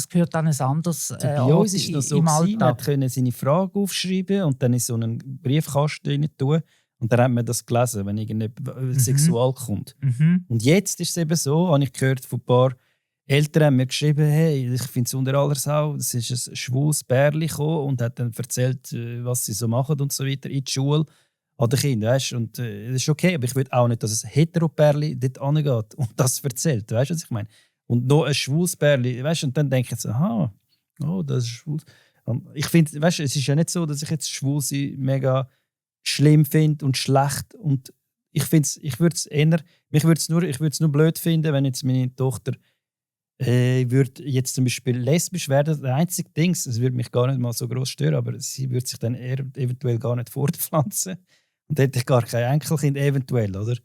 gehört an ein anderes Bei uns ist das so, im man Alltag. konnte seine Frage aufschreiben und dann in so einen Briefkasten rein tun. Und dann hat man das gelesen, wenn irgendetwas sexual kommt. Mhm. Und jetzt ist es eben so, habe ich gehört von ein paar Eltern haben mir geschrieben, hey, ich finde es unter aller Sau, es ist ein schwules Bärli gekommen und hat dann erzählt, was sie so machen und so weiter in die Schule an den Kindern. Weißt? Und das ist okay, aber ich will auch nicht, dass ein Hetero-Bärli dort angeht und das erzählt. Weißt du, was ich meine? Und noch ein schwules Bärli, weißt? Und dann denke ich so, aha, oh, das ist schwul. Und ich finde, weißt, es ist ja nicht so, dass ich jetzt schwul sein mega schlimm finde und schlecht. Und ich würde es nur blöd finden, wenn jetzt meine Tochter würde jetzt zum Beispiel lesbisch werden. Das einzige Ding, es würde mich gar nicht mal so groß stören, aber sie würde sich dann eventuell gar nicht fortpflanzen. Und dann hätte ich gar kein Enkelkind, eventuell, oder?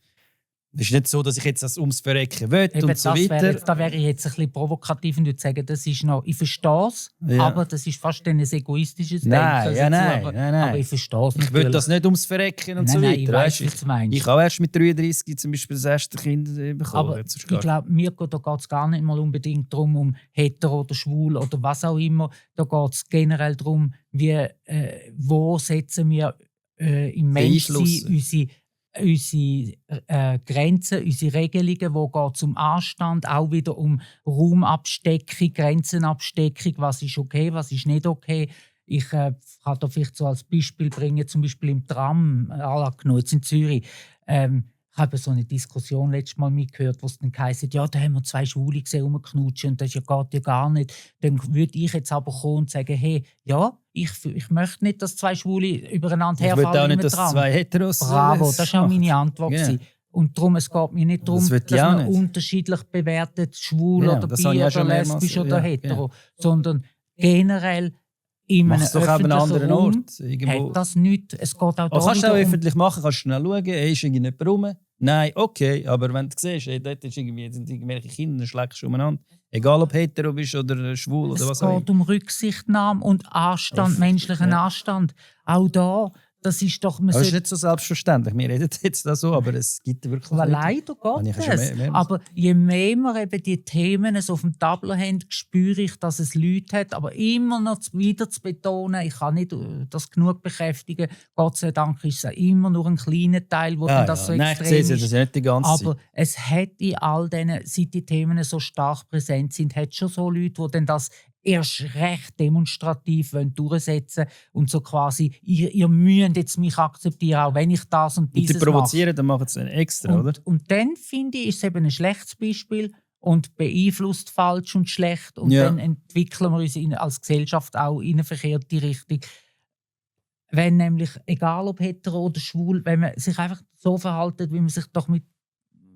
Es ist nicht so, dass ich jetzt das ums Verrecken will und so weiter. Da wäre ich jetzt ein bisschen provokativ und würde sagen, das ist noch, ich verstehe es, Ja. aber das ist fast ein egoistisches Nein, Denken. nein. Aber ich verstehe es Ich will das nicht ums Verrecken und so Nein, weiter. ich weiss, weisst? was du meinst. Ich habe erst mit 33 zum Beispiel das erste Kind bekommen. Aber Jetzt ist ich gar- glaube, mir geht es gar nicht mal unbedingt darum, um hetero oder schwul oder was auch immer. Da geht es generell darum, wo setzen wir im Menschsein unsere Grenzen, unsere Regelungen, wo geht es um Anstand, auch wieder um Raumabsteckung, Grenzenabsteckung, was ist okay, was ist nicht okay. Ich kann da vielleicht so als Beispiel bringen, zum Beispiel im Tram, jetzt in Zürich. Ich habe so eine Diskussion letztes Mal mitgehört, wo es dann heisst, ja, da haben wir 2 Schwule gesehen, rumknutschen und das geht ja gar nicht. Dann würde ich jetzt aber kommen und sagen, hey, ja, ich möchte nicht, dass 2 Schwule übereinander Ich will herfallen auch nicht, im dass Tram. 2 Heteros. Bravo, das war auch meine Antwort. Genau. gewesen. Und darum, es geht mir nicht darum, Das dass will ich auch man nicht. unterschiedlich bewertet, schwul Genau, oder das bi habe ich auch oder schon mehrmals- lesbisch oder ja, hetero, sondern generell in einem Mach es doch auch an einem öffentlichen anderen Raum Ort. Irgendwo. hat das nichts. Es geht auch da Aber kannst du wieder auch um öffentlich machen, kannst du schnell schauen, hey, ist irgendjemand rum? Nein, okay, aber wenn du siehst, hey, dort ist irgendwie, sind irgendwelche Kinder, dann schlägst du umeinander. Egal ob hetero bist oder schwul oder was Es auch geht immer. um Rücksichtnahme und Anstand, menschlichen Anstand. Auch da, das ist doch... Aber es ist nicht so selbstverständlich. Wir reden jetzt da so, aber es gibt wirklich... Aber Leute- leider Habe ich geht ja schon es. mehrmals- Aber je mehr wir eben die Themen so auf dem Tableau haben, spüre ich, dass es Leute hat. Aber immer noch wieder zu betonen, ich kann nicht das genug bekräftigen. Gott sei Dank ist es immer nur ein kleiner Teil, wo dann das so Nein, ich extrem sehe es, das ist. ist nicht die ganze Aber Zeit. es hat in all diesen, seit die Themen so stark präsent sind, hat schon so Leute, die dann das erst recht demonstrativ durchsetzen wollen und so quasi, ihr müsst jetzt mich akzeptieren, auch wenn ich das und Und die dieses mache. provozieren, dann machen sie es extra, oder? Und dann finde ich, ist es eben ein schlechtes Beispiel und beeinflusst falsch und schlecht. Und Ja. dann entwickeln wir uns als Gesellschaft auch in eine verkehrte Richtung. Wenn nämlich, egal ob hetero oder schwul, wenn man sich einfach so verhält, wie man sich doch mit.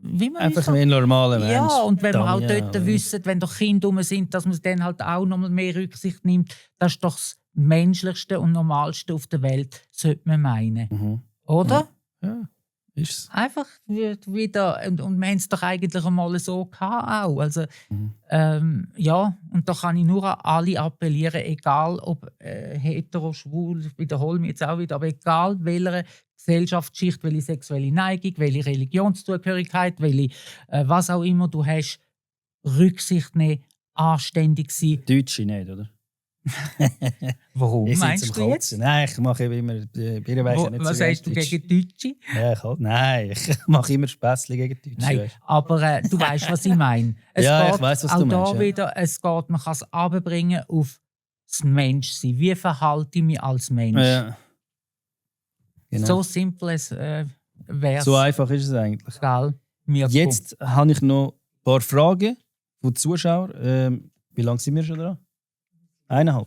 Wie man Einfach uns wie ein normaler Mensch. ja, und wenn wir auch Dann, dort wissen, wenn doch Kinder rum sind, dass man dann halt auch noch mal mehr Rücksicht nimmt, das ist doch das menschlichste und normalste auf der Welt, sollte man meinen. Oder? Ja, ist es. Einfach wieder, und wir haben es doch eigentlich einmal so gehabt auch. Also, ja, und da kann ich nur an alle appellieren, egal ob hetero, schwul, ich wiederhole mich jetzt auch wieder, aber egal welche Gesellschaftsschicht, welche sexuelle Neigung, welche Religionszugehörigkeit, welche was auch immer du hast, Rücksicht nehmen, anständig sein. Deutsche nicht, oder? Warum Ich meinst sitze du am jetzt? Kotzen. Nein, ich mache immer Birrenweichen nicht Was so sagst du Deutsch. gegen Deutsche? Ja, nein, ich mache immer Späßchen gegen Deutsche. Nein, weißt aber du weißt, was ich meine. Ja, ich weiss, was du auch meinst, da ja. wieder, man kann es runterbringen auf das Menschsein. Wie verhalte ich mich als Mensch? du? Ja. Genau. So simpel es wäre So einfach ist es eigentlich. Gell? Mirko. Jetzt habe ich noch ein paar Fragen von den Zuschauern. Wie lange sind wir schon dran? 1,5?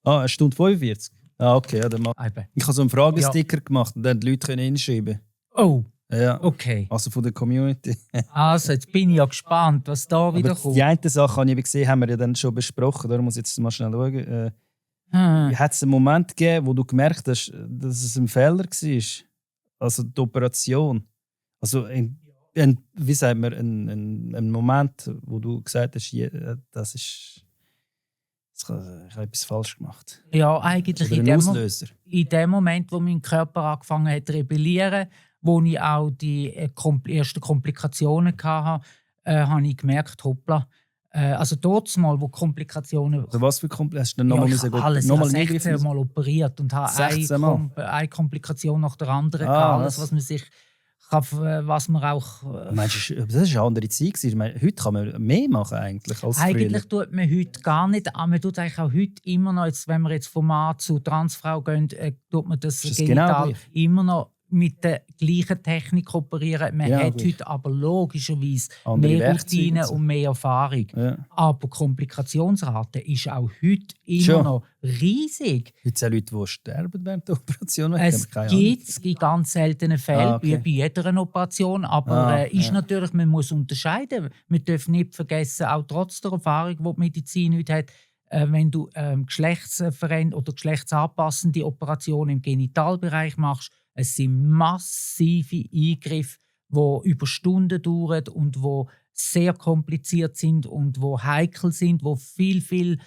Ah, 1 Stunde 45? Ah, okay. Ja, dann Eben. ich habe so einen Fragesticker gemacht und dann die Leute können hinschreiben. Oh, Ja. okay. Also von der Community. Also, jetzt bin ich ja gespannt, was da wieder Aber kommt. die eine Sache habe ich gesehen, haben wir ja dann schon besprochen. Darum muss ich jetzt mal schnell schauen. Hat es einen Moment gegeben, wo du gemerkt hast, dass es ein Fehler war? Also die Operation. Also wie sagt man, ein Moment, wo du gesagt hast, ich habe etwas falsch gemacht. Ja, eigentlich Oder ein Auslöser. in dem Moment, wo mein Körper angefangen hat zu rebellieren, wo ich auch die ersten Komplikationen hatte, habe ich gemerkt, hoppla. Also dort mal, wo Komplikationen... Also was für Komplikationen? Hast du dann Ja, nochmal ich habe alles, ich habe 16 eingreifen? Mal operiert und habe 16 Mal? eine Komplikation nach der anderen. Ah, alles, was man sich was man auch... Meinst du, das war eine andere Zeit gewesen? Ich meine, heute kann man mehr machen eigentlich als Eigentlich früher. tut man heute gar nicht, aber man tut eigentlich auch heute immer noch, jetzt, wenn wir jetzt von Mann zu Transfrau gehen, tut man das Ist das Genital genau gleich? immer noch mit der gleichen Technik operieren. Man Ja, hat gut. heute aber logischerweise Andere mehr Werkzeuge Routine und so. und mehr Erfahrung. Ja. Aber die Komplikationsrate ist auch heute immer Schon. noch riesig. Gibt es auch Leute, die sterben während der Operation? Es gibt es in ganz seltenen Fällen, okay. wie bei jeder Operation. Aber ist ja. natürlich, man muss unterscheiden. Man darf nicht vergessen, auch trotz der Erfahrung, die die Medizin heute hat, wenn du oder geschlechtsanpassende Operationen im Genitalbereich machst, es sind massive Eingriffe, die über Stunden dauern und die sehr kompliziert sind und die heikel sind, wo viel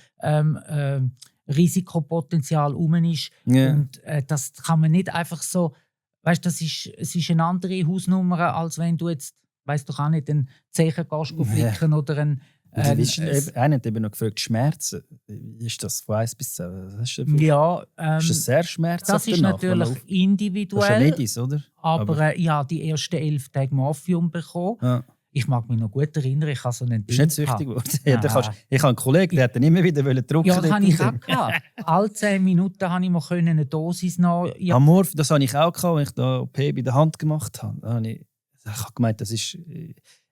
Risikopotenzial rum ist. Ja. Und das kann man nicht einfach so, weißt, es ist eine andere Hausnummer, als wenn du jetzt, weißt doch auch nicht, einen Zecher gehst flicken oder einen... Einer hat eben noch gefragt, Schmerzen. Ist das von 1 bis 10? Was hast du dafür? ja, Ist das sehr schmerzhaft? das ist danach, natürlich Das ist individuell, ja nicht, oder? aber ich habe die ersten 11 Tage Morphium bekommen. Ja. Ich mag mich noch gut erinnern, ich habe so einen Ist nicht süchtig geworden. Ja, ich habe einen Kollegen, der hat dann immer wieder drücken. Ja, das habe ich auch gehabt. Alle 10 Minuten konnte ich mir eine Dosis noch... Ja, Amorph, das habe ich auch gehabt, als ich da OP bei der Hand gemacht habe. Da habe ich gemeint, das ist...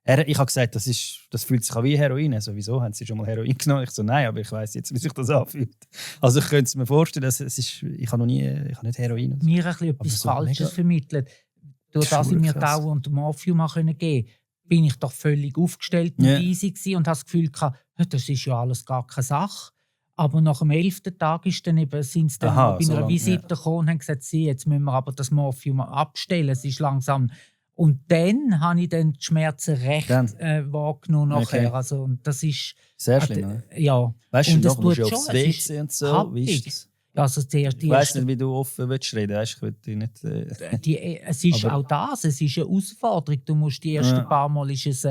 Ich habe gesagt, das fühlt sich an wie Heroin. Also, wieso? Haben Sie schon mal Heroin genommen? Ich so, nein, aber ich weiss jetzt, wie sich das anfühlt. Also ich könnte es mir vorstellen, ich habe nicht Heroin. Oder so. mir ein bisschen etwas so Falsches mega- vermittelt. Durch das ich mir krass. Tau und Morphium geben konnte, bin ich doch völlig aufgestellt und Ja. easy gewesen und habe das Gefühl gehabt, das ist ja alles gar keine Sache. Aber nach dem 11. Tag sind sie dann Aha, bei so einer lang, Visite gekommen und haben gesagt, jetzt müssen wir aber das Morphium abstellen. Es ist langsam. Und dann habe ich dann die Schmerzen recht wahrgenommen nachher. Okay. Also, und das ist... Sehr schlimm. Ne? Ja. Weißt du, Und da es musst du tut aufs schon, es ist WC und so. Wie ist happig. das? Also die Ich weiss nicht, wie du offen willst reden. Weißt, ich will dich nicht... es ist Aber- auch das, es ist eine Herausforderung. Du musst die ersten Ja. paar Mal ist es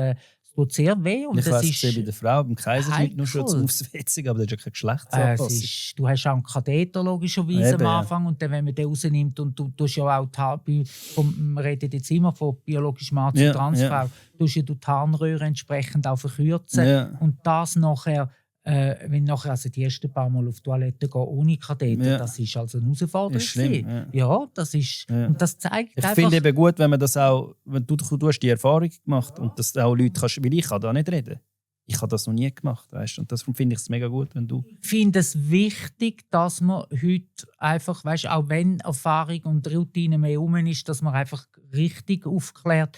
tut sehr weh und Ich es weiss, ist, bei der Frau, beim Kaiserschnitt noch schon heikel. aufs WC, aber das ist ja keine es Geschlechtsanpassung. du hast auch einen Katheter logischerweise Eben, am ja. Anfang und dann, wenn man den rausnimmt und du tust ja auch wir reden jetzt immer von biologisch Mann zu Ja, Transfrau, tust ja die Harnröhre entsprechend auch verkürzen Ja. und das nachher wenn nachher also die ersten paar Mal auf die Toilette gehen ohne Katheter, Ja. das ist also eine Herausforderung. Ist schlimm, gewesen. Ja, das ist Ja. und das zeigt Ich einfach... finde eben gut, wenn man das auch, wenn du hast die Erfahrung gemacht und dass auch Leute kannst, weil ich kann da nicht reden. Ich habe das noch nie gemacht, weißt? Und darum finde ich es mega gut, wenn du... Ich finde es wichtig, dass man heute einfach, weißt, auch wenn Erfahrung und Routine mehr rum ist, dass man einfach richtig aufklärt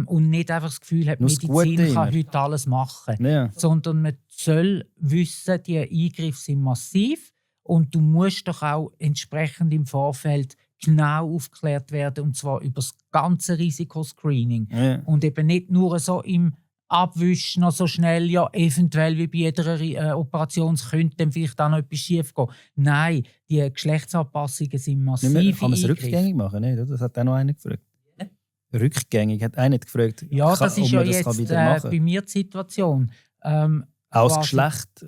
und nicht einfach das Gefühl hat, Nur das Gute Medizin kann immer. heute alles machen. Ja. Sondern man soll wissen, die Eingriffe sind massiv Und du musst doch auch entsprechend im Vorfeld genau aufgeklärt werden, und zwar über das ganze Risikoscreening. Ja. Und eben nicht nur so im Abwischen noch so schnell, ja, eventuell wie bei jeder Operation könnte dann vielleicht auch noch etwas schief gehen. Nein, die Geschlechtsanpassungen sind massiv. Kann man es rückgängig machen? Nicht, oder? Das hat auch noch einer gefragt. Ja. Rückgängig hat einer gefragt. Ja, das ist ja jetzt bei mir die Situation. Aus quasi, Geschlecht.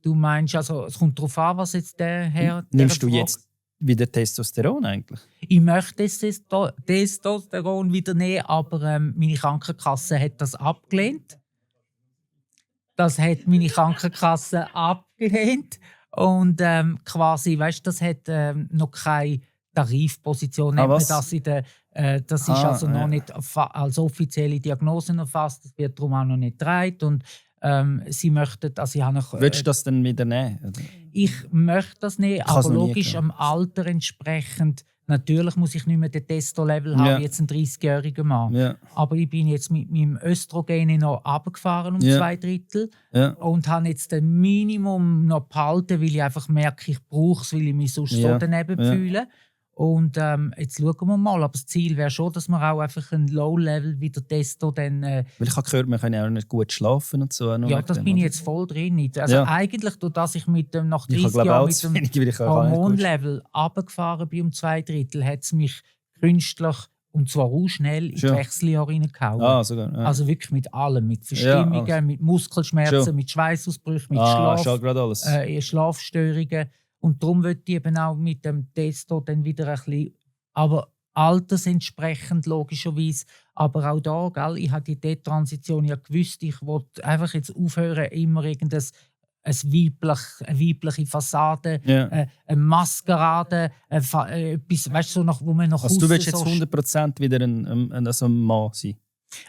Du meinst, also, es kommt darauf an, was jetzt der Herr... Nimmst du jetzt wieder Testosteron eigentlich? Ich möchte Testosteron wieder nehmen, aber meine Krankenkasse hat das abgelehnt. Das hat meine Krankenkasse abgelehnt. Und quasi, weißt, das hat noch keine Tarifposition. Das ist also noch nicht als offizielle Diagnose erfasst. Das wird darum auch noch nicht getragen. Und sie möchten, also ich habe noch, willst du das dann wieder nehmen? Ich möchte das nicht, aber logisch am Alter entsprechend. Natürlich muss ich nicht mehr den Testo-Level haben, wie jetzt ein 30-jähriger Mann. Ja. Aber ich bin jetzt mit meinem Östrogen noch runtergefahren um 2/3 und habe jetzt das Minimum noch behalten, weil ich einfach merke, ich brauche es, weil ich mich sonst so daneben fühle. Und jetzt schauen wir mal. Aber das Ziel wäre schon, dass wir auch einfach ein Low-Level wieder Testo dann... Weil ich habe gehört, man kann ja auch nicht gut schlafen und so. Ja, das bin ich jetzt voll drin. Also eigentlich, durch dass ich mit dem nach 30 Jahren mit dem Hormonlevel runtergefahren bin um 2/3, hat es mich künstlich, und zwar auch schnell, in die Wechseljahre reingehauen. Also wirklich mit allem. Mit Verstimmungen, mit Muskelschmerzen, mit Schweißausbrüchen, mit Schlafstörungen. Und darum würde ich eben auch mit dem Testo dann wieder ein bisschen, aber altersentsprechend logischerweise, aber auch da, gell, ich habe die Detransition ja gewusst, ich wollte einfach jetzt aufhören, immer eine weibliche Fassade, eine Maskerade, etwas, weißt du, wo man noch also du willst jetzt 100% wieder ein Mann sein?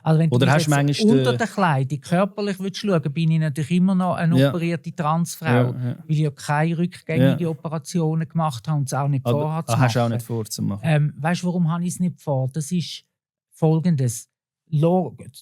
Also wenn oder du hast jetzt unter der Kleidung körperlich schauen, bin ich natürlich immer noch eine operierte Transfrau, weil ich ja keine rückgängige Operationen gemacht habe und es auch nicht vorhabe zu machen. Hast du auch nicht vor zu machen? Weißt du, warum habe ich es nicht vor? Das ist Folgendes.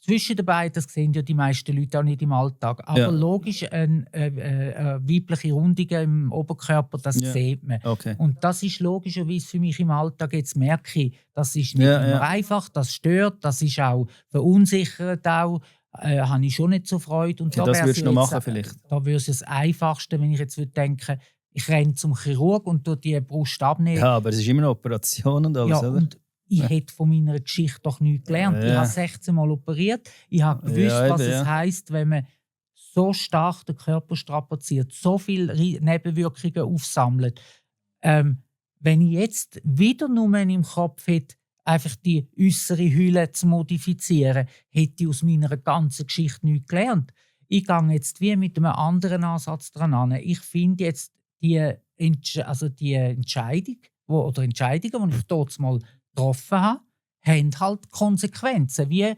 Zwischen den beiden, das sehen ja die meisten Leute auch nicht im Alltag. Aber logisch, weibliche Rundungen im Oberkörper, das sieht man. Okay. Und das ist logischerweise für mich im Alltag. Jetzt merke ich, das ist nicht immer einfach, das stört, das ist auch verunsichert. Auch. Habe ich schon nicht so Freude. Und das würdest du noch machen vielleicht? Da wäre es das Einfachste, wenn ich jetzt denke, ich renne zum Chirurg und tue die Brust abnehmen. Ja, aber es ist immer eine Operation und alles, oder? Und ich hätte von meiner Geschichte doch nichts gelernt. Ich habe 16 Mal operiert. Ich habe gewusst, was es heisst, wenn man so stark den Körper strapaziert, so viele Nebenwirkungen aufsammelt. Wenn ich jetzt wieder nur im Kopf hätte, einfach die äußere Hülle zu modifizieren, hätte ich aus meiner ganzen Geschichte nichts gelernt. Ich gehe jetzt wie mit einem anderen Ansatz dran an. Ich finde jetzt die Entscheidungen, die ich dort mal getroffen habe, haben halt Konsequenzen. Wie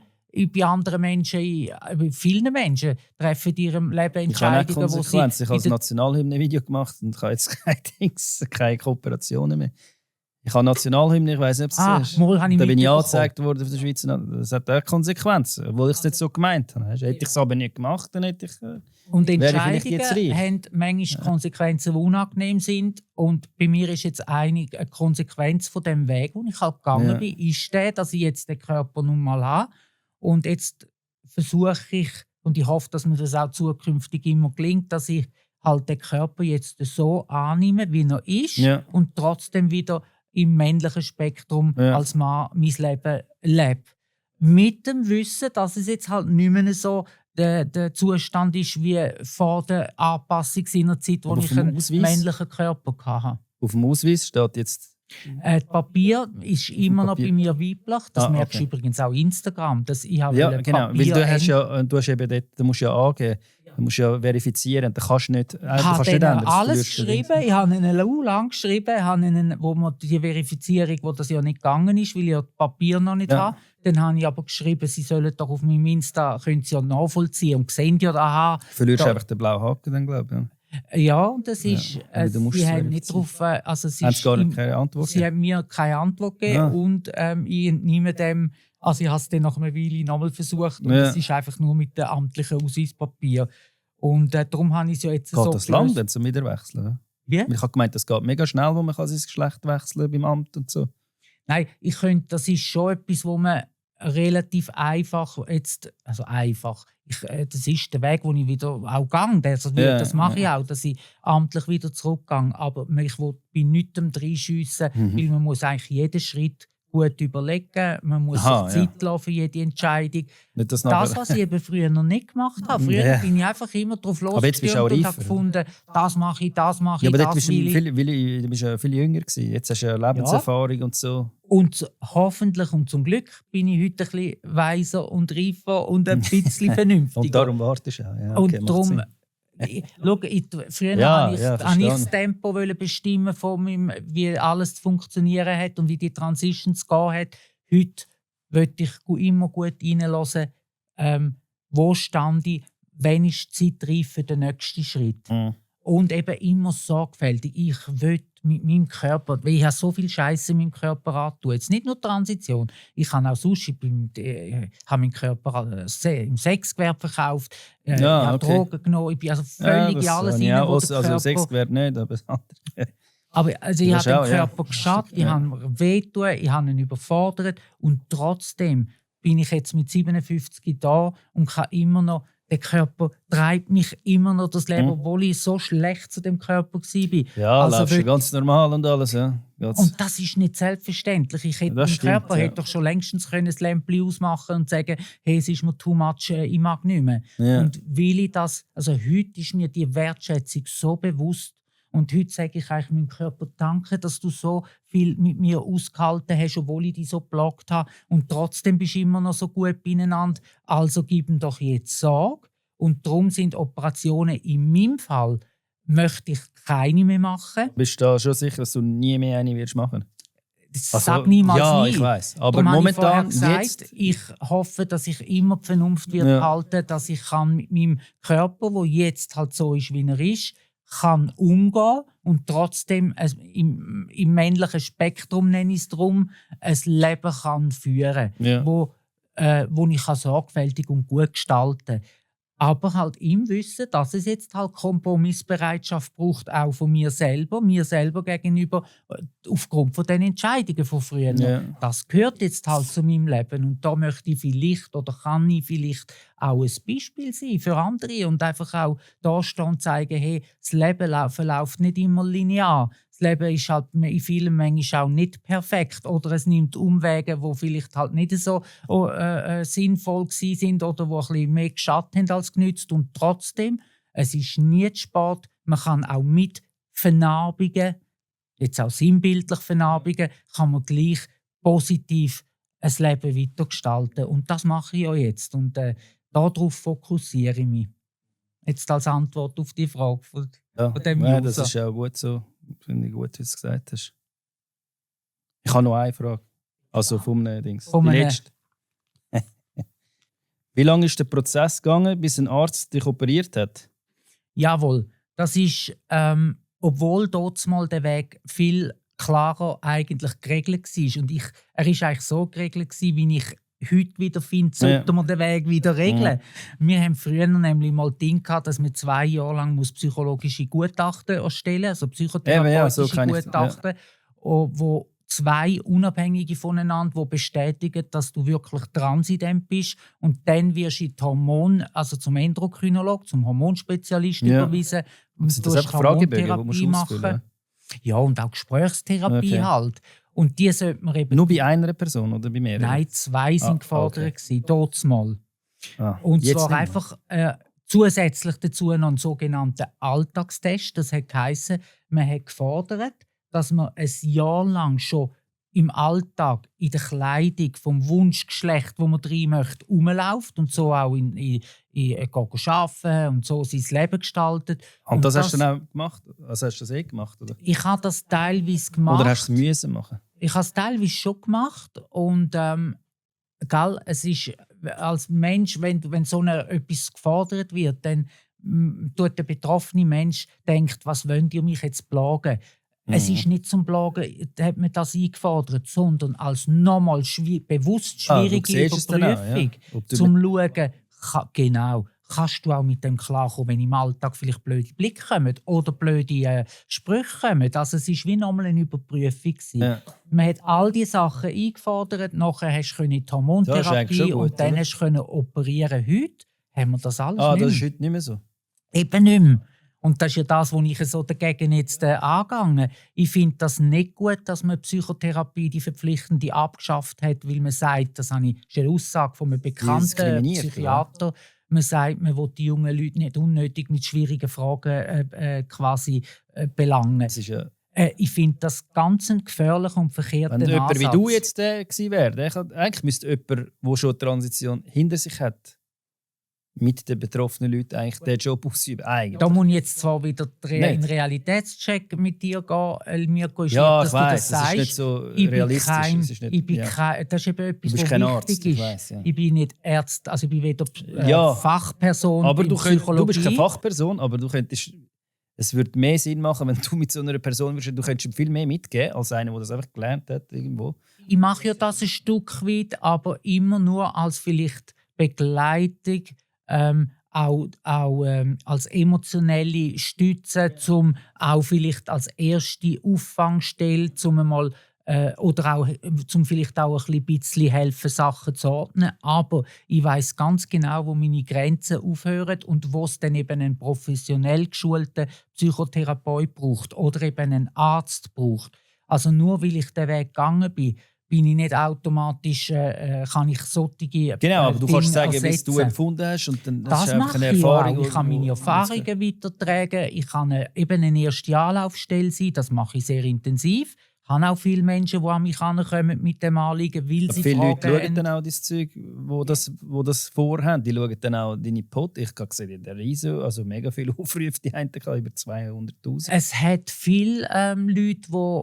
bei anderen Menschen, bei vielen Menschen treffen in ihrem Leben Entscheidungen, wo sie... Ich habe als Nationalhymne ein Video gemacht und habe jetzt keine Kooperationen mehr. Ich habe Nationalhymne, ich weiss nicht, ob es ist. Da bin ich angezeigt worden von der Schweiz. Das hat auch Konsequenzen, obwohl ich es jetzt so gemeint habe. Hätte ich es aber nicht gemacht, dann hätte ich... Und Entscheidungen haben manchmal Konsequenzen, die unangenehm sind. Und bei mir ist jetzt eine Konsequenz von dem Weg, wo ich halt gegangen bin, ist der, dass ich jetzt den Körper nun mal habe. Und jetzt versuche ich, und ich hoffe, dass mir das auch zukünftig immer gelingt, dass ich halt den Körper jetzt so annehme, wie er ist, und trotzdem wieder im männlichen Spektrum als Mann mein Leben lebe. Mit dem Wissen, dass es jetzt halt nicht mehr so der Zustand ist wie vor der Anpassung seiner Zeit, wo ich einen männlichen Körper hatte. Auf dem Ausweis steht jetzt... Das Papier ist immer noch bei mir weiblich. Das merkst du übrigens auch Instagram. Ich habe genau. Weil du hast eben dort, du musst ja angeben, du musst ja verifizieren. Da kannst du nicht ändern. Alles geschrieben. Ich habe ihnen lang geschrieben, wo man die Verifizierung, wo das ja nicht gegangen ist, weil ich ja das Papier noch nicht habe. Dann habe ich aber geschrieben, sie sollen doch auf meinem Insta, können sie ja nachvollziehen und sehen ja, aha. Verlierst du einfach den blauen Haken dann, glaube ich. Ja, das ist. Sie haben nicht darauf. Also sie haben mir keine Antwort gegeben und ich entnehme dem. Also ich habe es dann nach einer Weile nochmal versucht und es ist einfach nur mit dem amtlichen Ausweispapier. Und darum habe ich es ja jetzt Geht so das lang dann zum Wiederwechseln? Wie? Ich habe gemeint, das geht mega schnell, wo man sein Geschlecht wechseln beim Amt und so. Nein, ich finde, das ist schon etwas, wo man relativ einfach einfach. Das ist der Weg, den ich wieder auch gehe. Das mache ich auch, dass ich amtlich wieder zurückgehe. Aber ich will bei nichts reinschiessen, weil man muss eigentlich jeden Schritt gut überlegen. Man muss sich Zeit lassen für jede Entscheidung. Das, was ich eben früher noch nicht gemacht habe. Früher bin ich einfach immer drauf losgestürmt und habe gefunden, das mache ich, das will ich. Du bist ja viel jünger gewesen. Jetzt hast du ja Lebenserfahrung und so. Und hoffentlich und zum Glück bin ich heute ein bisschen weiser und reifer und ein bisschen vernünftiger. Und darum wartest du auch. Ja, okay, und darum, früher habe ich das Tempo bestimmen, wie alles zu funktionieren hat und wie die Transition zu gehen hat. Heute möchte ich immer gut reinhören, wo stand ich, wann ist die Zeit reif für den nächsten Schritt. Und eben immer sorgfältig. Ich will mit meinem Körper, weil ich habe so viel Scheiße in meinem Körper antun. Jetzt nicht nur Transition. Ich habe auch Sushi, habe meinen Körper im Sexgewerbe verkauft. Ich habe Drogen genommen. Ich bin also völlig in alles rein, also Sexgewerbe nicht, aber das andere. Aber ich habe den Körper geschadet, ich habe ihn wehgetan, ich habe ihn überfordert. Und trotzdem bin ich jetzt mit 57 da und kann immer noch. Der Körper treibt mich immer noch das Leben, obwohl ich so schlecht zu dem Körper war. Ja, also läufst du ganz normal und alles. Ja. Und das ist nicht selbstverständlich. Mein Körper hätte doch schon längstens das Lämpchen ausmachen und sagen, hey, es ist mir too much, ich mag nicht mehr. Ja. Und weil ich das, also heute ist mir die Wertschätzung so bewusst. Und heute sage ich eigentlich meinem Körper, danke, dass du so viel mit mir ausgehalten hast, obwohl ich dich so geplagt habe. Und trotzdem bist du immer noch so gut beieinander. Also gib ihm doch jetzt Sorge. Und darum sind Operationen in meinem Fall, möchte ich keine mehr machen. Bist du da schon sicher, dass du nie mehr eine wirst machen? Sag niemals nie. Ich weiss. Aber momentan, ich hoffe, dass ich immer die Vernunft behalte, dass ich kann mit meinem Körper, der jetzt halt so ist, wie er ist, kann umgehen und trotzdem im männlichen Spektrum, nenne ich es darum, ein Leben kann führen, wo ich sorgfältig und gut gestalten kann. Aber halt im Wissen, dass es jetzt halt Kompromissbereitschaft braucht, auch von mir selber gegenüber, aufgrund von den Entscheidungen von früher. Ja. Das gehört jetzt halt zu meinem Leben und da möchte ich vielleicht oder kann ich vielleicht auch ein Beispiel sein für andere und einfach auch da stehen und zeigen, hey, das Leben verläuft nicht immer linear. Das Leben ist halt in vielen manchmal auch nicht perfekt oder es nimmt Umwege, die vielleicht halt nicht so sinnvoll sind oder die ein bisschen mehr geschadet haben als genützt. Und trotzdem, es ist nie zu spät. Man kann auch mit Vernarbungen, jetzt auch sinnbildlich Vernarbungen, kann man gleich positiv ein Leben weitergestalten. Und das mache ich ja jetzt. Und darauf fokussiere ich mich. Jetzt als Antwort auf die Frage von dem User. Das ist auch gut so. Finde ich gut, wie du es gesagt hast. Ich habe noch eine Frage. Also vom Dings. Die letzte. Wie lange ist der Prozess gegangen, bis ein Arzt dich operiert hat? Jawohl. Das ist, obwohl dort mal der Weg viel klarer eigentlich geregelt war. Und er war eigentlich so geregelt, wie ich heute wieder finde, sollte man den Weg wieder regeln. Wir haben früher nämlich mal Ding gehabt, dass man 2 Jahre lang psychologische Gutachten erstellen muss, also psychotherapeutische Gutachten, wo 2 unabhängige voneinander, die bestätigen, dass du wirklich transident bist. Und dann wirst du zum Endokrinolog, zum Hormonspezialisten überwiesen. Und du hast Fragebögen, die musst du ausfüllen? Ja, und auch Gesprächstherapie halt. Und die sollte man eben... Nur bei einer Person oder bei mehreren? Nein, 2 sind gefordert gewesen, dort mal. Und jetzt zwar einfach zusätzlich dazu noch einen sogenannten Alltagstest. Das hat geheissen, man hat gefordert, dass man ein Jahr lang schon im Alltag in der Kleidung vom Wunschgeschlecht, wo man rein möchte, rumläuft und so auch in arbeiten und so sein Leben gestaltet. Und das hast du dann auch gemacht? Also hast du das gemacht? Oder? Ich habe das teilweise gemacht. Oder hast du es müssen machen? Ich habe es teilweise schon gemacht. Und es ist als Mensch, wenn so etwas gefordert wird, dann tut der betroffene Mensch denkt, was wollt ihr mich jetzt plagen? Es ist nicht zum Plagen, hat man das eingefordert, sondern als nochmal bewusst schwierige Überprüfung, zum Schauen, kannst du auch mit dem klarkommen, wenn im Alltag vielleicht blöde Blicke kommen oder blöde Sprüche kommen. Also es war wie nochmal eine Überprüfung. Ja. Man hat all diese Sachen eingefordert, nachher hast du die Hormontherapie und dann hast du operieren. Heute haben wir das alles nicht mehr. Das ist heute nicht mehr so. Eben nicht mehr. Und das ist ja das, was ich so dagegen jetzt angegangen. Ich finde das nicht gut, dass man Psychotherapie, die verpflichtende, abgeschafft hat, weil man sagt, das ist eine Aussage von einem bekannten Psychiater, ja. Man sagt, man will die jungen Leute nicht unnötig mit schwierigen Fragen belangen. Das ist ja ich finde das ganz gefährlich und verkehrt. Wenn jemand wie du jetzt gewesen wäre, eigentlich müsste jemand, der schon eine Transition hinter sich hat, mit den betroffenen Leuten eigentlich den Job ausüben. Da muss ich jetzt zwar wieder in Realitätscheck mit dir gehen, Mirko, ja, dass ich weiss, du das sagst. Ist nicht so realistisch. Das ist eben etwas, was kein wichtig Arzt, ist. Ich weiss, ja. Ich bin nicht Ärzte, also ich bin weder Fachperson aber in Psychologie. Du bist keine Fachperson, aber du könntest, es würde mehr Sinn machen, wenn du mit so einer Person würdest, du könntest ihm viel mehr mitgeben, als einer, der das einfach gelernt hat irgendwo. Ich mache ja das ein Stück weit, aber immer nur als vielleicht Begleitung, auch als emotionelle Stütze, auch vielleicht als erste Auffangstelle, oder auch, vielleicht auch ein bisschen helfen, Sachen zu ordnen. Aber ich weiss ganz genau, wo meine Grenzen aufhören und wo es dann eben einen professionell geschulten Psychotherapeut braucht oder eben einen Arzt braucht. Also nur weil ich den Weg gegangen bin ich nicht automatisch, kann ich solche Genau, aber du Dinge kannst sagen, ersetzen. wie du empfunden hast. Und dann das hast du mache eine ich Erfahrung. auch. Ich kann meine Erfahrungen weitertragen. Ich kann eben eine erste Anlaufstelle sein. Das mache ich sehr intensiv. Ich habe auch viele Menschen, die an mich herankommen mit dem Anliegen, weil sie viele fragen. Leute schauen dann auch das Zeug, wo das vorhaben. Die schauen dann auch deine Ich habe gesehen, der Riese, also mega viele Aufrufe, die haben über 200'000. Es hat viele Leute, die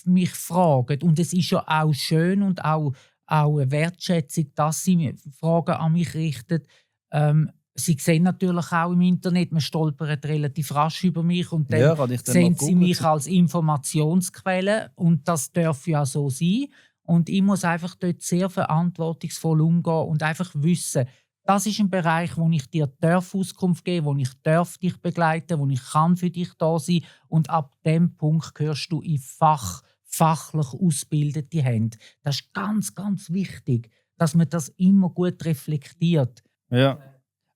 mich fragen. Und es ist ja auch schön und auch eine Wertschätzung, dass sie Fragen an mich richten. Sie sehen natürlich auch im Internet, man stolpert relativ rasch über mich und dann sehen sie mich als Informationsquelle und das darf ja so sein. Und ich muss einfach dort sehr verantwortungsvoll umgehen und einfach wissen, das ist ein Bereich, wo ich dir Auskunft geben darf, wo ich dich begleiten darf, wo ich für dich da sein kann. Und ab dem Punkt gehörst du in fachlich ausgebildete Hände. Das ist ganz, ganz wichtig, dass man das immer gut reflektiert. Ja.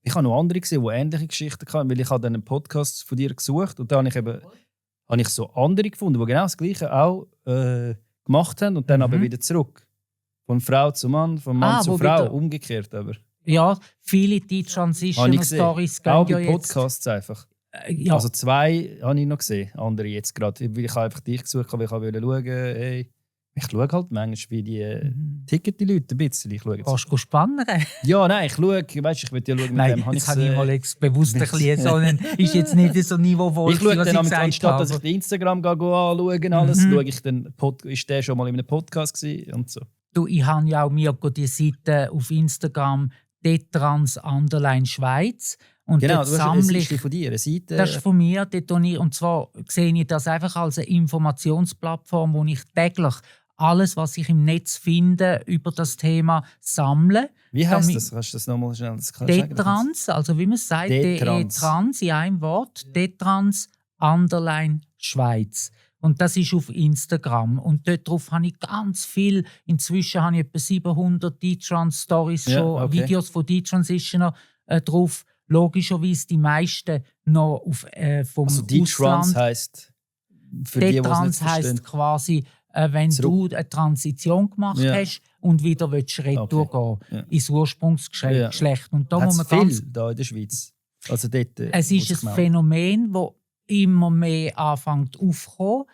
Ich habe noch andere gesehen, die ähnliche Geschichten hatten, weil ich habe einen Podcast von dir gesucht und da habe ich so andere gefunden, die genau das Gleiche auch gemacht haben und dann aber wieder zurück. Von Frau zu Mann, von Mann zu Frau, umgekehrt aber. Ja, viele die Transition-Stories gehen auch ja bei Podcasts jetzt. einfach. Ja. Also 2 habe ich noch gesehen, andere jetzt gerade. Ich habe einfach dich gesucht, weil ich wollte schauen, hey, ich schaue halt manchmal, wie die ticken die Leute ein bisschen. Kannst du spannen? Ja, nein, ich schaue, weißt, ich will ja schauen, mit nein, dem habe ich mal bewusst ein bisschen so ist jetzt nicht so niveauvoll. Ich schaue dann anstatt dass ich den Instagram anschaue, alles, schaue ich dann, ist der schon mal in einem Podcast gewesen und so. Du, ich habe ja auch Mirko die Seite auf Instagram @detrans_Schweiz. Und genau, das ist von dir, eine Seite. Das ist von mir. Und zwar sehe ich das einfach als eine Informationsplattform, wo ich täglich alles, was ich im Netz finde, über das Thema sammle. Wie heisst das? Kannst du das nochmal schnell sagen? Detrans, also wie man es sagt, Detrans in einem Wort, Detrans_Schweiz. Und das ist auf Instagram. Und dort drauf habe ich ganz viel. Inzwischen habe ich etwa 700 D-Trans-Stories schon, Videos von D-Transitioner drauf. Logischerweise die meisten noch vom also D-Trans heisst, für die, D-Trans heisst quasi, wenn du eine Transition gemacht hast und wieder retour gehen ins Ursprungsgeschlecht. Und da muss man viel da in der Schweiz. Also dort, es ist ein Phänomen, das immer mehr anfängt aufzukommen,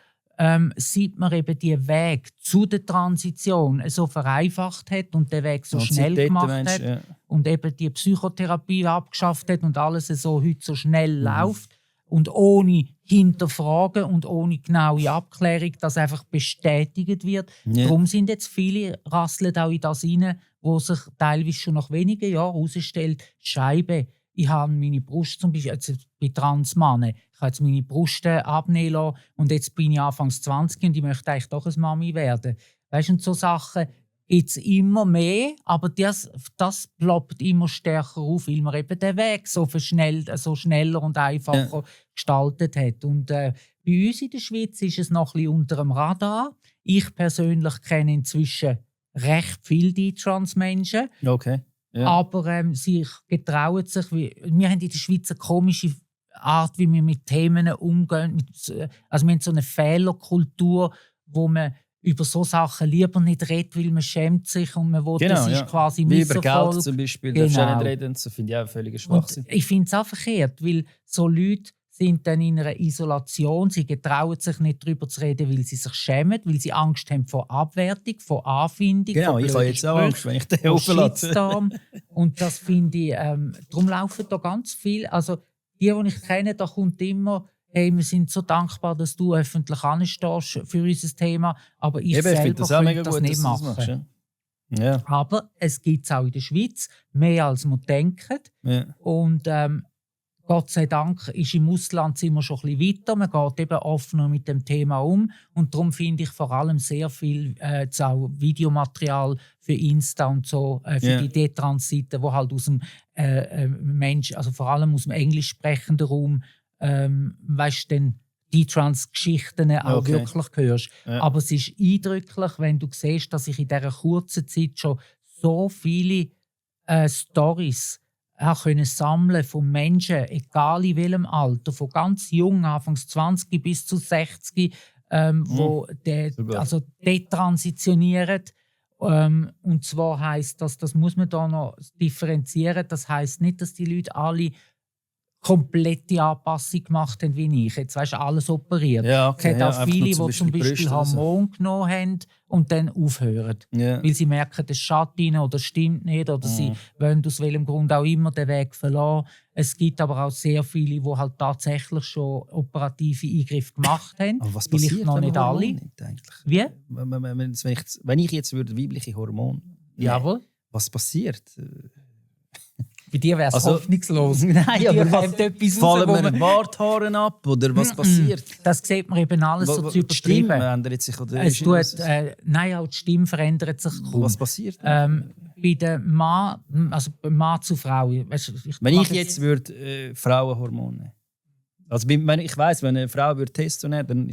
seit man eben die Weg zu der Transition so vereinfacht hat und den Weg so schnell gemacht hat und eben die Psychotherapie abgeschafft hat und alles so heute so schnell läuft und ohne Hinterfragen und ohne genaue Abklärung, dass einfach bestätigt wird. Yeah. Darum sind jetzt viele rasseln auch in das hinein, wo sich teilweise schon nach wenigen Jahren herausstellt, Scheibe, ich habe meine Brust zum Beispiel, jetzt bei Transmannen, ich habe jetzt meine Brust abnehmen lassen und jetzt bin ich Anfangs 20 und ich möchte eigentlich doch eine Mami werden. Weißt du, und so Sachen gibt es immer mehr, aber das ploppt immer stärker auf, weil man eben den Weg so schneller und einfacher gestaltet hat. Und bei uns in der Schweiz ist es noch ein bisschen unter dem Radar. Ich persönlich kenne inzwischen recht viele D-Trans-Menschen. Okay. Ja. Aber sie getrauen sich. Wir haben in der Schweiz eine komische Art, wie wir mit Themen umgehen. Also wir haben so eine Fehlerkultur, wo man über so Sachen lieber nicht redet, weil man schämt sich und man will, das ist quasi wie über Misserfolg. Geld zum Beispiel, Genau. darfst du nicht reden, das finde ich auch völlig Schwachsinn. Und ich finde es auch verkehrt, weil so Leute sind dann in einer Isolation, sie getrauen sich nicht darüber zu reden, weil sie sich schämen, weil sie Angst haben vor Abwertung, vor Anfindung. Genau, vor ich habe jetzt auch Angst, wenn ich den auflasse. Und das finde ich, darum laufen da ganz viel. Also die ich kenne, da kommt immer, hey, wir sind so dankbar, dass du öffentlich anstehst für unser Thema, aber ich selber könnte das nicht machen. Ja. Aber es gibt es auch in der Schweiz, mehr als man denkt. Ja. Und Gott sei Dank ist im Ausland sind wir schon ein bisschen weiter. Man geht eben offener mit dem Thema um. Und darum finde ich vor allem sehr viel auch Videomaterial für Insta und so, für die D-Trans-Seiten, wo halt aus dem Mensch, also vor allem aus dem englisch sprechenden Raum, weißt du, die Trans-Geschichten auch wirklich hörst. Ja. Aber es ist eindrücklich, wenn du siehst, dass ich in dieser kurzen Zeit schon so viele Storys können sammeln von Menschen, egal in welchem Alter, von ganz jung, anfangs 20 bis zu 60, wo also detransitionieren. Und zwar heisst das muss man da noch differenzieren, das heisst nicht, dass die Leute alle komplette Anpassung gemacht haben wie ich. Jetzt weißt du, alles operiert. Ja, okay, es hat auch viele, die zum Beispiel Hormone genommen haben und dann aufhören. Ja. Weil sie merken, es schadet ihnen oder stimmt nicht oder sie wollen aus welchem Grund auch immer den Weg verlassen. Es gibt aber auch sehr viele, die halt tatsächlich schon operative Eingriffe gemacht haben. Aber was passiert, vielleicht noch nicht alle. Nicht, eigentlich? Wie? Wenn ich jetzt würde weibliche Hormone Jawohl. Was passiert? Bei dir wäre es hoffnungslos. Nein, aber fallen mir Barthaare ab oder was passiert? Das sieht man eben alles so zu übertrieben. Die Stimme ändert sich? Oder nein, auch die Stimme verändert sich kaum. Was passiert? Bei dem Mann, also beim Mann zu Frau. Weißt, wenn ich jetzt würde Frauenhormone, also ich weiss, wenn eine Frau Testo nehmen,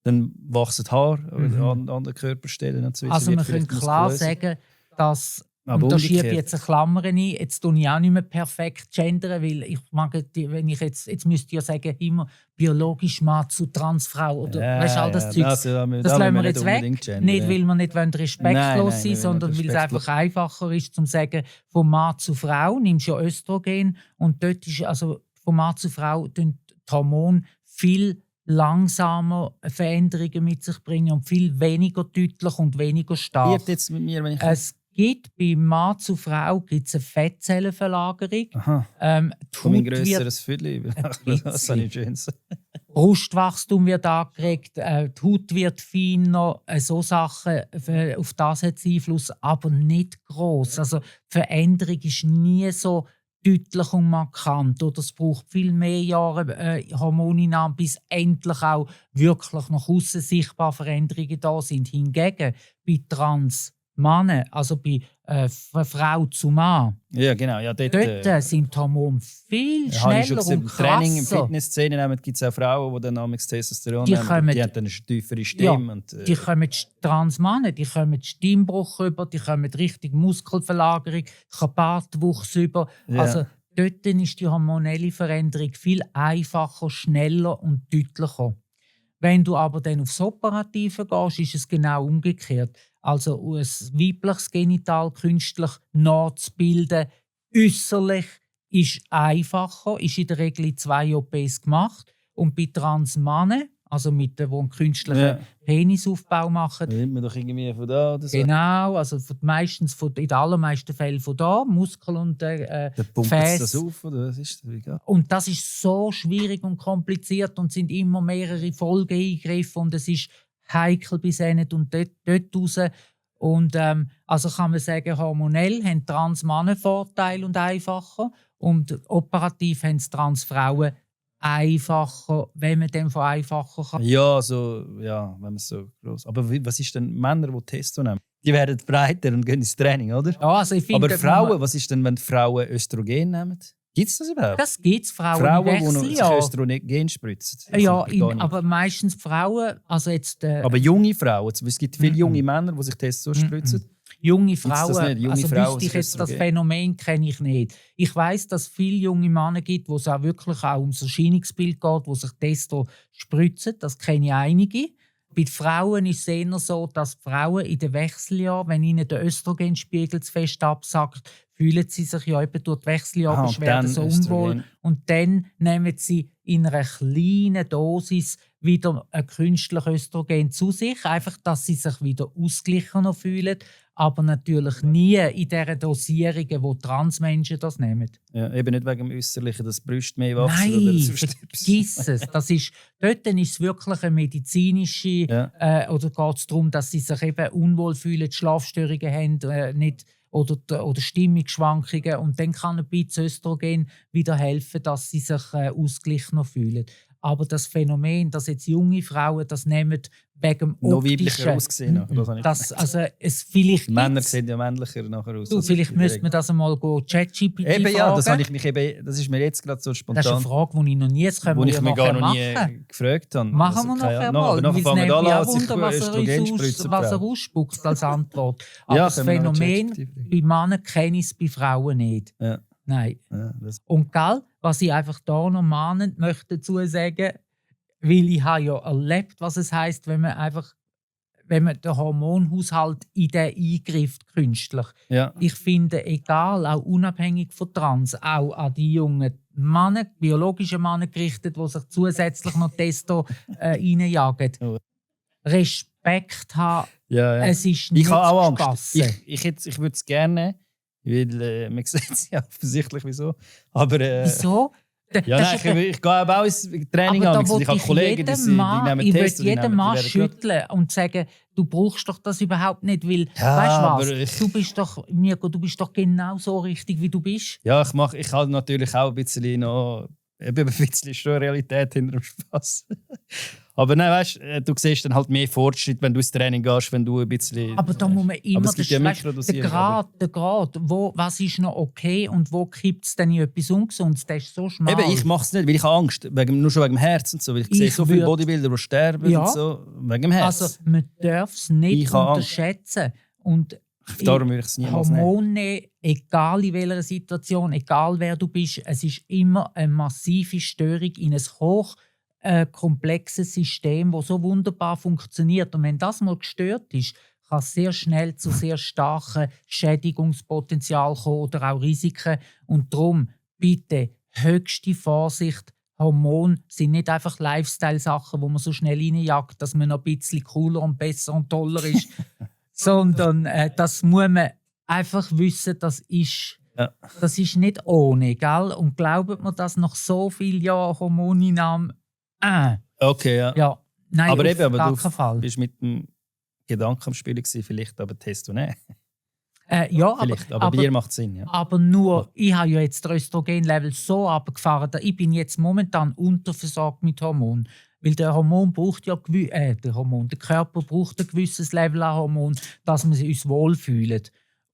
dann wachsen die Haare an den Körperstellen. Also man kann klar sagen, dass und da schiebe ich jetzt eine Klammer ein. Jetzt tue ich auch nicht mehr perfekt gendern, weil ich mag, wenn ich jetzt müsste ich ja sagen, immer biologisch Mann zu Transfrau oder weißt, all das Zeug. Das lassen wir jetzt weg. Nicht, weil wir nicht respektlos sein, sondern weil es einfach einfacher ist, zu sagen, von Mann zu Frau nimmst du ja Östrogen und dort ist also von Mann zu Frau die Hormone viel langsamer Veränderungen mit sich bringen und viel weniger deutlich und weniger stark. Jetzt mit mir, wenn ich bei Mann zu Frau gibt es eine Fettzellenverlagerung. Ein grösseres Viertel. Das kann ich schön sagen. Brustwachstum wird angeregt, die Haut wird feiner, so Sachen, auf das hat es Einfluss, aber nicht gross. Also die Veränderung ist nie so deutlich und markant. Oder es braucht viel mehr Jahre Hormoneinnahme, bis endlich auch wirklich nach außen sichtbar Veränderungen da sind. Hingegen bei Trans-Männern, also bei Frau zu Mann, ja, genau. Ja, dort sind die Hormone viel schneller und krasser. Im Training, in Fitnessszenen gibt es auch Frauen, die dann Testosteron nehmen. Die haben dann eine tiefere Stimme. Ja, die kommen Transmänner, die kommen Stimmbruch über, die kommen richtig Muskelverlagerung, Bartwuchs über. Ja. Also dort ist die hormonelle Veränderung viel einfacher, schneller und deutlicher. Wenn du aber dann aufs Operative gehst, ist es genau umgekehrt. Also ein weibliches Genital künstlich nachzubilden, äußerlich, ist einfacher, ist in der Regel in 2 OPs gemacht. Und bei Transmännern, also mit denen, die einen künstlichen Penisaufbau machen. Da nimmt man doch irgendwie von da oder so. Genau, also meistens in den allermeisten Fällen von da, Muskel und Gefäß. Das auf, oder was ist das? Und das ist so schwierig und kompliziert und sind immer mehrere Folgeeingriffe und es ist heikel bis nicht und dort raus. Und also kann man sagen, hormonell haben Transmänner Vorteile und einfacher und operativ haben es Transfrauen einfacher, wenn man dem von einfacher kann. Ja, wenn man es so groß. Aber was ist denn Männer, die Testo nehmen? die werden breiter und gehen ins Training, oder? Ja, also ich finde, Aber Frauen, was ist denn, wenn die Frauen Östrogen nehmen? Gibt es das überhaupt? das gibt es, Frauen Frauen, im die sich Wechseljahr. Östrogen spritzen? Ja, Das gar nicht. aber meistens Frauen, also jetzt Aber junge Frauen, es gibt viele junge Männer, die sich Testo spritzen. junge das Frauen, nicht? Junge also Frauen, wüsste ich jetzt, das Östrogen? Phänomen kenne ich nicht. Ich weiss, dass es viele junge Männer gibt, wo es auch wirklich auch ums Erscheinungsbild geht, wo sich Testo spritzen. Das kenne ich einige. Bei den Frauen ist es eher so, dass die Frauen in den Wechseljahren, wenn ihnen der Östrogenspiegel zu fest absackt, fühlen sie sich ja eben durch die Wechseljahrsbeschwerden so unwohl. Und dann nehmen sie in einer kleinen Dosis wieder ein künstliches Östrogen zu sich, einfach, dass sie sich wieder ausgeglichener fühlen, aber natürlich nie in dieser Dosierung, wo Transmenschen das nehmen. Ja, eben nicht wegen dem Äußerlichen, dass die Brüste mehr wachsen Nein, oder sonst etwas. vergiss es. Dort ist es wirklich eine medizinische, oder geht es darum, dass sie sich eben unwohl fühlen, Schlafstörungen haben, nicht, oder Stimmungsschwankungen. Und dann kann ein bisschen Östrogen wieder helfen, dass sie sich ausgeglichener fühlen. Aber das Phänomen, dass jetzt junge Frauen das nehmen wegen dem noch optischen... weiblicher aussehen. Vielleicht Männer sehen ja männlicher nachher aus. vielleicht müsste man das einmal ChatGPT fragen. Eben ja, das ist mir jetzt gerade so spontan. Das ist eine Frage, die ich noch nie jetzt wo ich mich gar noch nie gefragt habe. Machen wir nachher mal. Aber nachher fangen wir an, ja dass sich Wunder, was er ausspuckt als Antwort. Aber das Phänomen bei Männern kenne ich es, bei Frauen nicht. Ja. Nein. Ja, Und gell, was ich einfach da noch mahnend möchte dazu sagen, weil ich habe ja erlebt, was es heisst, wenn man den Hormonhaushalt in den eingreift, künstlich. Ja. Ich finde, egal, auch unabhängig von Trans, auch an die jungen Männer, biologischen Männer gerichtet, die sich zusätzlich noch Testo reinjagen. Ja. Respekt haben. Ja. Es ist nicht ich habe auch Angst. Spassen. Ich würde es gerne, weil man sieht es ja offensichtlich wieso. Aber, Wieso? Ja, nein, ich gehe auch ins Training aber an. Da Ich habe Kollegen, die nehmen Tests. Ich würde jeden Mann schütteln und sagen, du brauchst doch das überhaupt nicht, weil, ja, weißt du was, du bist doch genau so richtig, wie du bist. Ja, ich habe natürlich auch ein bisschen noch... ein bisschen schon Realität hinter dem Spass. Aber nein, weißt, du siehst dann halt mehr Fortschritt, wenn du ins Training gehst, wenn du ein bisschen... Aber da muss man immer der Grad, was ist noch okay und wo kippt es dann in etwas Ungesundes, das ist so schmal. Eben, ich mache es nicht, weil ich habe Angst, nur schon wegen dem Herz und so. Weil ich sehe so viele Bodybuilder, die sterben und so, wegen dem Herz. Also man darf es nicht unterschätzen. Und darum würde ich es niemals Hormone, egal in welcher Situation, egal wer du bist, es ist immer eine massive Störung in ein hochkomplexes System, das so wunderbar funktioniert. Und wenn das mal gestört ist, kann es sehr schnell zu sehr starken Schädigungspotenzial kommen oder auch Risiken. Und darum bitte höchste Vorsicht. Hormone sind nicht einfach Lifestyle-Sachen, wo man so schnell reinjagt, dass man noch ein bisschen cooler und besser und toller ist. Sondern das muss man einfach wissen, das ist nicht ohne, gell? Und glaubt mir das nach so vielen Jahren Hormoneinnahme? Okay, ja. Nein, aber eben, aber gar keinen Fall. Du bist mit dem Gedanken am Spielen gewesen, vielleicht aber Testo nicht. Ja, aber bei dir macht es Sinn, ja. Aber nur, ich habe ja jetzt das Östrogenlevel so abgefahren, dass ich bin jetzt momentan unterversorgt mit Hormonen. Weil der Körper braucht ein gewisses Level an Hormon, dass wir uns wohlfühlen.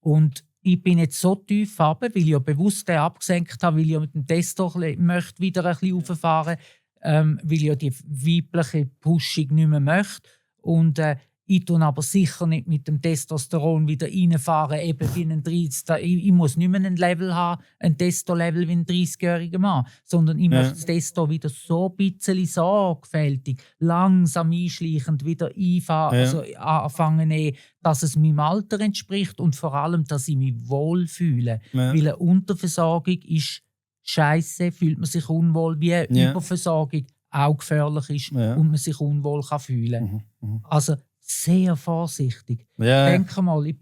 Und ich bin jetzt so tief runter, weil ich ja bewusst den abgesenkt habe, weil ich mit dem Testo möchte wieder ein bisschen rauffahren, weil ich ja die weibliche Pushung nicht mehr möchte. Und ich tue aber sicher nicht mit dem Testosteron wieder reinfahren, eben wie ein 30. Ich muss nicht mehr ein Level haben, ein Testo-Level wie ein 30-jähriger Mann, sondern ich möchte das Testo wieder so ein bisschen sorgfältig, langsam einschleichend wieder anfangen, dass es meinem Alter entspricht und vor allem, dass ich mich wohlfühle. Weil eine Unterversorgung ist scheiße, fühlt man sich unwohl, wie eine Überversorgung auch gefährlich ist und man sich unwohl kann fühlen. Also sehr vorsichtig. Denke mal, ich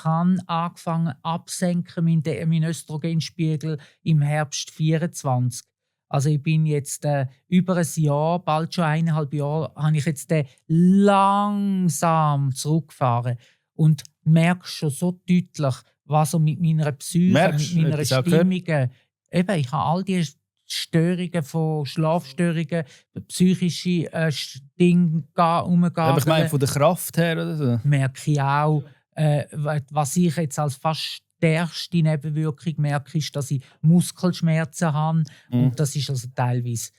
habe angefangen absenken meinen Östrogenspiegel im Herbst 24. Also ich bin jetzt über ein Jahr, bald schon 1,5 Jahre, habe ich jetzt langsam zurückgefahren und merke schon so deutlich, was er mit meiner Psyche, mit meiner Stimmung. Eben, ich habe all diese Störungen von Schlafstörungen, psychische Dinge umgehen. Aber ich meine, von der Kraft her oder so. Merke ich auch, was ich jetzt als fast stärkste Nebenwirkung merke, ist, dass ich Muskelschmerzen habe. Und das ist also teilweise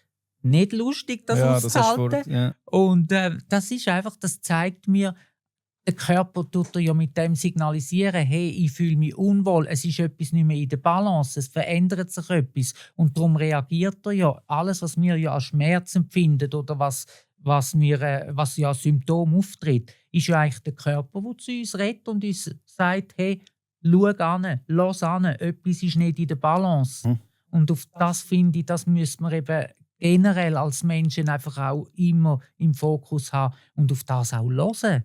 nicht lustig, das auszuhalten. Ja. Und das ist einfach, das zeigt mir, der Körper tut ja mit dem signalisieren, hey, ich fühle mich unwohl, es ist etwas nicht mehr in der Balance, es verändert sich etwas. Und darum reagiert er ja. Alles, was wir ja als Schmerz empfinden oder was ja als Symptom auftritt, ist ja eigentlich der Körper, der zu uns redet und uns sagt, hey, schau an, lass an, etwas ist nicht in der Balance. Und auf das finde ich, das müssen wir eben generell als Menschen einfach auch immer im Fokus haben und auf das auch hören.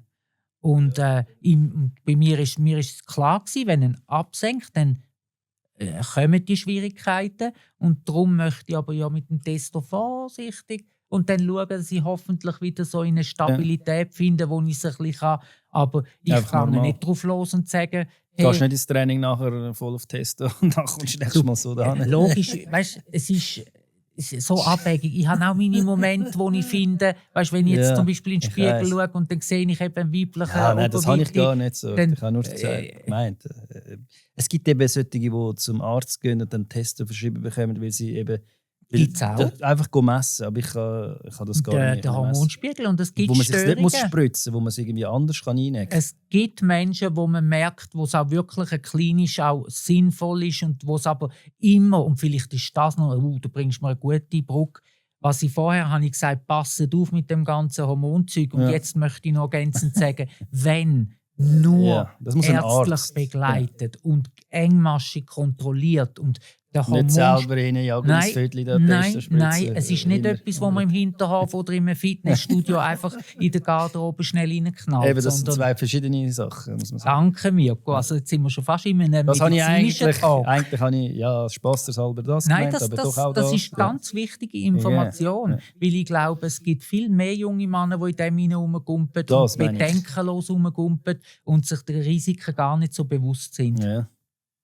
Und bei mir ist es klar gewesen, wenn er absenkt, dann kommen die Schwierigkeiten. Und darum möchte ich aber ja mit dem Testo vorsichtig und dann schauen, dass ich hoffentlich wieder so eine Stabilität finde, wo ich es ein bisschen kann. Aber ich kann nicht drauf los und sagen, hey, gehst nicht ins Training nachher voll auf Testo und dann kommst du nächstes Mal so da. Logisch, weißt, es ist so abwägig. Ich habe auch meine Momente, wo ich finde, weißt, wenn ich jetzt zum Beispiel in den Spiegel schaue und dann sehe ich eben einen weiblichen Nein, das habe ich gar nicht so. Ich habe nur gemeint. Es gibt eben solche, die zum Arzt gehen und dann Tests verschrieben bekommen, weil sie eben einfach messen. Aber ich kann das gar nicht. Der Hormonspiegel und es gibt wo man sich Störungen. nicht spritzen muss, wo man es irgendwie anders reinnehmen kann. Es gibt Menschen, wo man merkt, wo es auch wirklich klinisch auch sinnvoll ist und wo es aber immer, und vielleicht ist das noch, du bringst mir eine gute Brücke, was ich vorher habe ich gesagt, passet auf mit dem ganzen Hormonzeug und jetzt möchte ich noch ergänzend sagen, wenn nur ärztlich begleitet und engmaschig kontrolliert und der Hormon... Nicht selber hineinjagen, das Viertel der Nein, es ist nicht etwas, was man im Hinterhof oder im Fitnessstudio einfach in der Garderobe schnell reinknallt. Eben, das sind zwei verschiedene Sachen, muss man sagen. Danke, Mirko. Also jetzt sind wir schon fast in einem medizinischen Talk. Eigentlich habe ich spaßeshalber das gemeint, aber doch auch das ist ganz wichtige Information. Weil ich glaube, es gibt viel mehr junge Männer, die in dem hinein rumgumpen und bedenkenlos rumgumpen und sich der Risiken gar nicht so bewusst sind. Ja.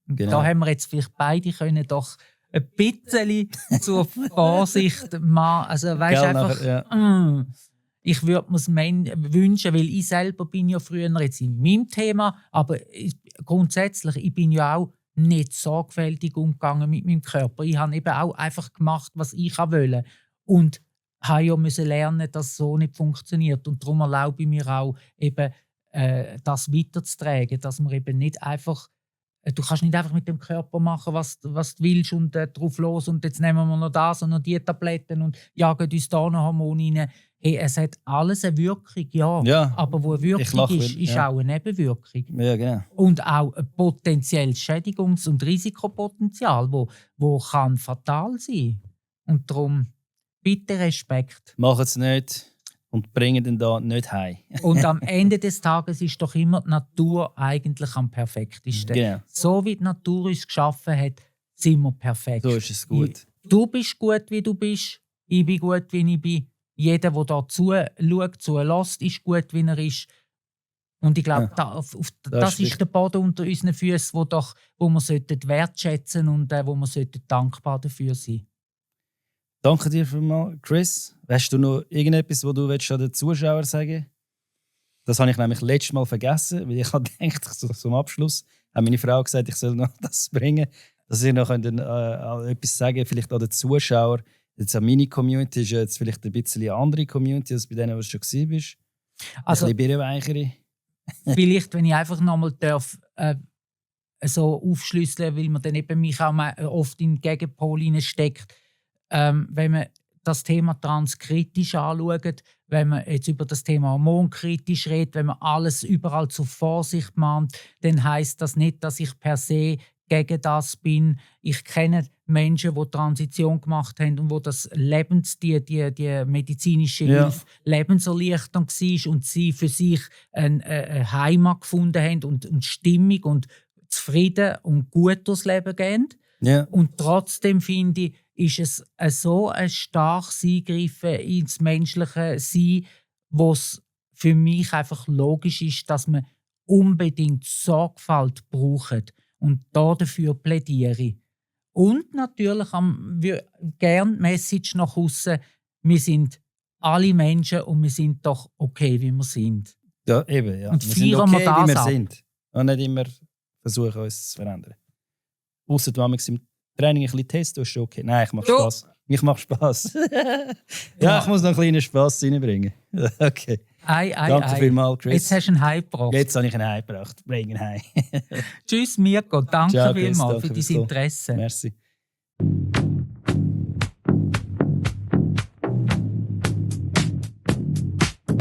Genau. Da haben wir jetzt vielleicht beide können doch ein bisschen zur Vorsicht machen. Also weißt einfach, ich würde mir es wünschen, weil ich selber bin ja früher jetzt in meinem Thema, aber grundsätzlich, ich bin ja auch nicht sorgfältig umgegangen mit meinem Körper. Ich habe eben auch einfach gemacht, was ich wollte. Und habe ja müssen lernen, dass es so nicht funktioniert. Und darum erlaube ich mir auch, eben, das weiterzutragen, dass man eben nicht einfach. Du kannst nicht einfach mit dem Körper machen, was du willst und drauf los und jetzt nehmen wir noch das und noch die Tabletten und jagen uns da noch Hormone rein. Hey, es hat alles eine Wirkung, ja. Aber wo eine Wirkung ist auch eine Nebenwirkung. Ja, genau. Und auch ein potenzielles Schädigungs- und Risikopotenzial, wo kann fatal sein. Und darum bitte Respekt. Mach es nicht. Und bringen den da nicht heim. Und am Ende des Tages ist doch immer die Natur eigentlich am perfektesten. Genau. So wie die Natur uns geschaffen hat, sind wir perfekt. So ist es gut. Du bist gut, wie du bist. Ich bin gut, wie ich bin. Jeder, der da zuschaut, zulässt, ist gut, wie er ist. Und ich glaube, das ist der Boden unter unseren Füßen, wo wir wertschätzen und wo wir dankbar dafür sein sollten. Danke dir vielmals, Chris. Hast du noch irgendetwas, was du den Zuschauern sagen willst? Das habe ich nämlich letztes Mal vergessen, weil ich habe gedacht, zum Abschluss hat meine Frau gesagt, ich soll noch das bringen, dass ich noch etwas sagen vielleicht an den Zuschauern. Jetzt an meine Community ist jetzt vielleicht ein bisschen eine andere Community als bei denen, was du schon warst. Also, ein bisschen Birrenweichere. Vielleicht, wenn ich einfach noch mal darf, so aufschlüsseln, weil man dann eben mich auch oft in den Gegenpol hineinsteckt. Wenn man das Thema transkritisch anschaut, wenn man jetzt über das Thema hormonkritisch redet, wenn man alles überall zur Vorsicht mahnt, dann heisst das nicht, dass ich per se gegen das bin. Ich kenne Menschen, die Transition gemacht haben und wo das die medizinische Hilfe lebenserleichternd war und sie für sich eine Heimat gefunden haben und Stimmung und zufrieden und gut durchs Leben gehen. Yeah. Und trotzdem finde ich, ist es so ein starkes Eingreifen ins menschliche Sein, wo es für mich einfach logisch ist, dass man unbedingt Sorgfalt braucht. Und dafür plädiere ich. Und natürlich gerne die Message nach außen, wir sind alle Menschen und wir sind doch okay, wie wir sind. Ja, eben, ja. Und wir sind feiern wir okay, das wie wir ab. sind. Und nicht immer versuchen, uns zu verändern. Ausser du machst im Training ein bisschen testen, ist schon okay. Nein, ich mache Du- Spass. Ich mache Spass. Ja, ich muss noch einen kleinen Spass reinbringen. Okay. Danke vielmals, Chris. Jetzt hast du einen Hype gebracht. Jetzt habe ich einen Heim gebracht. Bring ihn heim. Tschüss, Mirko. Danke Ciao, Chris, vielmals danke für dein fürs Kommen. Interesse. Merci.